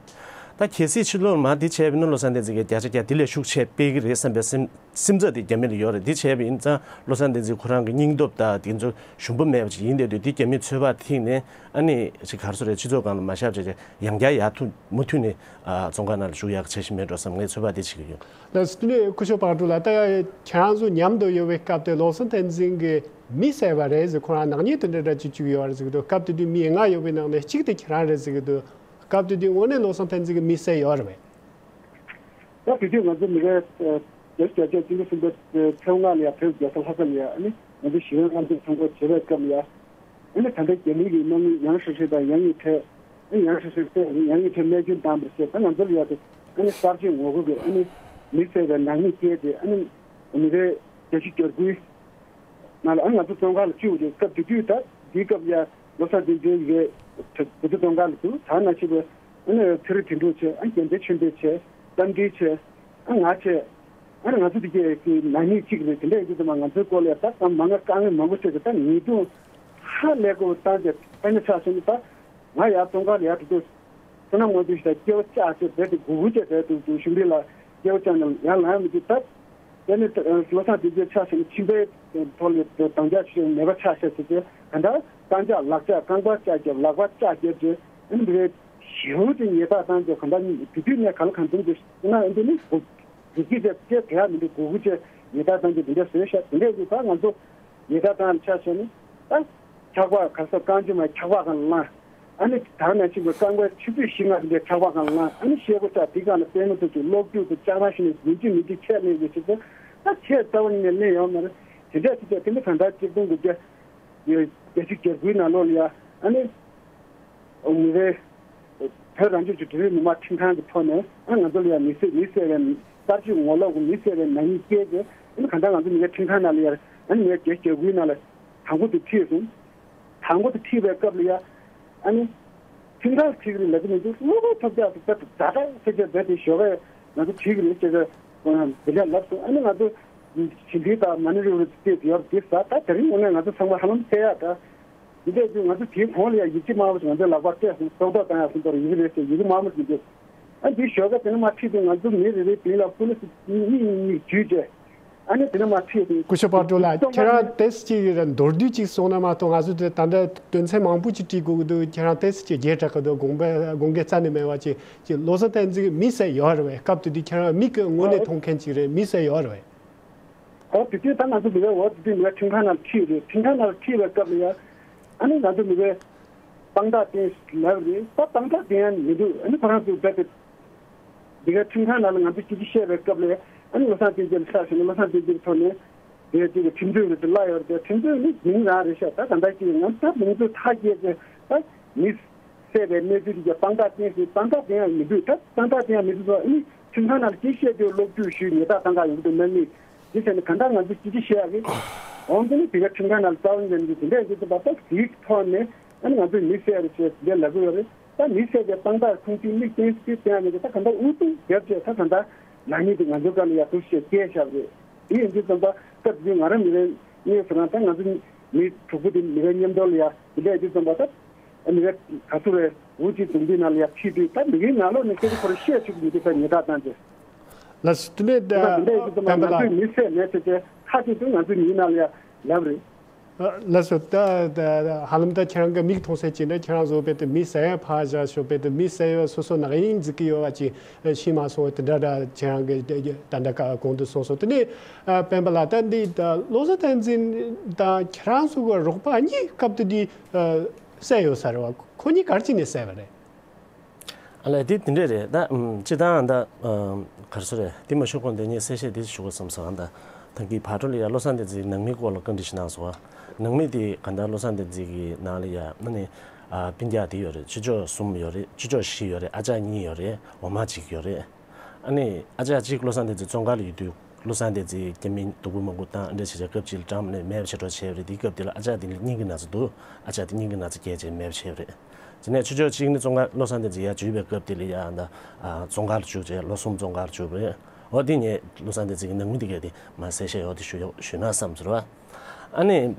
ད་གལ་སྲིད་ཕྱི་ལོགས་ལ་མར་འདི་བྱས་པ་ཡིན་ན་བློ་བཟང་བསྟན་འཛིན་གྱིས་བརྒྱ་ཆ་བརྒྱ་འདི་ལས་ཤུགས་ཆེ་སྤེལ་གྱི་རེད་བསམ་པའི་སེམས། སེམས་འཚབ་དེ་རྒྱ་མི་ལ་ཡོད་རེད། འདི་བྱས་པ་ཡིན་ཙང་བློ་བཟང་བསྟན་འཛིན་ཁོ་རང་གི་སྙིང་སྟོབས་དང་དེ་ཚོ་ཞུམ་པ་མེད་པ་ཞིག་ཡིན་བསྡད་དུས། འདི་རྒྱ་མིས་ཚོད་དཔག་ཐེངས་ནས་ཨ་ནི་ཅིག་ག་རེ་ཟེར་རེད། སྤྱི་ཚོགས་སྒང་ལ་མ་བཞག་བྱས་བྱས་ཡང་བསྐྱར་ཡར་ཐུག་མུ་མཐུད་ནས་ཨ་བཙོན་ཁང་ནང་ལ་བཞུགས་ཡག་གི་འཆར་གཞི་མེད་འགྲོ་བསམ། ངས་ཚོད་དཔག་དེ་བྱེད་ཀྱི་ཡོད། ལགས་སོ། དེ་ནས་སྐུ་ཞབས་པག་ཀྲུ་ལགས། ད་ཁྱེད་རང་ཚོ་མཉམ་དུ་ཡོད་པའི་སྐབས་དེ་བློ་བཟང་བསྟན་འཛིན་གྱིས་མི་བསད་པ་རེད་ཟེར། ཁོ་རང་ནག་ཉེས་དེ་འདྲ་འདྲ་ཅིག་བཅུག་ཡོད་རེད་ཟེར་གྱི་འདུག། སྐབས་དེ་དུས་མི་ལྔ་ཡོད་པའི་ནང་ནས་གཅིག་དེ་ཁྱེད་རང་རེད་ཟེར་གྱི་འདུག། སྐབས་དེ་དུས་དངོས་གནས་བློ་བཟང་བསྟན་འཛིན་གྱིས་མི་བསད་ཡོད་རེད་པས། ད་དེ་དུས་ང་ཚོ་མི་རེ་བརྒྱ་ཆ་བརྒྱ་ཆ་བཅུ་གསུམ་པ་ཚེས་ལྔ་ལ་ཡ་བོད་རྒྱལ་ས་ལྷ་ས་ལ་ཡ། ཨ་ནི་ང་ཚོ་ཞི་བའི་དབང་དུ་ཐོ་འགོད་བྱེད་པའི་སྐབས་ལ་ཡ། ཨ་ནི་ད་ལྟ་རྒྱ་མི་གི་དམག་མི་ཡང་ཧྲི་ཧྲི་དང་ཡང་ཡི་ཁྲེ། ཨ་ནི་ཡང་ཧྲི་ཧྲི་བསད་རེད། ཡང་ཡི་ཁྲེ་རྨས་སྐྱོན་བཏང་བ་རེད་ཟེར། ད་ང་ཚོ་ལ་ཡ་དེ་ཨ་ནི་གསར་བརྗེ་ངོ་རྒོལ་གྱི་ཨ་ནི་མི་བསད་པའི་ནག་ཉེས་བཀལ་ཏེ། ཨ་ནི་མི་རེ་བརྒྱ་ཆ་བརྒྱ་དགུའི་ནང་ལ་ཨ་ང་ཚོ་བཙོན་ཁང་ལ་བཅུག་རེད། སྐབས་དེ་དུས་ད་དེའི་སྐབས་ཡ་བློ་བཟང་བསྟན་འཛིན་ཡི་གེ་བུ་ཐུ་བཙོན་ཁང་ལ་འདུག། ད་ན་ཆེ་བས་ཨ་ནི་ཚེ་རིང་དོན་གྲུབ་བྱས། ཨ་རྒན་བདེ་ཆོས་འཕེལ་བྱས། རྟ་མགྲིན་བྱས། ཨ་ང་བྱས། ཨ་ནི་ང་ཚོ་དེ་གས་ཀྱི་ནག་ཉེས་གཅིག་རེད། དེ་འདྲ་ཡིན་དུས་ཙམ་པ་ང་ཚོའི་སྐོར་ལ་ཡ་ད་ད་མ་ང་དཀའ་ངལ་མང་པོ་བྱས་ཏེ། ད་ཉེས་རྡུང་ཧ་ལས་པོ་བཏང་སྟེ། དཔེར་ན་ཆ་བཞག་ན་ད་ང་ཡར་བཙོན་ཁང་ལ་ཡར་འགྲོ་དུས། བསོད་ནམས་དངོས་གྲུབ་ཞིག་དང་སྐྱེ་བ་བཅག་བྱས་རྦད་དེ་མགོ་སྒུར་བྱས་རྦད་དེ་འདུག། གཞུང་འབྲེལ་ལ་སྐྱེ་བ་བཅག་ནས་ཡར་ལངས་ཡ་མི་འདུག། ད་དེ་ནི་བློ་བཟང་བསྟན་འཛིན་ཆ་བཞག་ན་མཆིན་པའི་ཐོག་ལ་འདང་རྒྱག་ཞིག་ནད་པ་ཆགས་ཤག་ཟེར་ཏེ། གང་ལྟར་རྐང་ལྕགས་ལག་ལྕགས་རྐང་པ་ལྕགས་རྒྱབ། ལག་པ་ལྕགས་རྒྱབ་བྱས། ཨ་ནི་མི་རེ་ཞེ་པོ་ཅིག་ཉེས་རྡུང་བཏང་རྒྱུ། གང་ལྟར་དེ་དུས་ནས་ག་ལ་གང་འཚམ་དུ་ན་འདི་ནི་སྒུག་སྒུག་ཀྱི་བྱས་དེ་དེ་ཡག་མི་འདུག། མགོ་སྒུར་བྱས་ཉེས་རྡུང་བཏང་རྒྱུ་འདི་འདྲ་བཟོས་ཤག། དེ་འདྲས་ཀྱི་ད་ང་ཚོ་ཉེས་རྡུང་བཏང་ཆ་བཞག་ན་ད་ཆག་པ་ག་ས་རྐང་མགྱོགས་མ་ཆག་པ་གང་ལ་ལངས། ཨ་ནི་ད་ནང་བཞིན་གྱི་རྐང་པའི་ཆུ་ཚོད་བཞི་ལྔ་དེ་འདྲའི་ཁྲག་པ་གང་ལ་ཨ་ནི་ཤེལ་སྒོ་ཆགས་དེ་གང་ལ་པད་མ་ཐུག་ཅིག་གློག་རྒྱུག་དང་ལྕགས་ར་ཞིག་ནས་ཡིན་གཅིག་མིན་གཅིག་ཆད་ལེན་དགོས་ཞེས་ཟེར། ད་ཆད་རྩ་བ་ཉིད་ནས་ལེན་ཡོང་མ་རེད། དེ་འདྲ་ཅིག་བྱས་དེ་ནི་གང་ལྟར་གཅིག་སྟོང་དགུ་བརྒྱ་བརྒྱད་ཅུ་གྱ་དགུའི་ནང་ལོགས་ལ་ཡ་ཨ་ནི་མི་རེ་བོད་རང་སྐྱོང་ལྗོངས་འབྲིང་རིམ་མི་དམངས་ཁྲིམས་ཁང་གི་ཐོག་ནས་ཨ་ང་ཚོ་ལ་ཡ་མི་བསད་མི་བསད་པའི་གསར་བརྗེའི་ངོ་ལོག་གི་མི་བསད་པའི་ནག་ཉེས་བཀལ་ཏེ་ཨ་ནི་གང་ལྟར་ང་ཚོ་མི་རེ་ཁྲིམས་ཁང་ནང་ལ་ཡ་ཨ་ནི་མི་རེ་བརྒྱད་ཅུ་གྱ་དགུའི་ནང་ལ་དང་པོ་དེ་ཁྲིད་སོང་། དང་པོ་དེ་ཁྲིད་པའི་སྐབས་ལ་ཡ། ཨ་ནི། ཁྲིམས་ཁང་ཁྲིད་ཀྱི་རེད་ལབ་ཀྱི་མི་འདུག་གློ་བུར་ཐོལ་རྒྱག་ཏུ་ད་ད་ད་ད་ཟེར་བྱས་རྦད་དེ་ཞོགས་པས་ང་ཚོ་ཁྲིད་ཀྱི་རེད་ཅེས་པའི་འདི་འདྲ་ལབ་སོང་། ཨ་ནི་ང་ཚོ་ཞི་འགྲིག་དང་མ་ཎི་རུ་རུ་བལྟས་ཡོད་འདི་ཟ་ད་དེ་རིང་ངོ་ནས་ང་ཚོ་ཚང་མ་ཧ་ལམ་ཚད་ཡག་ད་འདི་འདྲས་དུས་ང་ཚོ་དེའི་གོང་ལ་ཡང་ཡིག་ཆ་དམར་པོ་ཞིག་ང་ཚོའི་ལག་པར་སྤྲད་སོང་། སྲོག་ཐོག་བཏང་ཡག་སོང་དོར་ཡིག་རེད་ཟེར་ཡིག་དམར་པོ་ཞིག་འདུག་ཨ་འདི་ཞོགས་ཀ་དེ་ནས་མར་ཁྲིད་དུས་ང་ཚོ་མི་རེ་རེའི་མདུན་ལ་པུ་ལི་སི་གཉིས་གཉིས་གཉིས་བརྒྱུད་བྱས། ཨ་ནི་དེ་ནས་མར་ཁྲིད་དེ། སྐུ་ཞབས་དཔལ་སྒྲོན་ལགས། ཁྱེད་རང་ཏོག་ཙམ་ཅིག་མདོར་བསྡུས་ཅིག་གསུངས་ན་མ་གཏོགས་ང་ཚོ་དེ་ད་ལྟ་དོན་ཚན་མང་པོ་ཅིག་བྲིས་དགོས་ཀྱི་འདུག་ཁྱེད་རང་ཏོག་ཙམ་ཅིག་རྒྱས་དྲགས་ཀྱི་འདུག་དགོངས་པ་དགོངས་འགལ་རྩ་ནས་མེད་པ་ཅིག་ཅིག་བློ་བཟང་བསྟན་འཛིན་མི་བསད་ཡོད་རེད་པས། སྐབས་དེ་དུས་ཁྱེད་རང་མིག་གི་ངོས་ནས་མཐོང་མཁན་ཅིག་རེད། མི་བསད་ཡོད་རེད་པས། ཨོ་དེ་དུས་ད་ང་ཚོ་མི་རེ་འོ་དེ་དུས་མི་རེ་ཁྲིམས་ཁང་ནང་ཁྲིད་རེད། ཁྲིམས་ཁང་ནང་ཁྲིད་པའི་སྐབས་ལ་ཡ་ཨ་ནི་ང་ཚོ་མི་རེ་དཔང་རྟགས་བསྟན་ལབ་རེད། ད་དཔང་རྟགས་བསྟན་ཡ་མི་འདུག་ཨ་ནི་ཁོ་རང་ཚོ་རྦད་དེ། འདི་ག་ཁྲིམས་ཁང་ནང་ལ་ང་ཚོ་སྐད་ཆ་བཤད་པའི་སྐབས་ལ་ཨ་ནི་བློ་བཟང་བསྟན་འཛིན་ལ་ཤར་ཞིང་བློ་བཟང་བསྟན་འཛིན་ཐོག་ནས་དེ་དེ་གི་ཁྲིམས་མཐུན་རེད་དེ་གླ་ཡོད་རེད་དེ་ཁྲིམས་མཐུན་ནི་མིང་རང་རེད་ཤག་ད་ད་ལྟ་ཅིག་ང་ཚོ་མིང་ཚོ་ཐག་བཅད་ཅེ་ད་མི་བསད་པའི་གནས་ཚུལ་དེ་ག་དཔང་རྟགས་བསྟན་ཞིང་དཔང་རྟགས་བསྟན་ཡང་མི་འདུག་ད་དཔང་རྟགས་བསྟན་ཡང་མི་འདུག་ཨ་ནི་ཁྲིམས་ཁང་ནང་ལ་སྐད་ཆ་བཤད་དུས་གློག་རྒྱུག་ཞུས་ཉེས་རྡུང་བཏང་ག་ཡོང་གི་འདུག་ནང་མི་དེ་བྱས་ནས་གང་ལྟར་ང་ཚོ་སྐད་ཆ་བཤད་ཡག་གི་འོང་དེ་ནི་དེ་ག་ཁྲིམས་ཁང་ནང་ལ་རྩ་བ་ཉིད་ནས་དེ་འདྲ་ཡོད་ཀྱི་འདུག་པ་ད་དེའི་ཐོག་ནས་ཨ་ནི་ང་ཚོས་མི་བསད་རེད་ཅེས་དེ་འདྲ་ལབ་གི་ཡོད་རེད། ད་མི་བསད་པའི་དཔང་རྟགས་ཁུངས་སྐྱེལ་དམིགས་བསྟན་ཟེར་བསྟན་ཡ་མེད་ཀྱི་ད་ག་འདྲ་འུ་ཐུག་རྒྱབ་བྱས་ད་ག་འདྲ་ནག་ཉེས་དེ་ང་ཚོའི་སྒང་ལ་ཡ་ཐུག་བཤད་སྐྱེལ་བཞག་རེད། དེ་ཡིན་དུས་ཙམ་པ་སྐབས་དེ་ང་རང་མི་རེ་གཉིས་སུ་རང་ད་ང་ཚོ་མི་དྲུག་པོ་དེ་མི་རེ་མཉམ་དུ་ལ་ཡ་དེ་འདྲ་ཡིན་དུས་ཙམ་པ་ད་མི་རེ་ག་ཚོད་རེ་འུ་ཅིག་དུང་དུས་ནང་ལ་ཡ་ཁྲིད་དུས་ད་མི་རེའི་ནང་ལོགས་ནས་སྐད་ཆ་ཁོ་རང་བཤད་ཆོག་གི་མི་འདུག་ད་ཉེས་རྡུང་བཏང་རྗེས། ལགས་སོ་དེ་ནས་དེ་འདྲ་ཡིན་དུས་ཙམ་པ་སྤེན་པ་ང་ཚོའི་ལགས། མི་བསད་མེད་ཟེར་ཏེ་ཁ་ཤས་ཀྱིས་ང་ཚོའི་མིའི་ནང་ལ་ཡ་ལབ་རེད། ལགས་སོ། ད་ད་ཧ་ལམ་ད་ཁྱེད་རང་གི་མིག་མཐོང་ས་ཅིག་ན་ཁྱེད་རང་ཚོ་དཔེ་དེ་མི་བསད་ཡ་ཕར་བཞག་ཤོག་དཔེ་དེ་མི་བསད་ཡ་སོ་སོ་ནག་ཉེས་འཛུགས་ཀྱི་ཡོད་པ་ཅིག་ཤེས་མ་སོང་བ་དེ་འདྲ་འདྲ་ཁྱེད་རང་གི་ད་ལྟ་ག་གོང་དུ་གསུངས་སོང་། དེ་ནས་སྤེན་པ་ལགས་ད་འདི་ད་བློ་བཟང་བསྟན་འཛིན་དང་ཁྱེད་རང་ཚོ་གི་རོགས་པ་གཉིས་སྐབས་དེ་འདི་བསད་ཡོད་ས་རེད་བ། ཁོ་གཉིས་ག་རེ་བྱས་ནས་བསད་པ་རེད། ཨ་ལས་དེ་དེ་འདྲས་རེད་ད། ཨམ་སྤྱིར་བཏང་ད་ཨམ་ག་རེ་ཟེར་རེད་དེ་མ་ཞུ་གོང་དེ་ངས་གསལ་བཤད་དེ་ཞུ་དགོས་བསམ་སོང་ད། ཐང་གི་བར་དུ་ལ་ཡ་བློ་བཟང་བསྟན་འཛིན་ནང་མིའི་སྐོར་ལ་བཀའ་འདྲི་ཞིག་གནང་སོང་བ། ནང་མི་དེ་ག་འདྲ་བློ་བཟང་བསྟན་འཛིན་གྱི་ནང་ལ་ཡ་ཨ་ནི་ཨ་སྤུན་ཀྱག་དེ་ཡོད་རེད། ཆོས་སྐྱོང་གསུམ་ཡོད་རེད། ཆོས་སྐྱོང་བཞི་ཡོད་རེད། ཨ་ཅག་གཉིས་ཡོད་རེད། འོ་མ་གཅིག་ཡོད་རེད། ཨ་ནི་ཨ་ཅག་གཅིག་བློ་བཟང་བསྟན་འཛིན་བཙོན་ཁང་ལ་ཡོད་དུས། བློ་བཟང་བསྟན་འཛིན་རྒྱ་མི་སྡུག་པོ་མང་པོ་བཏང་འདྲ་བྱེད་བྱ་སྐབས་གཅིག་ལ་འགྲམ་ནས་མེད་པ་བྱེད་འགྲོ་བྱས་པ་རེད། དེའི་སྐབས་དེ་ལ་ཨ་ཅག་དེ་ནི་སྙིང་གི་ན་ཚ་འདུག་ཨ་ཅག་དེ་སྙིང་གི་ན་ཚ་སྐྱེས་བྱས་མེད་པ་བྱས་པ་རེད། དེ་ནས་ཆུ་ཕྱོགས་གཅིག་ནི་བཙོན་ཁང་བློ་བཟང་བསྟན་འཛིན་ཡར་འཇུས་པའི་སྐབས་དེ་ལ་ཡ་ད་ཨ་བཙོན་ཁང་ལ་བཅུག་བྱས་ལོ་གསུམ་བཙོན་ཁང་ལ་བཅུག་པ་རེད། འོ་དེ་ངས་བློ་བཟང་བསྟན་འཛིན་གྱི་ནང་མི་དེ་གས་དེ་མ་གསལ་བཤད་ཡོད་དེ་ཞུ་ཡོད་ཞུས་ན་བསམ་ཟེར་བ། ཨ་ནི།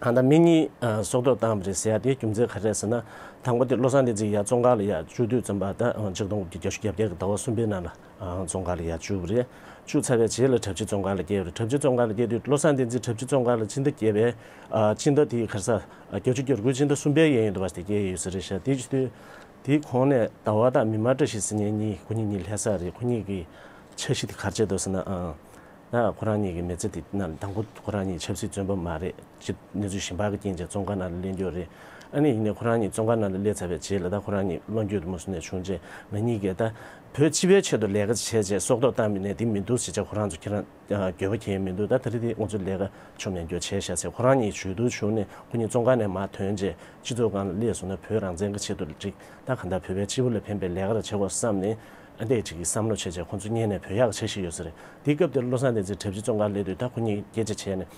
ད་ལྟ་མི་གཉིས་ཨ་སྲོག་ཐོག་བཏང་བ་རེད་ཟེར་ཡ་དེའི་རྒྱུ་མཚན་ག་རེ་རེད་ཟེར་ན། དང་པོ་དེ་བློ་བཟང་བསྟན་འཛིན་ཡར་བཙོན་ཁང་ལ་ཡར་བཅུག་དུས་ཙམ་པ་ད་ཨ་ཆིག་སྟོང་དགུ་བརྒྱ་བརྒྱད་ཅུ་གྱ་བརྒྱད་ཀྱི་ཟླ་བ་གསུམ་པའི་ནང་ལ་ཨ་བཙོན་ཁང་ལ་ཡར་བཅུག་པ་རེད། བཅུག་ཚར་བའི་རྗེས་ལ་གྲྭ་བཞི་བཙོན་ཁང་ལ་བསྐྱལ་བ་རེད། གྲྭ་བཞི་བཙོན་ཁང་ལ་བསྐྱལ་དུས་བློ་བཟང་བསྟན་འཛིན་གྲྭ་བཞི་བཙོན་ཁང་ལ་ཕྱི་ཟླ་བརྒྱད་པའི་ཨ་ཕྱི་ཟླ་དེའི་ག་རེ་ཟ་ཨ་བརྒྱད་ཅུ་གྱ་དགུའི་ཕྱི་ཟླ་གསུམ་པའི་ཡན་ཡོད་འདུག་བ་ཞིག་དེ་བསྐྱལ་ཡོད་ས་རེད་ཤག་དེ་བྱེད་དུས་དེའི་གོང་ནས་ཟླ་བ་དང་མི་མང་བཀྲ་ཤིས་ཟེར་མཁན་གཉིས་ཁོ་གཉིས་གཉིས་སླེབས་ས་རེད། ཁོ་གཉིས་ཀྱི་འཆར་གཞི་དེ་ག་རེ་བྱས་འདུག་ཟེར་ན་ཨ། ད་ཁོ་རང་གཉིས་ཀྱི་མི་ཚེ་དེ་ནང་དང་པོ་ཁོ་རང་གཉིས་ཆབ་སྲིད་བཙོན་པ་མ་རེད། ཅི་གནས་ཚུལ་གཞན་པ་གི་རྐྱེན་བྱས་བཙོན་ཁང་ནང་ལ་སླེབས་རྒྱུ་རེད། ཨ་ནི་ཡིན་ནའི་ཁོ་རང་གཉིས་བཙོན་ཁང་ནང་ལ་སླེབས་ཚར་བའི་རྗེས་ལ་ད་ཁོ་རང་གཉིས་བློ་འགྱོད་དུ་མ་སོང་ནས་བྱུང་རྗེས་ང་གཉིས་ཀྱིས་ད་བོད་སྤྱི་པའི་ཆེད་དུ་ལས་ཀ་བྱས་རྗེས་སྲོག་ཐོག་བཏང་མི་ནས་དེ་མི་འདུག་ཟེར་བྱས་ཁོ་རང་ཚོ་ཁྱེད་རང་འགྱོད་པ་གང་ཡང་མི་འདུག་ད་ད་རེས་དེ་ང་ཚོ་ལས་ཀ་ཆོ་མེད་འགྱོ་བྱས་ཤག་ཟེར་ཁོ་རང་གཉིས་ཞུ་གཏུག་བྱུང་ནས་ཁོ་གཉིས་བཙོན་ཁང་ནས་མར་ཐོན་རྗེས་སྤྱི་ཚོགས་སྒང་ལ་སླེབས་སོང་ན་བོད་རང་བཙན་གྱི་ཆེད་དུ་ཅིག་ད་གང་ལྟར་བོད་པའི་སྤྱི་བོ་ལ་ཕན་པའི་ལས་ཀ་ར་བྱེད་དགོས་བསམ་ནས། ཨ་འདྲས་ཅིག་གི་བསམ་བློ་བྱས་བྱས་ཁོང་ཚོ་སྔོན་ནས་བོད་ཡག་འཆར་གཞི་ཡོད་ས་རེད། དེའི་སྐབས་དེར་བློ་བཟང་བསྟན་འཛིན་གྲྭ་བཞི་བཙོན་ཁང་སླེབས་དུས་ད་ཁོ་གཉིས་སྐད་ཆ་བྱས་ནས།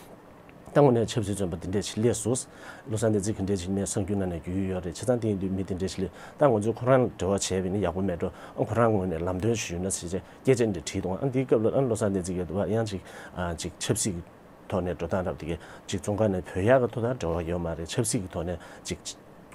ད་དངོས་གནས་ཆབ་སྲིད་བཙོན་པ་འདི་འདྲས་ཅིག་སླེབས་སོང་། བློ་བཟང་བསྟན་འཛིན་ག་འདྲས་ཅིག་ནས་གསར་འགྱུར་ནང་ནས་བརྒྱུད་ཡོད་རེད། བྱས་ཙང་དེ་ཡིན་དུས་མི་འདི་འདྲས་ཅིག་སླེབས་ད་ང་ཚོས་ཁོ་རང་ལ་འབྲེལ་བ་བྱས་པ་ཡིན་ན་ཡག་པོ་མེད་འགྲོ། ཨ་ཁོ་རང་ངོས་ནས་ལམ་སྟོན་ཞུས་ན་ཟེར་བྱས་སྐད་ཆ་འདི་དྲིས་འདུག་ཨ་འདིའི་སྐབས་ལ་ཨ་བློ་བཟང་བསྟན་འཛིན་གྱིས་འདུག་ཡང་ཅིག་ཨ་ཅིག་ཆབ་སྲིད་ཐོག་ནས་འགྲོ་སྟངས་རབས་དེ་གས་ཅིག་བཙོན་ཁང་ནས་བོད་ཡག་གི་ཐོག་དང་འབྲེལ་བ་ཡོད་མ་རེད། ཆབ་སྲིད་ཀྱི་ཐོག་ནས་ཅིག་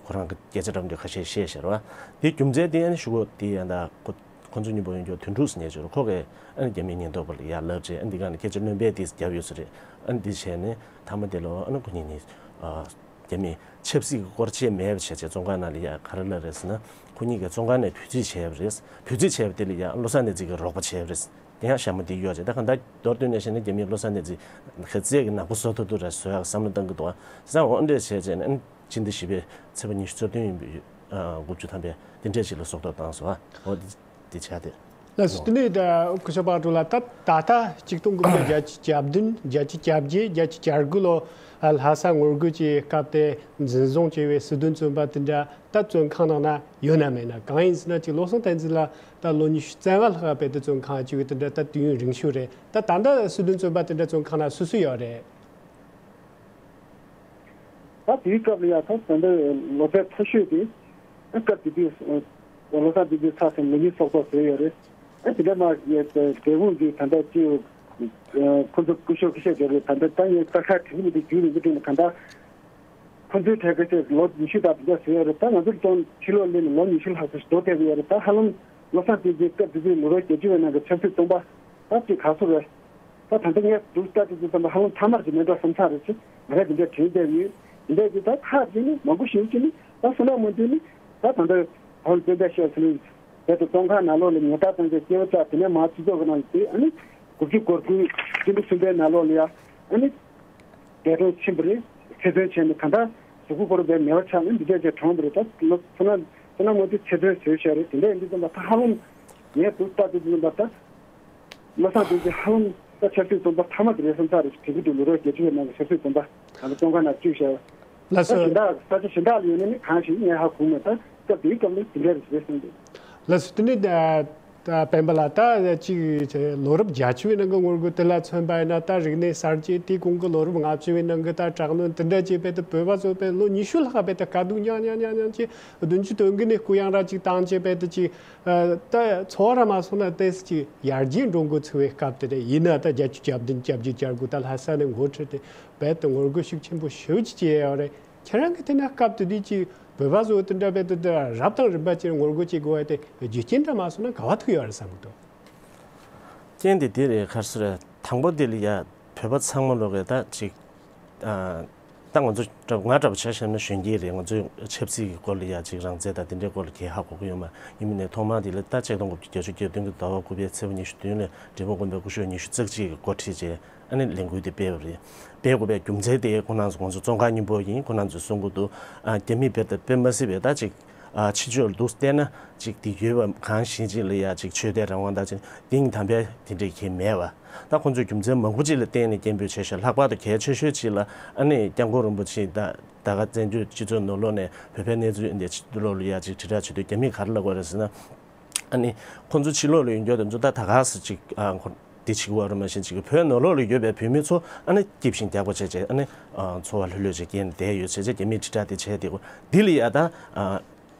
ཁོ་རང་གི་སྐད་ཆ་རབས་འདི་ཁ་ཤས་བཤད་བཞག་རེད་བ། དེའི་རྒྱུ་མཚན་དེ་ཨ་ནི་ཞུ་གོ་དེ་ཡང་ད་ཁོ་ཁོ་ཚོ་གཉིས་པོ་ཡོང་རྒྱུ་དོན་གྲུབ་ཟེར་མཁན་ཅིག་རེད། ཁོ་གས་ཨ་ནི་རྒྱ་མིའི་ཉེན་རྟོག་པ་ལ་ཡར་ལབ་བྱས་ཨ་ནི་འདི་ག་ནས་སྐད་ཆ་བློན་པས་དེ་བརྒྱབ་ཡོད་ས་རེད། ཨ་ནི་འདི་བྱས་ནས་མཐའ་མ་དེ་ལ་ཨ་ནི་ཁོ་གཉིས་ནི་ཨ་རྒྱ་མིའི་ཆབ་སྲིད་ཀྱི་སྐོར་ཆེ་མེད་པ་བྱས་བྱས་བཙོན་ཁང་ནང་ལ་ཡར་ག་རེ་ལབ་རེད་ཟེར་ན་ཁོ་གཉིས་ཀས་བཙོན་ཁང་ནས་བུ་རྫི་བྱས་པ་རེད། བུ་རྫི་བྱས་པ་དེ་ལ་ཡར་བློ་བཟང་བསྟན་འཛིན་གྱིས་རོགས་པ་བྱས་པ་རེད། དེ་ཡང་ཞྭ་མོ་འདི་གཡོག་བྱས་ད་གང་ལྟར་མདོར་བསྡུས་ནས་བཤད་ན་རྒྱ་མིས་བློ་བཟང་བསྟན་འཛིན་གྱི་རྩལ་གྱི་ནག་པོ་བཟོ་ཐུབ་ཐུབ་ར་བཟོ་ཡག་བསམ་བློ་བཏང་གི་འདུག་བ། བྱས་ཙང་འོ་འདྲས་བྱས་བྱས་ནས་ཨ་ནི་སྤྱི་ཟླ་བཞི་པའི་ཚེས་པ་ཉི་ཤུ་རྩ་བདུན་ཡིན་པའི་ ཨ་དགུ་བཅུ་ཐམ་པའི་དེ་འདྲས་ཅིག་ལ་སྲོག་ཐོག་བཏང་སོང་ཨ། འོ་དེ་དེ་བྱས་ཏེ། ལགས་སོ། དེ་ནས་ད་སྐུ་ཞབས་པཱ་ཀྲོ་ལགས། ད་ད་ལྟ་ཆིག་སྟོང་དགུ་བརྒྱ་བརྒྱད་ཅུ་གྱ་བདུན་བརྒྱད་ཅུ་གྱ་བརྒྱད་བརྒྱད་ཅུ་གྱ་དགུ་ལོ་ལྷ་ས་ངོ་རྒོལ་གྱི་སྐབས་དེ་འཛིན་བཟུང་བྱས་པའི་སྲིད་དོན་བཙོན་པ་དེ་འདྲ་ད་བཙོན་ཁང་ནང་ན་ཡོད་ན་མེད་ན། གང་ཡིན་ཟེར་ན་ཅིག་བློ་བཟང་བསྟན་འཛིན་ལགས་ད་ལོ་ཉི་ཤུ་རྩ་ལྔ་ལྷག་རྦད་དེ་བཙོན་ཁང་བཅུག་པའི་དེ་འདྲ་ད་དུས་ཡུན་རིང་ཤོས་རེད། ད་ད་ལྟ་སྲིད་དོན་བཙོན་པ་དེ་འདྲ་བཙོན་ཁང་ན་སུ་སུ་ཡོད་རེད། ད་དེའི་སྐབས་ལ་ཡང་ད་ད་ལྟ་ལོ་ཚད་མཐོ་ཤོས་དེ་ཨ་སྐབས་དེ་དུས་བློ་བཟང་བསྟན་འཛིན་ཚར་སོང་། ལོ་གཉིས་སྲོག་ཐོག་བཟོས་ཡོད་རེད། ཨ་དེ་འདྲ་མ་ཡོད་པའི་འབྲས་སྤུངས་ཀྱི་ད་ལྟ་སྤྱི་འོས་ཁོང་ཚོ་སྐུ་ཞབས་སྐུ་ཞབས་རྒྱ་རེད། ད་ལྟ་ད་ངས་ད་ཁ་དྲི་མི་དེ་རྒྱུན་རིང་པོ་དྲན་ནས་གང་ལྟར་ཁོང་ཚོའི་གྲས་ཀ་ཚོས་ལོ་ཉི་ཤུ་དང་དེ་འདྲ་བཟོས་ཡོད་རེད། ད་ང་ཚོར་ཙང་ཕྱི་ལོགས་སླེབས་ནས་ལོ་ཉི་ཤུ་ལྷག་ཙམ་ཞིག་འགྲོ་བསྡད་ཀྱི་ཡོད་རེད། ད་ཧ་ལམ་བློ་བཟང་བསྟན་འཛིན་སྐབས་དེ་དུས་ལོ་རབས་བརྒྱད་ཅུ་བའི་ནང་གི་ཆབ་སྲིད་བཙོན་པ་ད་ཅིག་ག་ཚོད་རེད། ད་ད་ལྟ་ངས་འདུག་ལྟ་དུས་ཙམ་པ་ཧ་ལམ་ཐ་མར་གྱི་མེད་འགྲོ་བསམ་ཚར་རེད་ཅེས་ང་རས་འདི་འདྲ་དྲན་བསྡད་ཡོད། འདི་འདྲ་ཅིག་ད་ཁག་ཅིག་ནི་མང་པོ་ཞིག་ཅིག་ནི་ད་བསོད་ནམས་མ་འདུས་ནི་ད་ད་ལྟ་ཧོལ་དཔེ་ཆ་ཤོར་ཚུལ་དེ་ཚོ་བཙོན་ཁང་ནང་ལོགས་ལ་ཉེས་རྡུང་བཏང་བྱས་སྐྱེ་བོ་ཅག་དེ་ནས་མ་སྤྱི་ཚོགས་ཀྱི་ནང་དེ་ཨ་ནི་དགུ་བཅུ་གོ་དགུ་སྤྱི་ཟླ་གསུམ་པའི་ནང་ལོགས་ལ་ཡ་ཨ་ནི་འདས་གྲོངས་ཕྱིན་པ་རེད། ཚེ་བཙོན་བྱས་ནས་གང་ལྟར་གཟུགས་པོ་བོར་བའི་མེ་བ་ཆགས་ནས་འདི་འདྲ་ཅིག་གྲོངས་པ་རེད། ད་ལོ་བསོད་ནམས་བསོད་ནམས་མ་འདུས་ཚེ་བཙོན་བཟོས་བཞག་རེད། དེ་འདྲ་ཡིན་དུས་ཙམ་པ་ད་ཧ་ལམ་ངས་འདུག་ལྟ་དུས་ཙམ་པ་ད། བློ་བཟང་བསྟན་འཛིན་ཧ་ལམ་ད་ཆབ་སྲིད་བཙོན་པ་མཐའ་མ་དེ་རེད་བསམ་ས་རེད། དེ་གི་འདུག་ལོ་རབས་བརྒྱད་ཅུ་བའི་ནང་གི་ཆབ་སྲིད་བཙོན་པ་ང་ཚོ་བཙོན་ཁང་ནང་བཅུག་བཞག་ལགས་ད་སོ། གཞན་དག་ས་ཆ་གཞན་དག་ལ་ཡོད་ན་ནི་གང་ཞིག་ངས་ཧ་གོ་མེད། ད་སྐབས་དེའི་སྐབས་ལ་དེ་འདྲ་རེད་བསམ་འདུག་ལགས་སོ། དེ་ནི་ད་ད་སྤེན་པ་ལགས། ད་ཅིག་ལོ་རབས་བརྒྱད་ཅུ་བའི་ནང་གི་ངོ་རྒོལ་དེ་ལ་མཚོན་པ་ཡིན་ན། ད་རིག་གནས་གསར་བརྗེ་དེའི་གོང་གི་ལོ་རབས་ལྔ་བཅུ་བའི་ནང་གི་ད་དྲག་གནོན་དེ་འདྲ་བྱས་པས། ད་བོད་པ་ཚོ་དཔེ་ལོ་ཉི་ཤུ་ལྷག་དཔེ་ད་དཀའ་སྡུག་མྱངས་མྱངས་མྱངས་མྱངས་བྱས། བདུན་ཅུ་དོན་དགུ་ནས་གུ་ཡངས་ར་ཅིག་བཏང་བྱས་པས། ད་ཅིག་ཨ་ད་འཚོ་བ་ར་མ་སོང་ན་ཏོག་ཙམ་ཅིག་ཡར་རྒྱས་འགྲོ་འགོ་ཚུགས་པའི་སྐབས་དེ་རེད། ཡིན་ན་ད་བརྒྱད་ཅུ་གྱ་བདུན་གྱ་བརྒྱད་གྱ་དགུ་ད་ལྷ་ས་ནས་འགོ་ཁྲིད་དེ་རྦད་དེ་ངོ་རྒོལ་ཤུགས་ཆེན་པོ་ཞེ་པོ་ཅིག་བྱས་ཡོད་རེད། ཁྱེད་རང་གི་དེ་ན་སྐབས་དེ་དུས་ཀྱི་བོད་པ་ཚོ་དེ་འདྲ་རྦད་དེ་ད་རབ་དང་རིམ་པ་ཅིག་ངོ་རྒོལ་བྱེད་དགོས་པ་དེ་རྒྱུ་རྐྱེན་འདྲ་མ་སོང་ན་ག་བ་ཐུག་ཡོད་རེད་བསམ་གི་འདུག་རྐྱེན་དེ་དེ་རེད། ག་རེ་ཟེར་རེད། དང་པོ་དེ་ལ་ཡ་བོད་པ་ཚང་མ་ལོག་གི་ད་ཅིག་ཨ། ད་ང་ཚོ་འདྲ་ང་འདྲ་པོ་ཆ་བཞག་ན་གཞོན་སྐྱེས་རེད། ང་ཚོའི་ཆབ་སྲིད་ཀྱི་སྐོར་ལ་ཡ་ཅིག་རང་བཙན་དང་དེ་འདྲའི་སྐོར་ལ་གང་ཧ་གོ་གི་ཡོད་མ་ཡིན་མིན་ནས། ཐོག་མར་དེ་ལ་ད་ཆིག་སྟོང་དགུ་བརྒྱ་བརྒྱད་ཅུ་གྱ་བདུན་གྱི་ཟླ་བ་དགུ་པའི་ཚེས་པ་ཉི་ཤུ་བདུན་ལ་འབྲས་སྤུངས་དགོན་པའི་སྐུ་ཞབས་ཉི་ཤུ་རྩ་གཅིག་གིས་འགོ་ཁྲིད་བྱས་ཨ་ནི་ལས་འགུལ་དེ་སྤེལ་བ་རེད། སྤེལ་དགོས་པའི་རྒྱུ་མཚན་དེ་ཁོང་རྣམ་ཚོ་ང་ཚོ་བཙོན་ཁང་མཉམ་པོ་ཡིན། ཁོང་རྣམ་ཚོས་གསུང་གི་འདུག་ཨ་རྒྱ་མིས་དཔེ་ད་དཔེ་མ་སྲིད་པའི་ད་ཅིག་ཨ་ཕྱི་ཕྱོགས་ལ་འདུག་བལྟས་ན་ཅིག་དེ་ཡོད་པ་གང་ཞིག་ཅིག་ལ་ཡ་ཅིག་ཆོས་དད་རང་དབང་དང་ཅིག་དེང་དམ་པའི་དེ་འདྲའི་གང་མེད་པ། ད་ཁོང་ཚོས་རྒྱུ་མཚན་མང་པོ་ཅིག་ལ་བརྟེན་ནས་སྐད་འབོད་བྱས་ཤག་ལྷག་པར་དུ་གལ་ཆེ་ཤོས་ཅིག་ལ་ཨ་ནི་སྐྱབས་མགོན་རིན་པོ་ཆེ་ད་ད་ག་བཙན་བྱོལ་སྤྱི་ཚོགས་ནང་ལོགས་ནས་བོད་པའི་གནས་ཚུལ་འདི་ཕྱི་ལོགས་ལ་ཡ་ཅིག་དྲིལ་བསྒྲགས་བྱེད་དུས་རྒྱ་མིས་ག་རེ་ལབ་དགོས་རེད་ཟེར་ན། ཨ་ནི་ཁོང་ཚོ་ཕྱི་ལོགས་ལ་ཡོད་མཁན་དེ་ཚོ་ད་ད་ག་སེ་ཅིག་ཨ་ཁོ་འདི་བྱེད་ཀྱི་ཡོད་རེད། མ་གཞི་ཅིག་བོད་ནང་ལོགས་ལ་ཡོད་པའི་བོད་མི་ཚོ་ཨ་ནི་སྐྱིད་ཞིང་རྒྱགས་པ་བྱས་བྱས་ཨ་ནི་ཨ་འཚོ་བ་ལྷོད་ལྷོད་ཅིག་སྐྱེལ་ནས་བསྡད་ཡོད་བྱས་བྱས་རྒྱ་མིས་དྲིལ་བསྒྲགས་དེ་བྱས་བསྡད་ཀྱི་འདི་ལ་ཡ་ད་ཨ།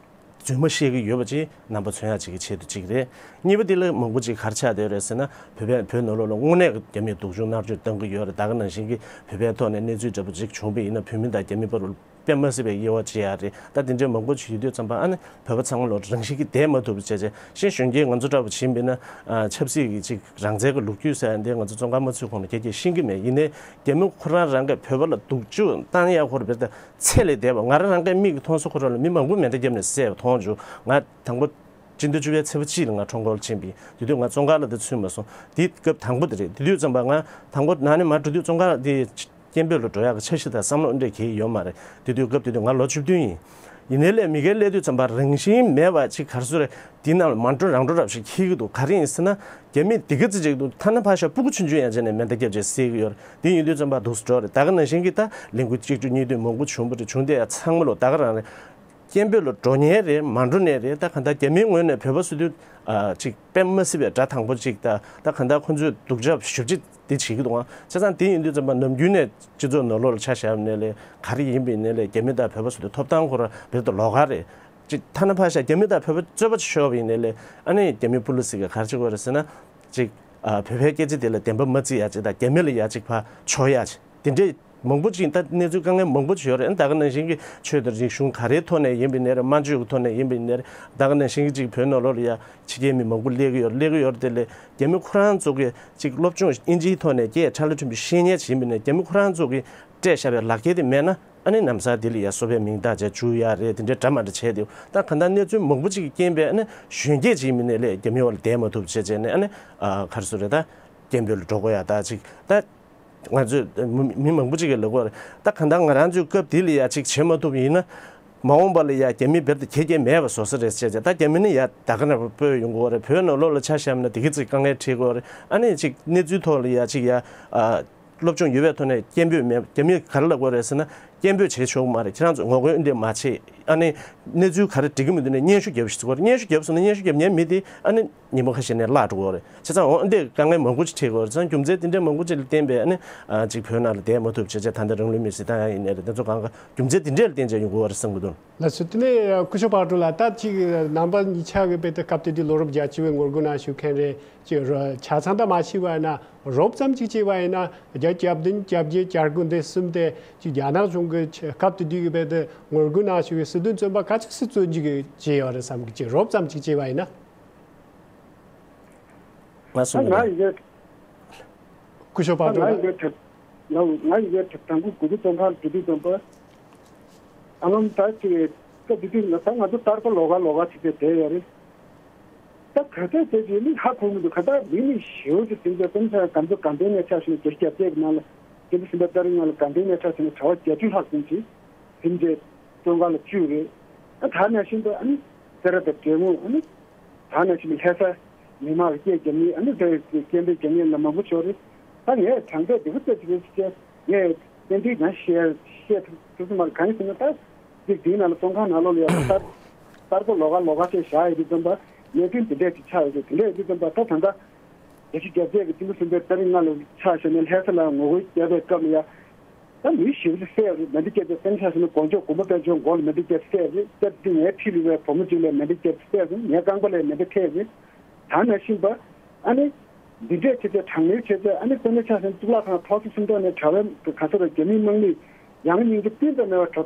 རྫུན་མ་བཤད་ཀྱི་ཡོད་པ་ཅིག་རྣམ་པ་མཚོན་ཡག་ཅིག་གི་ཆེད་དུ་ཅིག་རེད། གཉིས་པ་དེ་ལ་མང་པོ་ཅིག་ག་རེ་ཆགས་བསྡད་ཡོད་རེད་ཟེར་ན། བོད་པའི་བོད་ནང་ལོགས་ལ་དངོས་གནས་ཀྱི་རྒྱ་མིས་སྡུག་སྦྱོང་མནར་གཅོད་བཏང་གི་ཡོད་རེད། ད་ག་ནང་བཞིན་གྱི་བོད་པའི་ཐོག་ནས་གནས་ཚུལ་འདྲ་པོ་ཅིག་བྱུང་བ་ཡིན་ན་བོད་མི་དང་རྒྱ་མི་བར་དུ་དཔེ་མ་སྲིད་པའི་དབྱེ་བ་འབྱེད་ཡག་རེད། ད་དེ་འདྲའི་མང་པོ་ཅིག་ཡོད་དུས་ཙམ་པ་ཨ་ནི་བོད་པ་ཚང་མ་ལོ་རང་བཞིན་གྱིས་བསྡད་མ་ཐུབ་པ་བྱས་བྱས་ཤེས་གཞོན་སྐྱེས་ང་ཚོ་འདྲ་པོ་བྱིན་པ་ཡིན་ན་ཨ་ཆབ་སྲིད་ཀྱི་ཅིག་རང་བཙན་གྱི་ལོ་རྒྱུས་ཟེར་ཡག་འདི་ང་ཚོ་བཙོན་ཁང་མ་ཚུད་གོང་ལ་ཁྱེད་ཀྱིས་ཤེས་ཀྱི་མེད། ཡིན་ནའི་རྒྱ་མི་ཁོ་རང་རང་གིས་བོད་པ་ལ་སྡུག་སྦྱོང་བཏང་ཡག་ཁོ་རང་བོད་དང་ཚད་ལས་འདས་པ། ང་རང་རང་གི་མིག་གིས་མཐོང་སོང་། ཁོ་རང་ལ་མི་མང་པོ་མེ་མདའ་བརྒྱབ་ནས་བསད་པ་མཐོང་བྱུང་། ང་དང་པོ་སྤྱི་ཟླ་བཅུ་པའི་ཚེས་པ་གཅིག་ལ་ང་ཁྲོམ་སྐོར་ཕྱིན་པ་ཡིན། དེ་དུས་ང་བཙོན་ཁང་ལ་དེ་ཚུད་མ་སོང་། དེ་སྐབས་དང་པོ་དེ་རེད། དེ་དུས་ཙམ་པ་ང་དང་པོ་ནང་ནས་མར་འགྲོ་དུས་བཙོན་ཁང་དེ་སྐད་འབོད་ལ་འགྲོ་ཡག་གི་འཆར་གཞི་དང་བསམ་བློ་འདྲ་གང་ཡང་ཡོད་མ་རེད། དེ་དུས་སྐབས་དེ་དུས་ང་ལོ་བཅུ་བདུན་ཡིན། ཡིན་ནའི་ལས་མི་སྒེར་སླེབས་དུས་ཙམ་པ་རང་བཞིན་མེད་པ་ཅིག་ག་རེ་ཟེར་རེད། དེའི་ནང་ལ་མ་འགྲོ་རང་འགྲོ་འདྲ་པོ་ཞིག་འཁྱེར་གྱི་འདུག་ག་རེ་ཡིན་ཟེར་ན། རྒྱ་མིས་དེ་ག་ཙམ་བྱེད་ཀྱི་འདུག་ཐ་ན་ཕར་བཞག་སྤུ་གུ་ཆུང་ཆུང་ཡང་བྱས་ནས་མེ་མདའ་བརྒྱབ་བྱས་བསད་ཀྱི་ཡོད་རེད། དེ་ཡིན་དུས་ཙམ་པ་འདུག་སེ་འགྲོ་རེད། ད་ག་ནང་བཞིན་གྱི་ད་ལས་འགུལ་གཅིག་སྒྲིལ་གཉིས་སྒྲིལ་མང་པོ་བྱུང་བ་རེད། བྱུང་དེ་ཡང་ཚང་མ་ལོ་ད་ག་རང་རེད། སྐད་འབོད་ལ་འགྲོ་མཁན་རེད། མ་འགྲོ་མཁན་རེད། ད་གང་ལྟར་རྒྱ་མིའི་ངོས་ནས་བོད་པ་ཟེར་དུས་ཨ་ཅིག་དཔེ་མ་སྲིད་པའི་དགྲ་དང་པོ་ཅིག་ད་ད་གང་ལྟར་ཁོ་ཚོས་སྡུག་ཅག་ཞེ་པོ་ཅིག་དེ་བྱེད་ཀྱི་འདུག་ཨང་། བྱས་ཙང་དེ་ཡིན་དུས་ཙམ་པ་ནམ་རྒྱུན་ནས་སྤྱི་ཚོགས་ནང་ལོགས་ལ་ཆ་བཞག་ནས་ལས་ག་རེ་ཡིན་པ་ཡིན་ནའི་ལས་རྒྱ་མི་དང་བོད་པ་ཟེར་དུས་ཐོབ་ཐང་ཁོ་རང་བོད་དུ་ལོགས་ཀ་རེད། ཅིག་ཐ་ན་ཕར་བཞག་རྒྱ་མི་དང་བོད་པ་རྩོད་པ་ཅིག་ཤོར་བ་ཡིན་ནའི་ལས་ཨ་ནི་རྒྱ་མི་པུ་ལི་སི་གིས་ག་རེ་བྱེད་ཀྱི་ཡོད་རེད་ཟེར་ན། ཅིག་ཨ་བོད་པའི་སྐད་ཆ་དེ་ལ་བདེན་པ་མ་བརྩི་ཡག་ཅིག་དང་རྒྱ་མི་ལ་ཡ་ཅིག་ཕར་ཕྱོགས་ཡག་ཅིག་དེ་འདྲས་མང་པོ་ཅིག་ད་གནས་ཚུལ་དཀའ་ངལ་མང་པོ་ཅིག་ཡོད་རེད། ཨ་ནི་ད་ག་ནང་བཞིན་གྱི་ཆོས་དང་རིག་གཞུང་ག་རེའི་ཐོག་ནས་ཡིན་པ་ཡིན་ནའི་རེད། སྨན་བཅོས་ཀྱི་ཐོག་ནས་ཡིན་པ་ཡིན་ནའི་རེད། ད་ག་ནང་བཞིན་གྱི་ཅིག་བོད་ནང་ལོགས་ལ་ཡ་ཕྱི་རྒྱལ་མི་མང་པོ་སླེབས་ཀྱི་ཡོད་རེད། སླེབས་ཀྱི་ཡོད་རེད། དེ་ལས་རྒྱ་མི་ཁོ་རང་ཚོ་གིས་ཅིག་སློབ་སྦྱོང་དབྱིན་ཇིའི་ཐོག་ནས་སྐད་ཁྲ་ལ་ཁྲིམས་ཀྱི་ཤེས་མཁན་ཅིག་ཡིན་པ་ཡིན་ནའི་རྒྱ་མི་ཁོ་རང་ཚོ་གིས་སྤྲད་བཞག་པའི་ལག་འཁྱེར་དེ་མེད་ན། ཨ་ནི་ལམ་སང་དེ་ལ་ཡ་སོ་པའི་མིང་རྟགས་བྱས་བཅུག་ཡག་རེད། དེ་འདྲའི་འདྲ་མ་འདྲ་བྱས་ཏེ། ད་གང་ལྟར་གནས་ཚུལ་མང་པོ་ཅིག་གི་རྐྱེན་པས་ཨ་ནི་གཞོན་སྐྱེས་ཅིག་མིན་ནའི་ལས་རྒྱ་མི་འོག་ལ་བསྡད་མ་ཐུབ་བྱས་བྱས་ནས་ཨ་ནི་ཨ་ག་རེ་ཟེར་རེད། ད་སྐད་འབོད་ལ་འགྲོ་དགོས་ཡག་ད་ཅིག་ད་ང་ཚོས་མི་མི་མང་པོ་ཅིག་གིས་ལབ་ཀྱི་ཡོད་རེད། ད་གང་ལྟར་ང་རང་ཚོའི་སྐབས་དེ་ལ་ཡ་ཅིག་བྱེད་མ་ཐུབ་པ་ཡིན་ན། མ་འོངས་པ་ལ་ཡ་རྒྱ་མི་བེད་དུ་ཁྱེད་ཀྱི་མེད་པ་བཟོ་ས་རེད་ཟེར་བྱས། ད་རྒྱ་མི་ནི་ཡ་ད་ག་ནས་སྤོས་ཡོང་གི་ཡོད་རེད། བོད་ནང་ལོགས་ལ་ཆ་བཞག་ན་དེ་གི་ཅིག་དཀའ་ངལ་འཕྲད་ཀྱི་ཡོད་རེད། ཨ་ནི་ཅིག་གནས་ཚུལ་ཐོག་ལ་ཡ་ཅིག་ཡ་ཨ། སློབ་སྦྱོང་ཡོད་པའི་ཐོག་ནས་སྐད་འབོད་མེད། རྒྱ་མིས་ག་རེ་ལབ་དགོས་རེད་ཟེར་ན། སྐད་འབོད་བྱེད་ཆོག་གི་མ་རེད། ཁྱེད་རང་ཚོ་ངོ་རྒོལ་འདི་མ་བྱེད། ཨ་ནི་གནས་ཚུལ་ག་རེ་འགྲིག་གི་མི་འདུག་ན་སྙན་ཞུ་རྒྱབ་ཞིག་ཟེར་གི་རེད། སྙན་ཞུ་རྒྱབ་སོང་ན་སྙན་ཞུ་རྒྱབ་མཁན་མི་དེ་ཨ་ནི་ཉིན་མོ་ཁ་ཤས་ནས་བརླག་འགྲོ་གི་རེད། བྱས་ཙང་འོ་འདི་དཀའ་ངལ་མང་པོ་ཅིག་འཕྲད་ཀྱི་ཡོད་རེད། བྱས་ཙང་རྒྱུ་མཚན་དེ་འདྲའི་མང་པོ་ཅིག་ལ་བརྟེན་པས་ཨ་ནི་ཅིག་བོད་ནང་ལ་བསྡད་མ་ཐུབ་བྱས་བྱས། ད་ལྟ་རང་ལུས་མེར་སྲེག་བཏང་ཡ་ཡིན་ནའི་རེད། དེ་ཚོ་གང་ག་རྒྱུ་མཚན་དེ་འདྲས་ལ་བརྟེན་བྱས་ཡོང་གི་ཡོད་རེད་བསམ་གི་འདུག། ལགས་སོ། དེ་ནས་སྐུ་ཞབས་པཱ་ཀྲོ་ལགས། ད་ཅིག་རྣམ་པ་གཉིས་ཆ་གི་དཔེ་དེ་སྐབས་དེ་དུས་ལོ་རབས་བརྒྱད་ཅུ་བའི་ངོ་རྒོལ་ནང་ཞུགས་མཁན་རེད། ཅིག་རོ་ཆ་ཚང་ད་མ་ཤེས་པ་ཡིན་ན་རོབ་ཙམ་ཅིག་བྱས་པ་ཡིན་ན་བརྒྱ་གྱ་བདུན་གྱ་བརྒྱད་གྱ་དགུ་འདི་གསུམ་དེ་ཅིག་རྒྱ་ནག་གཞུང་གི་སྐབས་དེ་དུས་ཀྱི་དཔེ་དེ་ངོ་རྒོལ་ནང་ཞུགས་པའི་སྲིད་དོན་བཙོན་པ་ག་ཚོད་སུ་བཙོན་འཇུག་བྱས་ཡོད་རེད་བསམ་གི། ཅིག་རོབ་ཙམ་ཅིག་བྱས་པ་ཡིན་ན། ང་གསུངས་ང་ཡིན་གྱི། སྐུ་ཞབས་པཱ་ཀྲོ་ལགས། ང་ཡིན་གྱི། ང་ཡིན་གྱི་དང་པོ་དགུ་ཐིག་བཙོན་ཁང་དུ་དུས་ཙམ་པ། ཨ་ལམ་ད་ཅིག་སྐབས་དེ་དུས་ང་ད་ང་ཚོ་སྟར་པ་ལོག་ག་ལོག་ག་ཅིག་བྱས་བསྡད་ཡོད་རེད། ད་ག་ཚོད་བྱས་ཅིག་ནི་ཧ་གོ་མི་འདུག། ག་ད་མི་ནི་ཞེ་པོ་ཅིག་དེང་སང་སེམས་ཅན་ག་ཚོད་དགའ་ལྡན་ནས་ཆགས་ཤིང་བརྒྱད་ཅུ་གྱ་བརྒྱད་ཀྱི་ནང་ལ་སྤྱི་ཟླ་གསུམ་པའི་ཏ་རིག་ནང་ལ་དགའ་ལྡན་ནས་ཆགས་ཤིང་གྲྭ་པ་བརྒྱད་ཅུ་ལྷག་ཙམ་ཅིག་དེ་འདྲའི་བཙོན་ཁང་ལ་བཅུག་རེད། ཨ་ད་ནང་བཞིན་དུ་ཨ་ནི་སེ་ར་དང་འབྲས་སྤུངས། ཨ་ནི་ད་ནང་བཞིན་དུ་ལྷ་ས་མི་མང་གི་སྐད་རྒྱབ་མཁན། ཨ་ནི་དེ་སྐད་འབོད་རྒྱབ་མཁན་ལ་མང་པོ་ཤོར་རེད། ད་ངས་དྲང་པོ་འདི་ག་ཚོད་ཅིག་རེད་ཟེར་ངས་ཏན་ཏིག་ང་བཤད་བཤད་ཐུབ་ཐུབ་ཀྱི་མ་རེད། གང་ཡིན་ཟེར་ན་ད་ཅིག་དེའི་ནང་ལ་བཙོན་ཁང་ནང་ལོགས་ལ་ཡང་སྟར་སྟར་པ་ལོག་ག་ལོག་ག་བྱས་བཞག་ཡོད་དུས་ཙམ་པ་གནད་དོན་འདི་འདྲས་ཅིག་ཆགས་ཡོད་དུས། དེ་འདྲས་ཡོད་དུས་ཙམ་པ་ད་ད་ལྟ་བརྒྱད་ཅུ་གྱ་བརྒྱད་ཀྱི་སྤྱི་ཟླ་གསུམ་པའི་ཏ་རིག་ལྔ་ལ་ཆ་བཞག་ནས་ལྷ་ས་ལ་ངོ་རྒོལ་བརྒྱབ་པའི་སྐབས་ལ་ཡང་། ད་མི་ཞེ་པོ་ཅིག་བསད་རེད། མེ་མདའ་བརྒྱབ་སྟེ་བསད། ཆ་བཞག་ན་དགོན་ཆོག་དགོན་པ་དཔལ་འབྱོར་མགོ་ལ་མེ་མདའ་བརྒྱབ་བསད་རེད། སྐབས་དེ་ངའི་འཁྲིས་ལ་བའི་བུ་མོ་གཅིག་ལ་མེ་མདའ་བརྒྱབ་བསད་རེད། ངའི་རྐང་པ་ལ་མེ་མདའ་འཐེན་རེད། ད་ནང་བཞིན་པ་ཨ་ནི་འདི་འདྲས་བྱས་ཏེ་དྲག་གནོན་བྱས་ཏེ། ཨ་ནི་དཔེར་ན་ཆ་བཞག་ན་གཙུག་ལག་ཁང་ཐོག་ས་སུམ་མདོ་ནས་གྲྭ་པའི་ག་ཚོད་རེད། རྒྱ་མིའི་དམག་མིས་ཡང་སྙིང་གི་སྤུན་ཙམ་མེད་པར་གྲྭ་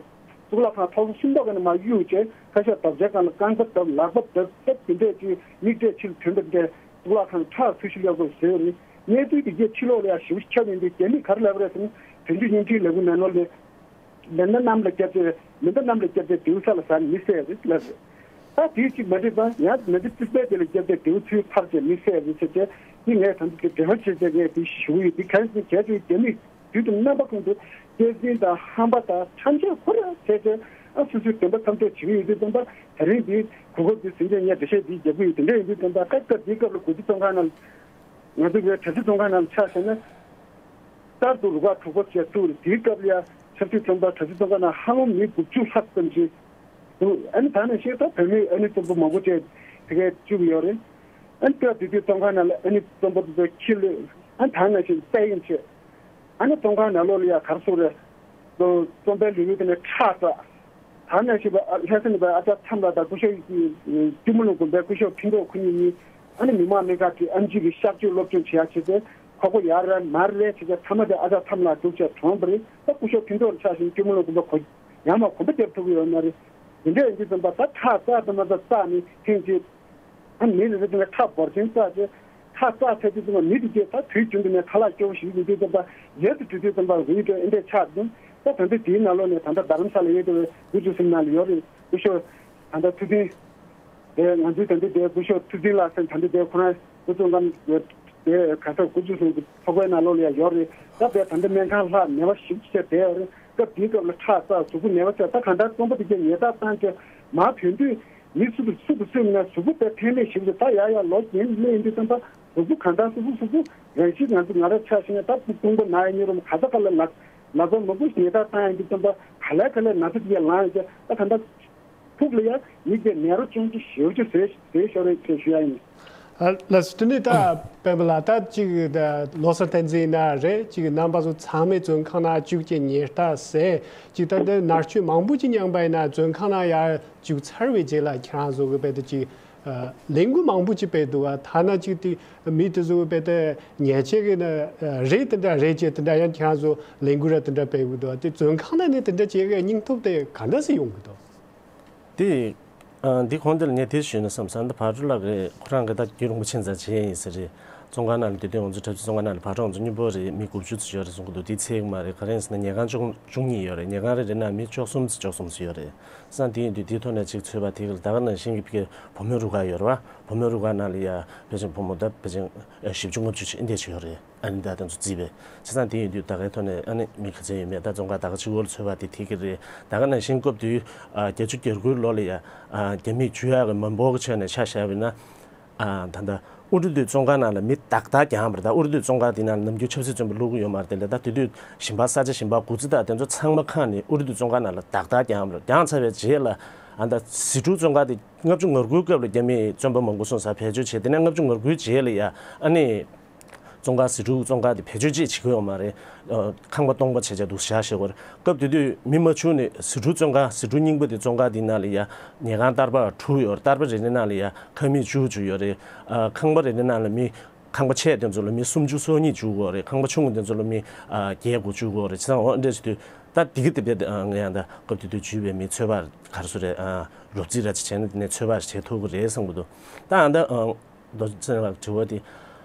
གཙུག་ལག་ཁང་ཐོག་ས་སུམ་མདོ་ག་ནས་མར་གཡུགས་བྱས། ཁ་ཤས་འདབ་ཆགས་སྒང་ལ་རྐང་པ་བརྡབ། ལག་པ་བརྡབ། སྐབས་དེ་འདྲས་ཀྱི་མིག་འབྲས་ཕྱིར་ཐོན་པ་འདྲས། གཙུག་ལག་ཁང་ཁྲག་འཐུང་བཞིན་ཡོད་པ་བཟོས་རེད། གནས་ཚུལ་དེ་གའི་ཕྱི་ལོགས་ལ་ཡང་ཞེ་པོ་ཁྱབ་ཡོང་དུས་རྒྱ་མིས་ག་རེ་ལབ་པ་རེད་ཟེར་ན། དོན་གཅོད་བརྙན་འཕྲིན་ལས་ཁུངས་ནང་ལོགས་ལ་མེ་མདའ་གནམ་ལ་བརྒྱབ་སྟེ། མེ་མདའ་གནམ་ལ་བརྒྱབ་སྟེ་མདེའུ་ས་ལ་ཟག་ནས་མི་བསད་རེད་ལབ་རེད། ད་དེའི་གཅིག་མ་འགྲིག་པ་ཡང་མེ་མདའ་རྩིག་པའི་དེ་ལ་བརྒྱབ་སྟེ་མདེའུ་ཚུར་འཕར་བྱས་མི་བསད་རེད་ཟེར་བྱས། དེ་ངས་ད་ལྟ་དེ་འགྲེལ་པ་བྱས་བྱས་ངས་དེ་ཞུ་གི་ཡོད། དེ་ག་རེ་ཟེར་ན་རྒྱ་མིས་དུས་དང་རྣམ་པ་ཀུན་ཏུ་སྐྱག་རྫུན་དང་ཧམ་པ་དང་ཁྲམ་ཤོག་ཁོ་ར་བྱས་བྱས། ཨ་སོ་སོའི་བདེན་པ་མཚམས་འཇོག་བྱེད་ཀྱི་ཡོད་དུས་ཙམ་པ། དེ་རིང་འདི་གོ་སྐབས་འདི་ཟིན་བྱས་ངས་འགྲེལ་བཤད་འདི་རྒྱབ་ཀྱི་ཡོད། དེ་འདྲ་ཡིན་དུས་ཙམ་པ་སྐབས་སྐབས་འདིའི་སྐབས་ལ་དགུ་ཐིག་བཙོན་ཁང་ནང་། ང་ཚོ་བོད་གྲྭ་བཙུན་བཙོན་ཁང་ནང་ལ་ཆ་བཞག་ན། གསར་དུ་རུ་ཁག་དྲུག་པ་བཅས་བཙུགས་རེད། དེའི་སྐབས་ལ་ཡང་ཆབ་སྲིད་བཙོན་པ་གྲྭ་བཙུན་བཙོན་ཁང་ནང་ཧ་ལམ་མི་དགུ་བཅུ་ལྷག་ཙམ་ཞིག་འདུག། ཨ་ནི་ད་ནང་བཞིན་ད་བོད་མི་ཨ་ནི་བཙོན་པ་མང་པོ་བཅས་དེ་གས་བཅུག་ཡོད་རེད། ཨ་ནི་སྐབས་དེ་དུས་བཙོན་ཁང་ནང་ལ་ཨ་ནི་བཙོན་པ་དེ་ཚོ་ཁྱི་ལ་ཨ་ནི་ད་ནང་བཞིན་དཔལ་ཡོན་བྱས། ཨ་ནི་བཙོན་ཁང་ནང་ལོགས་ལ་ཡང་ག་རེ་ཟེར་རེད། བཙོན་པའི་ལུས་པོ་དེ་ནས་ཁྲག་འཛག། ད་ནང་བཞིན་པ་ཨ་ལྷ་ས་ནས་པ་ཨ་ཅག་མཚམས་ལགས་དང་སྐུ་ཞབས་ཀྱི་ཀྱི་མུ་ལུང་དགོན་པའི་སྐུ་ཞབས་ཕིན་ཀྲོག་ཁོ་གཉིས་གཉིས་ཨ་ནི་མི་མང་གླིང་ཁ་གི་ཨེམ་ཆི་གི་གཤག་བཅོས་སློབ་སྦྱོང་བྱེད་ཡག་བྱས་ཏེ། ཁོག་པ་ཡར་རེ་མར་རེ་བྱས་ཏེ། མཐའ་མ་དེ་ཨ་ཅག་མཚམས་ལགས་སྡུག་ཅག་གྲོངས་པ་རེད། ད་སྐུ་ཞབས་ཕིན་ཀྲོག་ལ་ཆ་བཞག་ན་ཀྱི་མུ་ལུང་དགོན་པ་གོ་ཡང་མ་གོམ་པ་རྒྱབ་ཐུབ་ཀྱི་ཡོད་མ་རེད། དེ་འདྲ་ཡིན་དུས་ཙམ་པ་ད་ཁྲག་འཛག་དང་མ་འཛག་འཛག་ནས་ཐེངས་གཅིག་ཨ་མི་རེ་རེ་དེ་ལ་ཁྲག་འབོར་ཆེན་བཙགས་ཏེ། ཁྲག་བཙགས་ཚར་དུས་ཙམ་པ་མི་དེ་གས་ད་དུས་རྒྱུན་དུ་ནས་ཁ་ལག་སྐྱོ་པོ་ཞིག་ཡིན་དུས་ཙམ་པ་ཡུལ་དུ་འགྲོ་དུས་ཙམ་པ་རུལ་འགྲོ་ཨེ་འདྲས་ཆགས་འདུག། ད་ད་ལྟ་དེའི་ནང་ལོགས་ནས་ད་ལྟ་རྡ་རམ་ས་ལ་ཡོད་དེ་དགུ་བཅུ་གསུམ་ནང་ལ་ཡོད་རེད། སྐུ་ཞབས་ད་ལྟ་ཐུབ་བསྟན་དེ་ང་ཚོའི་ད་ལྟ་དེ་སྐུ་ཞབས་ཐུབ་བསྟན་ལགས་ཟེར་ད་ལྟ་དེ་ཁོ་རང་སྐུ་ཚོགས་ཁང་དེ་ག་ས་དགུ་བཅུ་གསུམ་གྱི་ཚོགས་པའི་ནང་ལོགས་ལ་ཡང་ཡོད་རེད། ད་དེ་ད་ལྟ་སྨན་ཁང་ལྷག་ནད་པ་ཞིབ་ཆེ་བསྡད་ཡོད་རེད། སྐབས་དེའི་སྐབས་ལ་ཁྲག་བཙགས། གཟུགས་པོ་ནད་པ་ཆགས། ད་གང་ལྟར་བཙོན་པ་དེ་གས་ཉེས་རྡུང་བཏང་བྱས་མར་ཐོན་དུས། མི་སུ་དང་སུ་དང་སུ་ཡིན་ན་གཟུགས་པོ་དཔེ་ཕན་མེད་ཞིག་རེད། ད་ཡ་ཡ་ལོ་རྒན་སླེབས་ཡིན་དུས་ཙམ་པ་གཟུགས་པོ་གང་ལྟར་སུ་སུ་སུ་སུ་རང་བཞིན་ང་ཚོ་ང་རང་ཆ་བཞག་ན་ད་དཔུང་པ་ན་ཡ་ཉོ་རུམ་ག་ས་ག་ལ་ལ་ལ་ཚོ་མང་པོ་ཞིག་ཉེས་རྡུང་བཏང་ཡིན་དུས་ཙམ་པ་ག་ལེ་ག་ལེ་ན་ཚ་དེ་ཡ་ལངས་ཡིན་ཙང་ད་གང་ལྟར་ཕུགས་ལ་ཡ་མི་དེ་ནད་རོ་ཅུང་ཅིག་ཞེ་པོ་ཅིག་བཟོས་བཟོས་ཤོར་རེད་ཅེས་ཞུ་ཡ་ཡིན། ཨ་ལགས་སོ། དེ་ནས་ད་སྤེན་པ་ལགས་ད་ཅིག་ད་བློ་བཟང་བསྟན་འཛིན་ཡིན་ན་རེད། ཅིག་རྣམ་པ་ཚོ་ཚང་མས་བཙོན་ཁང་ནང་བཅུག་ཅེས་ཉེས་རྡུང་ཟེར། ཅིག་ད་ལྟ་མནར་གཅོད་མང་པོ་ཅིག་མྱངས་པ་ཡིན་ན་བཙོན་ཁང་ནང་ཡར་བཅུག་ཚར་བའི་རྗེས་ལ་ཁྱེད་རང་ཚོ་གི་དཔེ་དེ་ཅིག་ཨ་ལས་འགུལ་མང་པོ་ཅིག་སྤེལ་འདུག་ག། ཐ་ན་ཅིག་དེ་མི་དེ་ཚོ་གི་དཔེ་དེ་ཉེས་ཆད་གི་ན་རེད། དེ་འདྲ་རེད་ཅེས་དེ་འདྲ་ཡང་ཁྱེད་རང་ཚོ་ལས་འགུལ་ར་དེ་འདྲ་སྤེལ་གི་འདུག་ག། དེ་བཙོན་ཁང་ནང་ནས་དེ་འདྲ་བྱེད་གི་སྙིང་སྟོབས་དེ་ག་འདྲ་སེ་ཡོང་གི་འདུག། དེ། ཨ། འདི་གོང་དེ་ལ་ངས་དེ་ཞུས་ན་བསམ་སོང་། འདི་བར་དུ་ལགས་རེད། ཁོ་རང་གིས་ད་རྒྱུན་རིང་པོ་ཕྱིན་ཙང་བྱས་ཡིན་ས་རེད། བཙོན་ཁང་ནང་ལ་དེ་དུས་ང་ཚོ་འཁྲབ་ཆུ་བཙོན་ཁང་ནང་ལ་བག་གྲོ་ང་ཚོ་སྙོམས་པོ་རེད། མི་དགུ་བཅུ་ཙམ་ཡོད་རེད་གསུང་གི་འདུག་དེ་ཚད་ཀྱི་མ་རེད། ག་རེ་ཡིན་ཟེར་ན་ཉལ་ཁང་བཅུ་བཅུ་གཉིས་ཡོད་རེད། ཉལ་ཁང་རེ་རེ་ནང་མི་བཅུ་གསུམ་ཙམ་བཅུ་གསུམ་ཙམ་ཡོད་རེད། བསམ་དེ་ཡིན་དུས་དེའི་ཐོག་ནས་ཅིག་ཚོད་དཔག་དེ་ག་ལ་ད་ག་ནང་བཞིན་གྱི་ཕ་གི་བུ་མོའི་རུ་ཁག་ཡོད་རེད་བ། བུ་མོའི་རུ་ཁག་ནང་ལ་ཡ་ཕལ་ཆེར་བུ་མོ་ད་ཕལ་ཆེར་བཞི་བཅུ་ལྔ་བཅུ་ཅིག་འདི་འདྲ་ཅིག་ཡོད་རེད། ཨ་ནི་ད་དེ་ཚོ་བརྩིས་པས་བྱས་ཙང་དེ་ཡིན་དུས་ད་གའི་ཐོག་ནས་ཨ་ནི་མི་ག་ཚོད་ཡོད་མེད་ད་བཙོན་ཁང་ད་ག་གཅིག་པོ་ལ་ཚོད་དཔག་དེ་ཐེག་གི་རེད། ད་ག་ནང་བཞིན་སྐབས་དུས་ཨ་བརྒྱད་ཅུ་གྱ་དགུའི་ལོ་ལ་ཡ་ཨ་རྒྱ་མིས་འཇུ་ཡག་གི་མི་འབོར་གྱི་ཆ་ནས་ཆ་བཞག་པ་ཡིན་ན། ཨ་ད་ལྟ་ཨུ་རུ་དུས་བཙོན་ཁང་ནང་ལ་མི་ཏག་ཏག་རྒྱག་ཡོད་མ་རེད། ད་ཨུ་རུ་དུས་བཙོན་ཁང་དེ་ནང་ལ་ནམ་རྒྱུན་ཆབ་སྲིད་བཙོན་པ་བླུག་གི་ཡོད་མ་རེད། དེ་ལས་ད་དེ་དུས་ཞིང་པ་ས་ཆ་ཞིང་པ་དགུ་རྩི་དང་དེ་ཚོ་ཚང་མ་ཁག་ནས་ཨུ་རུ་དུས་བཙོན་ཁང་ནང་ལ་ཏག་ཏག་རྒྱག་ཡོད་མ་རེད། རྒྱག་ཚར་བའི་རྗེས་ལ་ཨ་ད་ཟི་ཀྲུའུ་བཙོན་ཁང་དེ་ལྔ་བཅུ་ང་དགུའི་སྐབས་ལ་རྒྱ་མིས་བཙོན་པ་མང་པོ་བཟུང་ས་བེད་སྤྱོད་བྱས། དེ་ནས་ལྔ་བཅུ་ང་དགུའི་རྗེས་ལ་ཡ་ཨ་ནི། བཙོན་ཁང་ཟི་ཀྲུའུ་བཙོན་ཁང་དེ་བེད་སྤྱོད་ཅིག་བྱེད་ཀྱི་ཡོད་མ་རེད། ཨ་ཁང་པ་སྟོང་པ་བྱས་བྱས་འདུག་བཞག་བཞག་གོ་རེད། སྐབས་དེ་དུས་མི་མ་བྱུང་ནས་ཟི་ཀྲུའུ་བཙོན་ཁང་ཟི་ཀྲུའུ་རྙིང་པ་དེ་བཙོན་ཁང་དེ་ནང་ལ་ཡ་ཉལ་ཁང་ཏར་པ་དྲུག་ཡོད་རེད། ཏར་པ་རེ་རེ་ནང་ལ་ཡ་ཁང་མིག་བཅུ་བཅུ་ཡོད་རེད། ཨ་ཁང་པ་རེ་རེ་ནང་ལ་མི་ཁང་པ་ཆེ་དེ་ཚོ་ལ་མི་སུམ་ཅུ་སོ་གཉིས་བཅུག་གོ་རེད། ཁང་པ་ཆུང་དེ་ཚོ་ལ་མི་ཨ་བརྒྱད་དགུ་བཅུག་གོ་རེད། བྱས་ཙང་འོ་འདྲ་བྱེད་དུས་ད་དེ་གི་དེ་བས་ང་ཡང་ད་སྐབས་དེ་དུས་འཇུས་པའི་མི་ཚོད་དཔག་ག་རེ་ཟེར་རེད། ཨ་རོབ་རྩིས་ར་ཅིག་བྱས་ན་དེ་ནས་ཚོད་དཔག་བྱེད་ཐུབ་ཀྱི་རེད་བསམ་གྱི་འདུག་ད་ཨ་ད་ཨ། རྡོ་རྗེ་ཚེ་རིང་ལགས་དྲི་བ་དེ།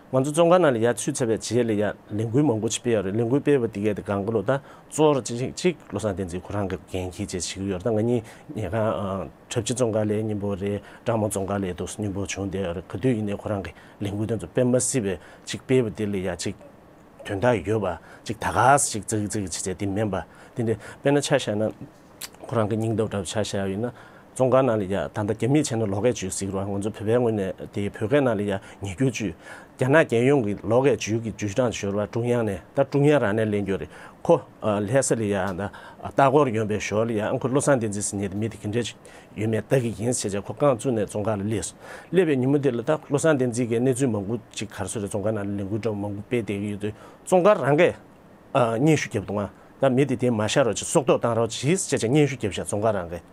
ང་ཚོ་བཙོན་ཁང་ནང་ལ་ཡར་ཚུད་ཚར་བའི་རྗེས་ལ་ཡ་ལས་འགུལ་མང་པོ་ཅིག་སྤེལ་ཡོད་རེད། ལས་འགུལ་སྤེལ་བ་དེ་གས་དེ་གང་ག་ལོ་ད་གཙོ་བོ་གཅིག་གཅིག་བློ་བཟང་བསྟན་འཛིན་ཁོ་རང་གི་འགན་འཁྱེར་བྱས་བྱེད་ཀྱི་ཡོད་རེད། ད་ང་གཉིས་ཉལ་ཁང་ཨ་འཁྲབ་ཆུ་བཙོན་ཁང་ལ་སྙིང་པོ་རེད། སྦྲང་མ་བཙོན་ཁང་ལ་འདུག་སྙིང་པོ་བྱུང་བསྡད་ཡོད་རེད། ག་དུས་ཡིན་ནའི་ཁོ་རང་གི་ལས་འགུལ་དེ་ཚོ་དཔེ་མ་སྲིད་པའི་ཅིག་སྤེལ་བ་དེ་ལ་ཡ་ཅིག་དོན་དག་ཡོད་པ་ཅིག་ད་ག་སེ་ཅིག་ཙིག་ཙིག་བྱས་བྱས་དེ་མིན་པ་དེ་འདྲ་དཔེར་ན་ཆ་བཞག་ན། ཁོ་རང་གི་སྙིང་སྟོབས་འདྲ་བོ་ཆ་བཞག་ཡོད་ན། བཙོན་ཁང་ནང་ལ་ཡ་ད་ལྟ་རྒྱ་མིས་བྱས་ན་ལོགས་ཀའི་བྱུས་ཟེར་གི་རེད་བ། ང་ཚོ་བོད་པའི་ངོས་ནས་དེ་བོད་སྐད་ནང་ལ་ཡ་ཉེས་སྐྱོན་བྱུས། རྒྱ་ནག་རྒྱལ་ཡོངས་ཀྱི་ལོགས་ཀའི་བྱུས་ཀྱི་བྱུས་གྲངས་ཤོར་བ་ཀྲུང་དབྱང་ནས་ད་ཀྲུང་དབྱང་རང་ནས་ལེན་རྒྱུ་རེད། ཁོ་ལྷ་ས་ལ་ཡ་ད་ལྟ་སྐོར་ཡོང་པའི་ཞོར་ལ་ཡ་ཨ་ཁོ་བློ་བཟང་བསྟན་འཛིན་ཟེར་མཁན་དེ་མི་དེ་ག་འདྲས་ཡོད་མེད་ལྟ་གི་ཡིན་ཟེར་བྱས་ཁོ་རྐང་བཙུགས་ནས་བཙོན་ཁང་ལ་སླེབས་སོང་། སླེབས་པའི་ཉིན་མོ་དེ་ལ་ད་བློ་བཟང་བསྟན་འཛིན་གྱི་གནས་ཚུལ་མང་པོ་ཅིག་ག་རེ་ཟེར་རེད། བཙོན་ཁང་ནང་ལ་ལས་འགུལ་འདྲ་བོ་མང་པོ་སྤེལ་བསྡད་ཀྱི་ཡོད་དུས་བཙོན་ཁང་རང་གིས། ཨ་སྙན་ཞུ་བརྒྱབ་འདུག་ང་། ད་མི་དེ་དེ་མ་བཞག་རོགས་གྱིས། སྲོག་ཐོག་བཏང་རོགས་གྱིས་ཟེར་བྱས་སྙན་ཞུ་བརྒྱབ་བཞག་བཙོན་ཁང་རང་གིས།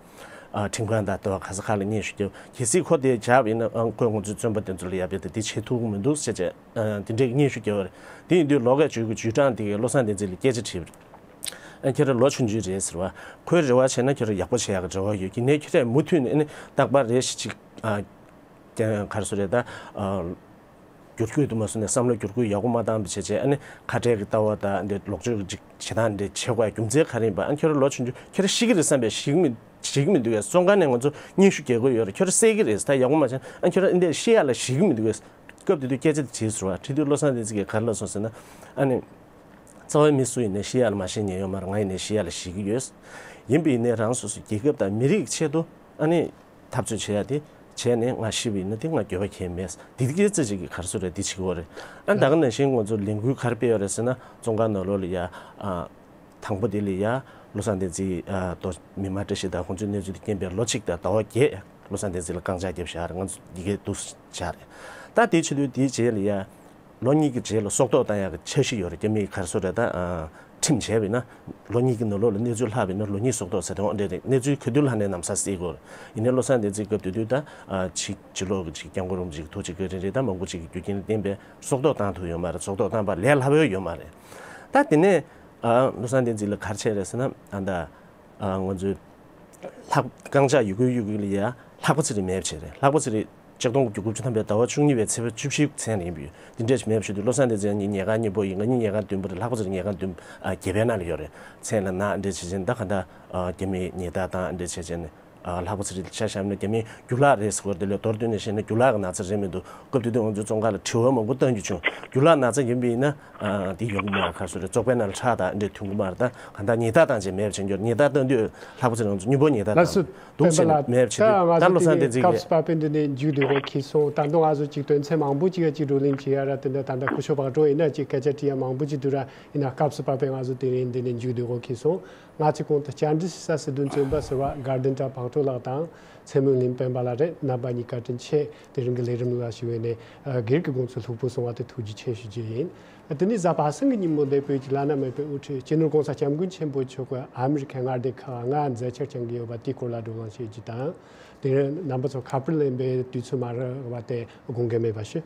ཨ་ཁྲིམས་ཁང་དང་ལྟ་བ་ག་ས་ག་ལ་སྙན་ཞུ་བརྒྱབ། གལ་སྲིད་ཁོ་དེ་བཞག་པ་ཡིན་ན་ཨ་ཁོས་ང་ཚོའི་བཙོན་པ་དེ་ཚོ་ལ་ཡ་དཔེ་དེ་དེ་བྱེད་ཐུབ་ཀྱི་མི་འདུག་ཟེར་བྱས་ཨ་དེ་འདྲའི་སྙན་ཞུ་བརྒྱབ་པ་རེད། དེ་ཡིན་དུས་ལོགས་ཀའི་བྱུས་ཀྱི་བྱུས་གྲངས་དེ་གས་བློ་བཟང་བསྟན་འཛིན་ལ་སྐད་ཆ་དྲིས་པ་རེད། ཨ་ཁྱེད་རང་ལོ་ཆུང་ཆུང་རེད་ཟེར་བ། ཁོའི་རེ་བ་བྱས་ན་ཁྱེད་རང་ཡག་པོ་བྱེད་ཡག་གི་རེ་བ་ཡོད། ཡིན་ནའི་ཁྱེད་རང་མུ་མཐུད་ནས་ཨ་ནི་རྟག་པར་རེ་ཞིག་ཅིག་ཨ་ག་རེ་ཟེར་རེད་ད། ཨ་བསྒྱུར་བཀོད་དུ་མ་སོང་ནས་བསམ་བློ་བསྒྱུར་བཀོད་ཡག་པོ་མ་བཏང་བ་བྱས་བྱས་ཨ་ནི་ཁ་བྲལ་གྱི་ལྟ་བ་དང་འདི་ལོག་སྤྱོད་ཀྱི་ཅིག་བྱེད་སྟངས་འདི་བྱེད་དགོས་རྒྱུ་མཚན་ག་རེ་ཡིན་པ། ཨ་ཁྱོད་རང་ལོ་ཆུང་ཆུང་ཁྱོད་རང་ཤི་གི་རེད་བསམ་པས་ཤི་གི་མི་ཤི་གི་མི་འདུག་གས། བཙོན་ཁང་ནས་ང་ཚོ་སྙན་ཞུ་རྒྱག་གི་ཡོད་རེད། ཁྱོད་རང་བསད་གི་རེད་ད་ཡག་པོ་མ་བྱས་ན། ཨ་ཁྱོད་རང་འདི་ཤི་ཡག་ལ་ཤི་གི་མི་འདུག་གས། སྐབས་དེ་དུས་སྐད་ཆ་དེ་དྲིས་ཟེར་བ། དྲིས་དུས་བློ་བཟང་བསྟན་འཛིན་གྱིས་ག་རེ་ལབ་སོང་ཟེར་ན། ཨ་ནི། རྩ་བའི་མི་སུ་ཡིན་ནའི་ཤི་ཡག་ལ་མ་ཤི་མཁན་ཡོད་མ་རེད། ང་ཡིན་ནའི་ཤི་ཡག་ལ་ཤི་གི་ཡོད། ཡིན་པ་ཡིན་ནའི་རང་སོ་སོའི་རྒྱལ་ཁབ་དང་མི་རིགས་ཆེད་དུ་ཨ་ནི། འཐབ་རྩོད་བྱེད་ཡ་དེ་བྱས་ནས་ང་ཤི་བ་ཡིན་ན་དེ་ང་འགྱོད་པ་གང་ཡང་མེད། དེ་སྐད་ཅིག་གིས་ག་རེ་ཟེར་རེད་དེ་བྱེད་དགོས་རེད། ཨ་ད་ག་ནང་བཞིན་ང་ཚོ་ལས་འགུལ་ག་རེ་སྤེལ་ཡོད་རེད་ཟེར་ན། བཙོན་ཁང་ནང་ལོགས་ལ་ཡ་ཨ་དང་པོ་དེ་ལ་ཡ་བློ་བཟང་བསྟན་འཛིན་ཨ་དོ་མི་མང་བཀྲ་ཤིས་དང་ཁོང་ཚོའི་གནས་ཚུལ་དེ་རྐྱེན་པས་ལོ་གཅིག་དང་ཟླ་བ་བརྒྱད་བློ་བཟང་བསྟན་འཛིན་ལ་རྐང་ལྕགས་བརྒྱབ་བཞག་རེད། ང་ཚོ་འདི་གས་འདུག་བཞག་རེད། ད་དེ་བྱེད་དུས་དེའི་རྗེས་ལ་ཡ། ལོ་གཉིས་ཀྱི་རྗེས་ལ་སྲོག་ཐོག་བཏང་ཡག་གི་འཆར་གཞི་ཡོད་རེད། རྒྱ་མིས་ག་རེ་ཟེར་རེད་ད། ཨ་ཁྲིམས་བྱས་པ་ཡིན་ན་ལོ་གཉིས་ཀྱི་ནང་ལོགས་ལ་གནས་ཚུལ་ལྷག་པ་ཡིན་ན་ལོ་གཉིས་སྲོག་ཐོག་ཟེར་དེ་འོ་འདྲ་རེད། གནས་ཚུལ་ག་དུས་ལྷག་ནའི་ལམ་སང་གསལ་གྱི་ཡོད་རེད། ཡིན་ནའི་བློ་བཟང་བསྟན་འཛིན་སྐབས་དེ་དུས་ད་ཨ་ཕྱི་ཕྱི་ལོགས་ཀྱི་ཅིག་སྐྱབས་མགོན་རིན་པོ་ཆེ་གི་ཐུགས་རྗེ་བཀའ་དྲིན་རེད། ད་མང་པོ་ཅིག་གི་རྒྱུ་རྐྱེན་ལ་བརྟེན་པའི་སྲོག་ཐོག་བཏང་ཐུབ་ཡོད་མ་རེད། སྲོག་ཐོག་བཏང་པ་ལས་སླ་པོ་ཡོད་མ་རེད། ད་དེ་ནས་ཨ་བློ་བཟང་བསྟན་འཛིན་ལ་ག་རེ་བྱས་རེད་ཟེར་ན། ཨ་ད། ཨ་ང་ཚོའི་ལྷག་རྐང་ལྕགས་ཡོད་རྒུ་ཡོད་རྒུ་ལ་ཡ་ལྷག་པ་ཚེ་རིང་མེད་པ་བྱས་རེད། ལྷག་པ་ཚེ་རིང་ཆིག་སྟོང་དགུ་བརྒྱ་དགུ་བཅུ་ཐམ་པའི་ཟླ་བ་བཅུ་གཉིས་པའི་ཚེས་པ་བཅུ་བཞིའི་མཚན་ལ་ཡིན་པ་ཡོད། འདི་འདྲས་ཞིག་མེད་པ་བྱས་དུས་བློ་བཟང་བསྟན་འཛིན་ཡང་ཉིན་ཉལ་ཁང་གཉིས་པོ་ཡིན། ང་གཉིས་ཉལ་ཁང་བདུན་པོ་རེད། ལྷག་པ་ཚེ་རིང་ཉལ་ཁང་བདུན་པ་ཨ་བརྒྱད་པའི་ནང་ལ་ཡོད་རེད། མཚན་ལ་ན་འདྲས་བྱས་བྱས་ནས་ད་ག་འདྲ་ཨ་རྒྱ་མིའི་ཉེས་རྡུང་བཏང་འདྲས་བྱས་བྱས་ནས། ཨ་ལྷག་པ་ཚེ་རིང་ཆ་བཞག་ན་རྒྱ་མིའི་རྒྱུ་ལག་རེད་ཟེར་གི་རེད། དེ་ལས་མདོར་བསྡུས་ནས་བཤད་ན་རྒྱུ་ལག་གི་ན་ཚ་རེད་མི་འདུག་སྐབས་དེ་དུས་ང་ཚོའི་བཙོན་ཁང་ལ་དྲི་བ་མང་པོ་བཏང་རྒྱུ་བྱུང་། རྒྱུ་ལག་ན་ཚ་ཡིན་པ་ཡིན་ན་ཨ་དེ་ཡོང་གི་མ་རེད། ག་རེ་ཟེར་རེད། བཙོག་པའི་ནང་ལ་ཁྲག་དང་འདྲ་ཐོན་གི་མ་རེད། ད་གང་ལྟར་ཉེས་རྡུང་བཏང་བྱས་མེད་པ་བྱེད་རྒྱུ། ཉེས་རྡུང་བཏང་དུས་ལྷག་པ་ཚེ་རིང་ང་ཚོ་སྙིང་པོ་ཉེས་རྡུང་བཏང་། ལགས་སོ། འདུག་བྱས་ནས་མེད་པ་བྱེད་དུས་ད་བློ་བཟང་བསྟན་འཛིན་གྱིས། སྐབས་སུ་བབས་པའི་འདི་ནས་མཇུག་བསྡུ་དགོས་ཁེལ་སོང་། ད་དུང་ང་ཚོ་ཅིག་དོན་ཚན་མང་པོ་ཅིག་ཡ་ཅིག་བགྲོ་གླེང་བྱེད་ཡ་ར། དེ་འདྲ་ད་ལྟ་སྐུ་ཞབས་བག་གྲོ་ཡིན་ན་ཅིག་སྐད་ཆ་དྲི་ཡ་མང་པོ་ཅིག་འདུག་ར། ཡིན་ན་སྐབས་སུ་བབས་པའི་ང་ཚོ་དེ་རིང་འདི་ནས་མཇུག་བསྡུ་དགོས་ཁེལ་སོང་། ང་ཚོས་གོང་དུ་བཅར་འདྲི་ཞུ་ས་སྲིད་དོན་བཙོན་པ་ཟུར་པ་དགའ་ལྡན་གྲགས་བག་གྲོ་ལགས་དང་། ཚེ་སྨོན་གླིང་སྤེན་པ་ལགས་རེད། རྣམ་པ་གཉིས་བཀའ་དྲིན་ཆེ། དེ་རིང་གི་ལས་རིམ་ལ་ཞུགས་པའི་ནས་སྒེར་གྱི་དགོངས་ཚུལ་ལྷུག་པོ་གསུང་བ་དེ་ཐུགས་རྗེ་ཆེ་ཞུ་རྒྱུ་ཡིན། དེ་ནས་གཟའ་པ་སངས་ཀྱི་ཉིན་མོ་འདིར་བོད་ཀྱི་བླ་ན་མེད་པའི་དབུ་ཁྲིད་སྤྱི་ནོར་༸གོང་ས་༸སྐྱབས་མགོན་ཆེན་པོ་མཆོག་གིས་ཨ་མི་རི་ཁའི་མངའ་སྡེ་ཁག་ལྔ་མཛད་འཆར་བསྐྱངས་ཀྱི་ཡོད་པ་དེའི་སྐོར་ལ་བགྲོ་གླེང་བྱེད་རྒྱུ་དང་། དེ་རིང་རྣམ་པ་ཚོ་ཁ་པར་ལེན་པའི་དུས་ཚོད་མ་རག་པ་དེ་དགོངས་འགལ་མེད་པ་ཞུ།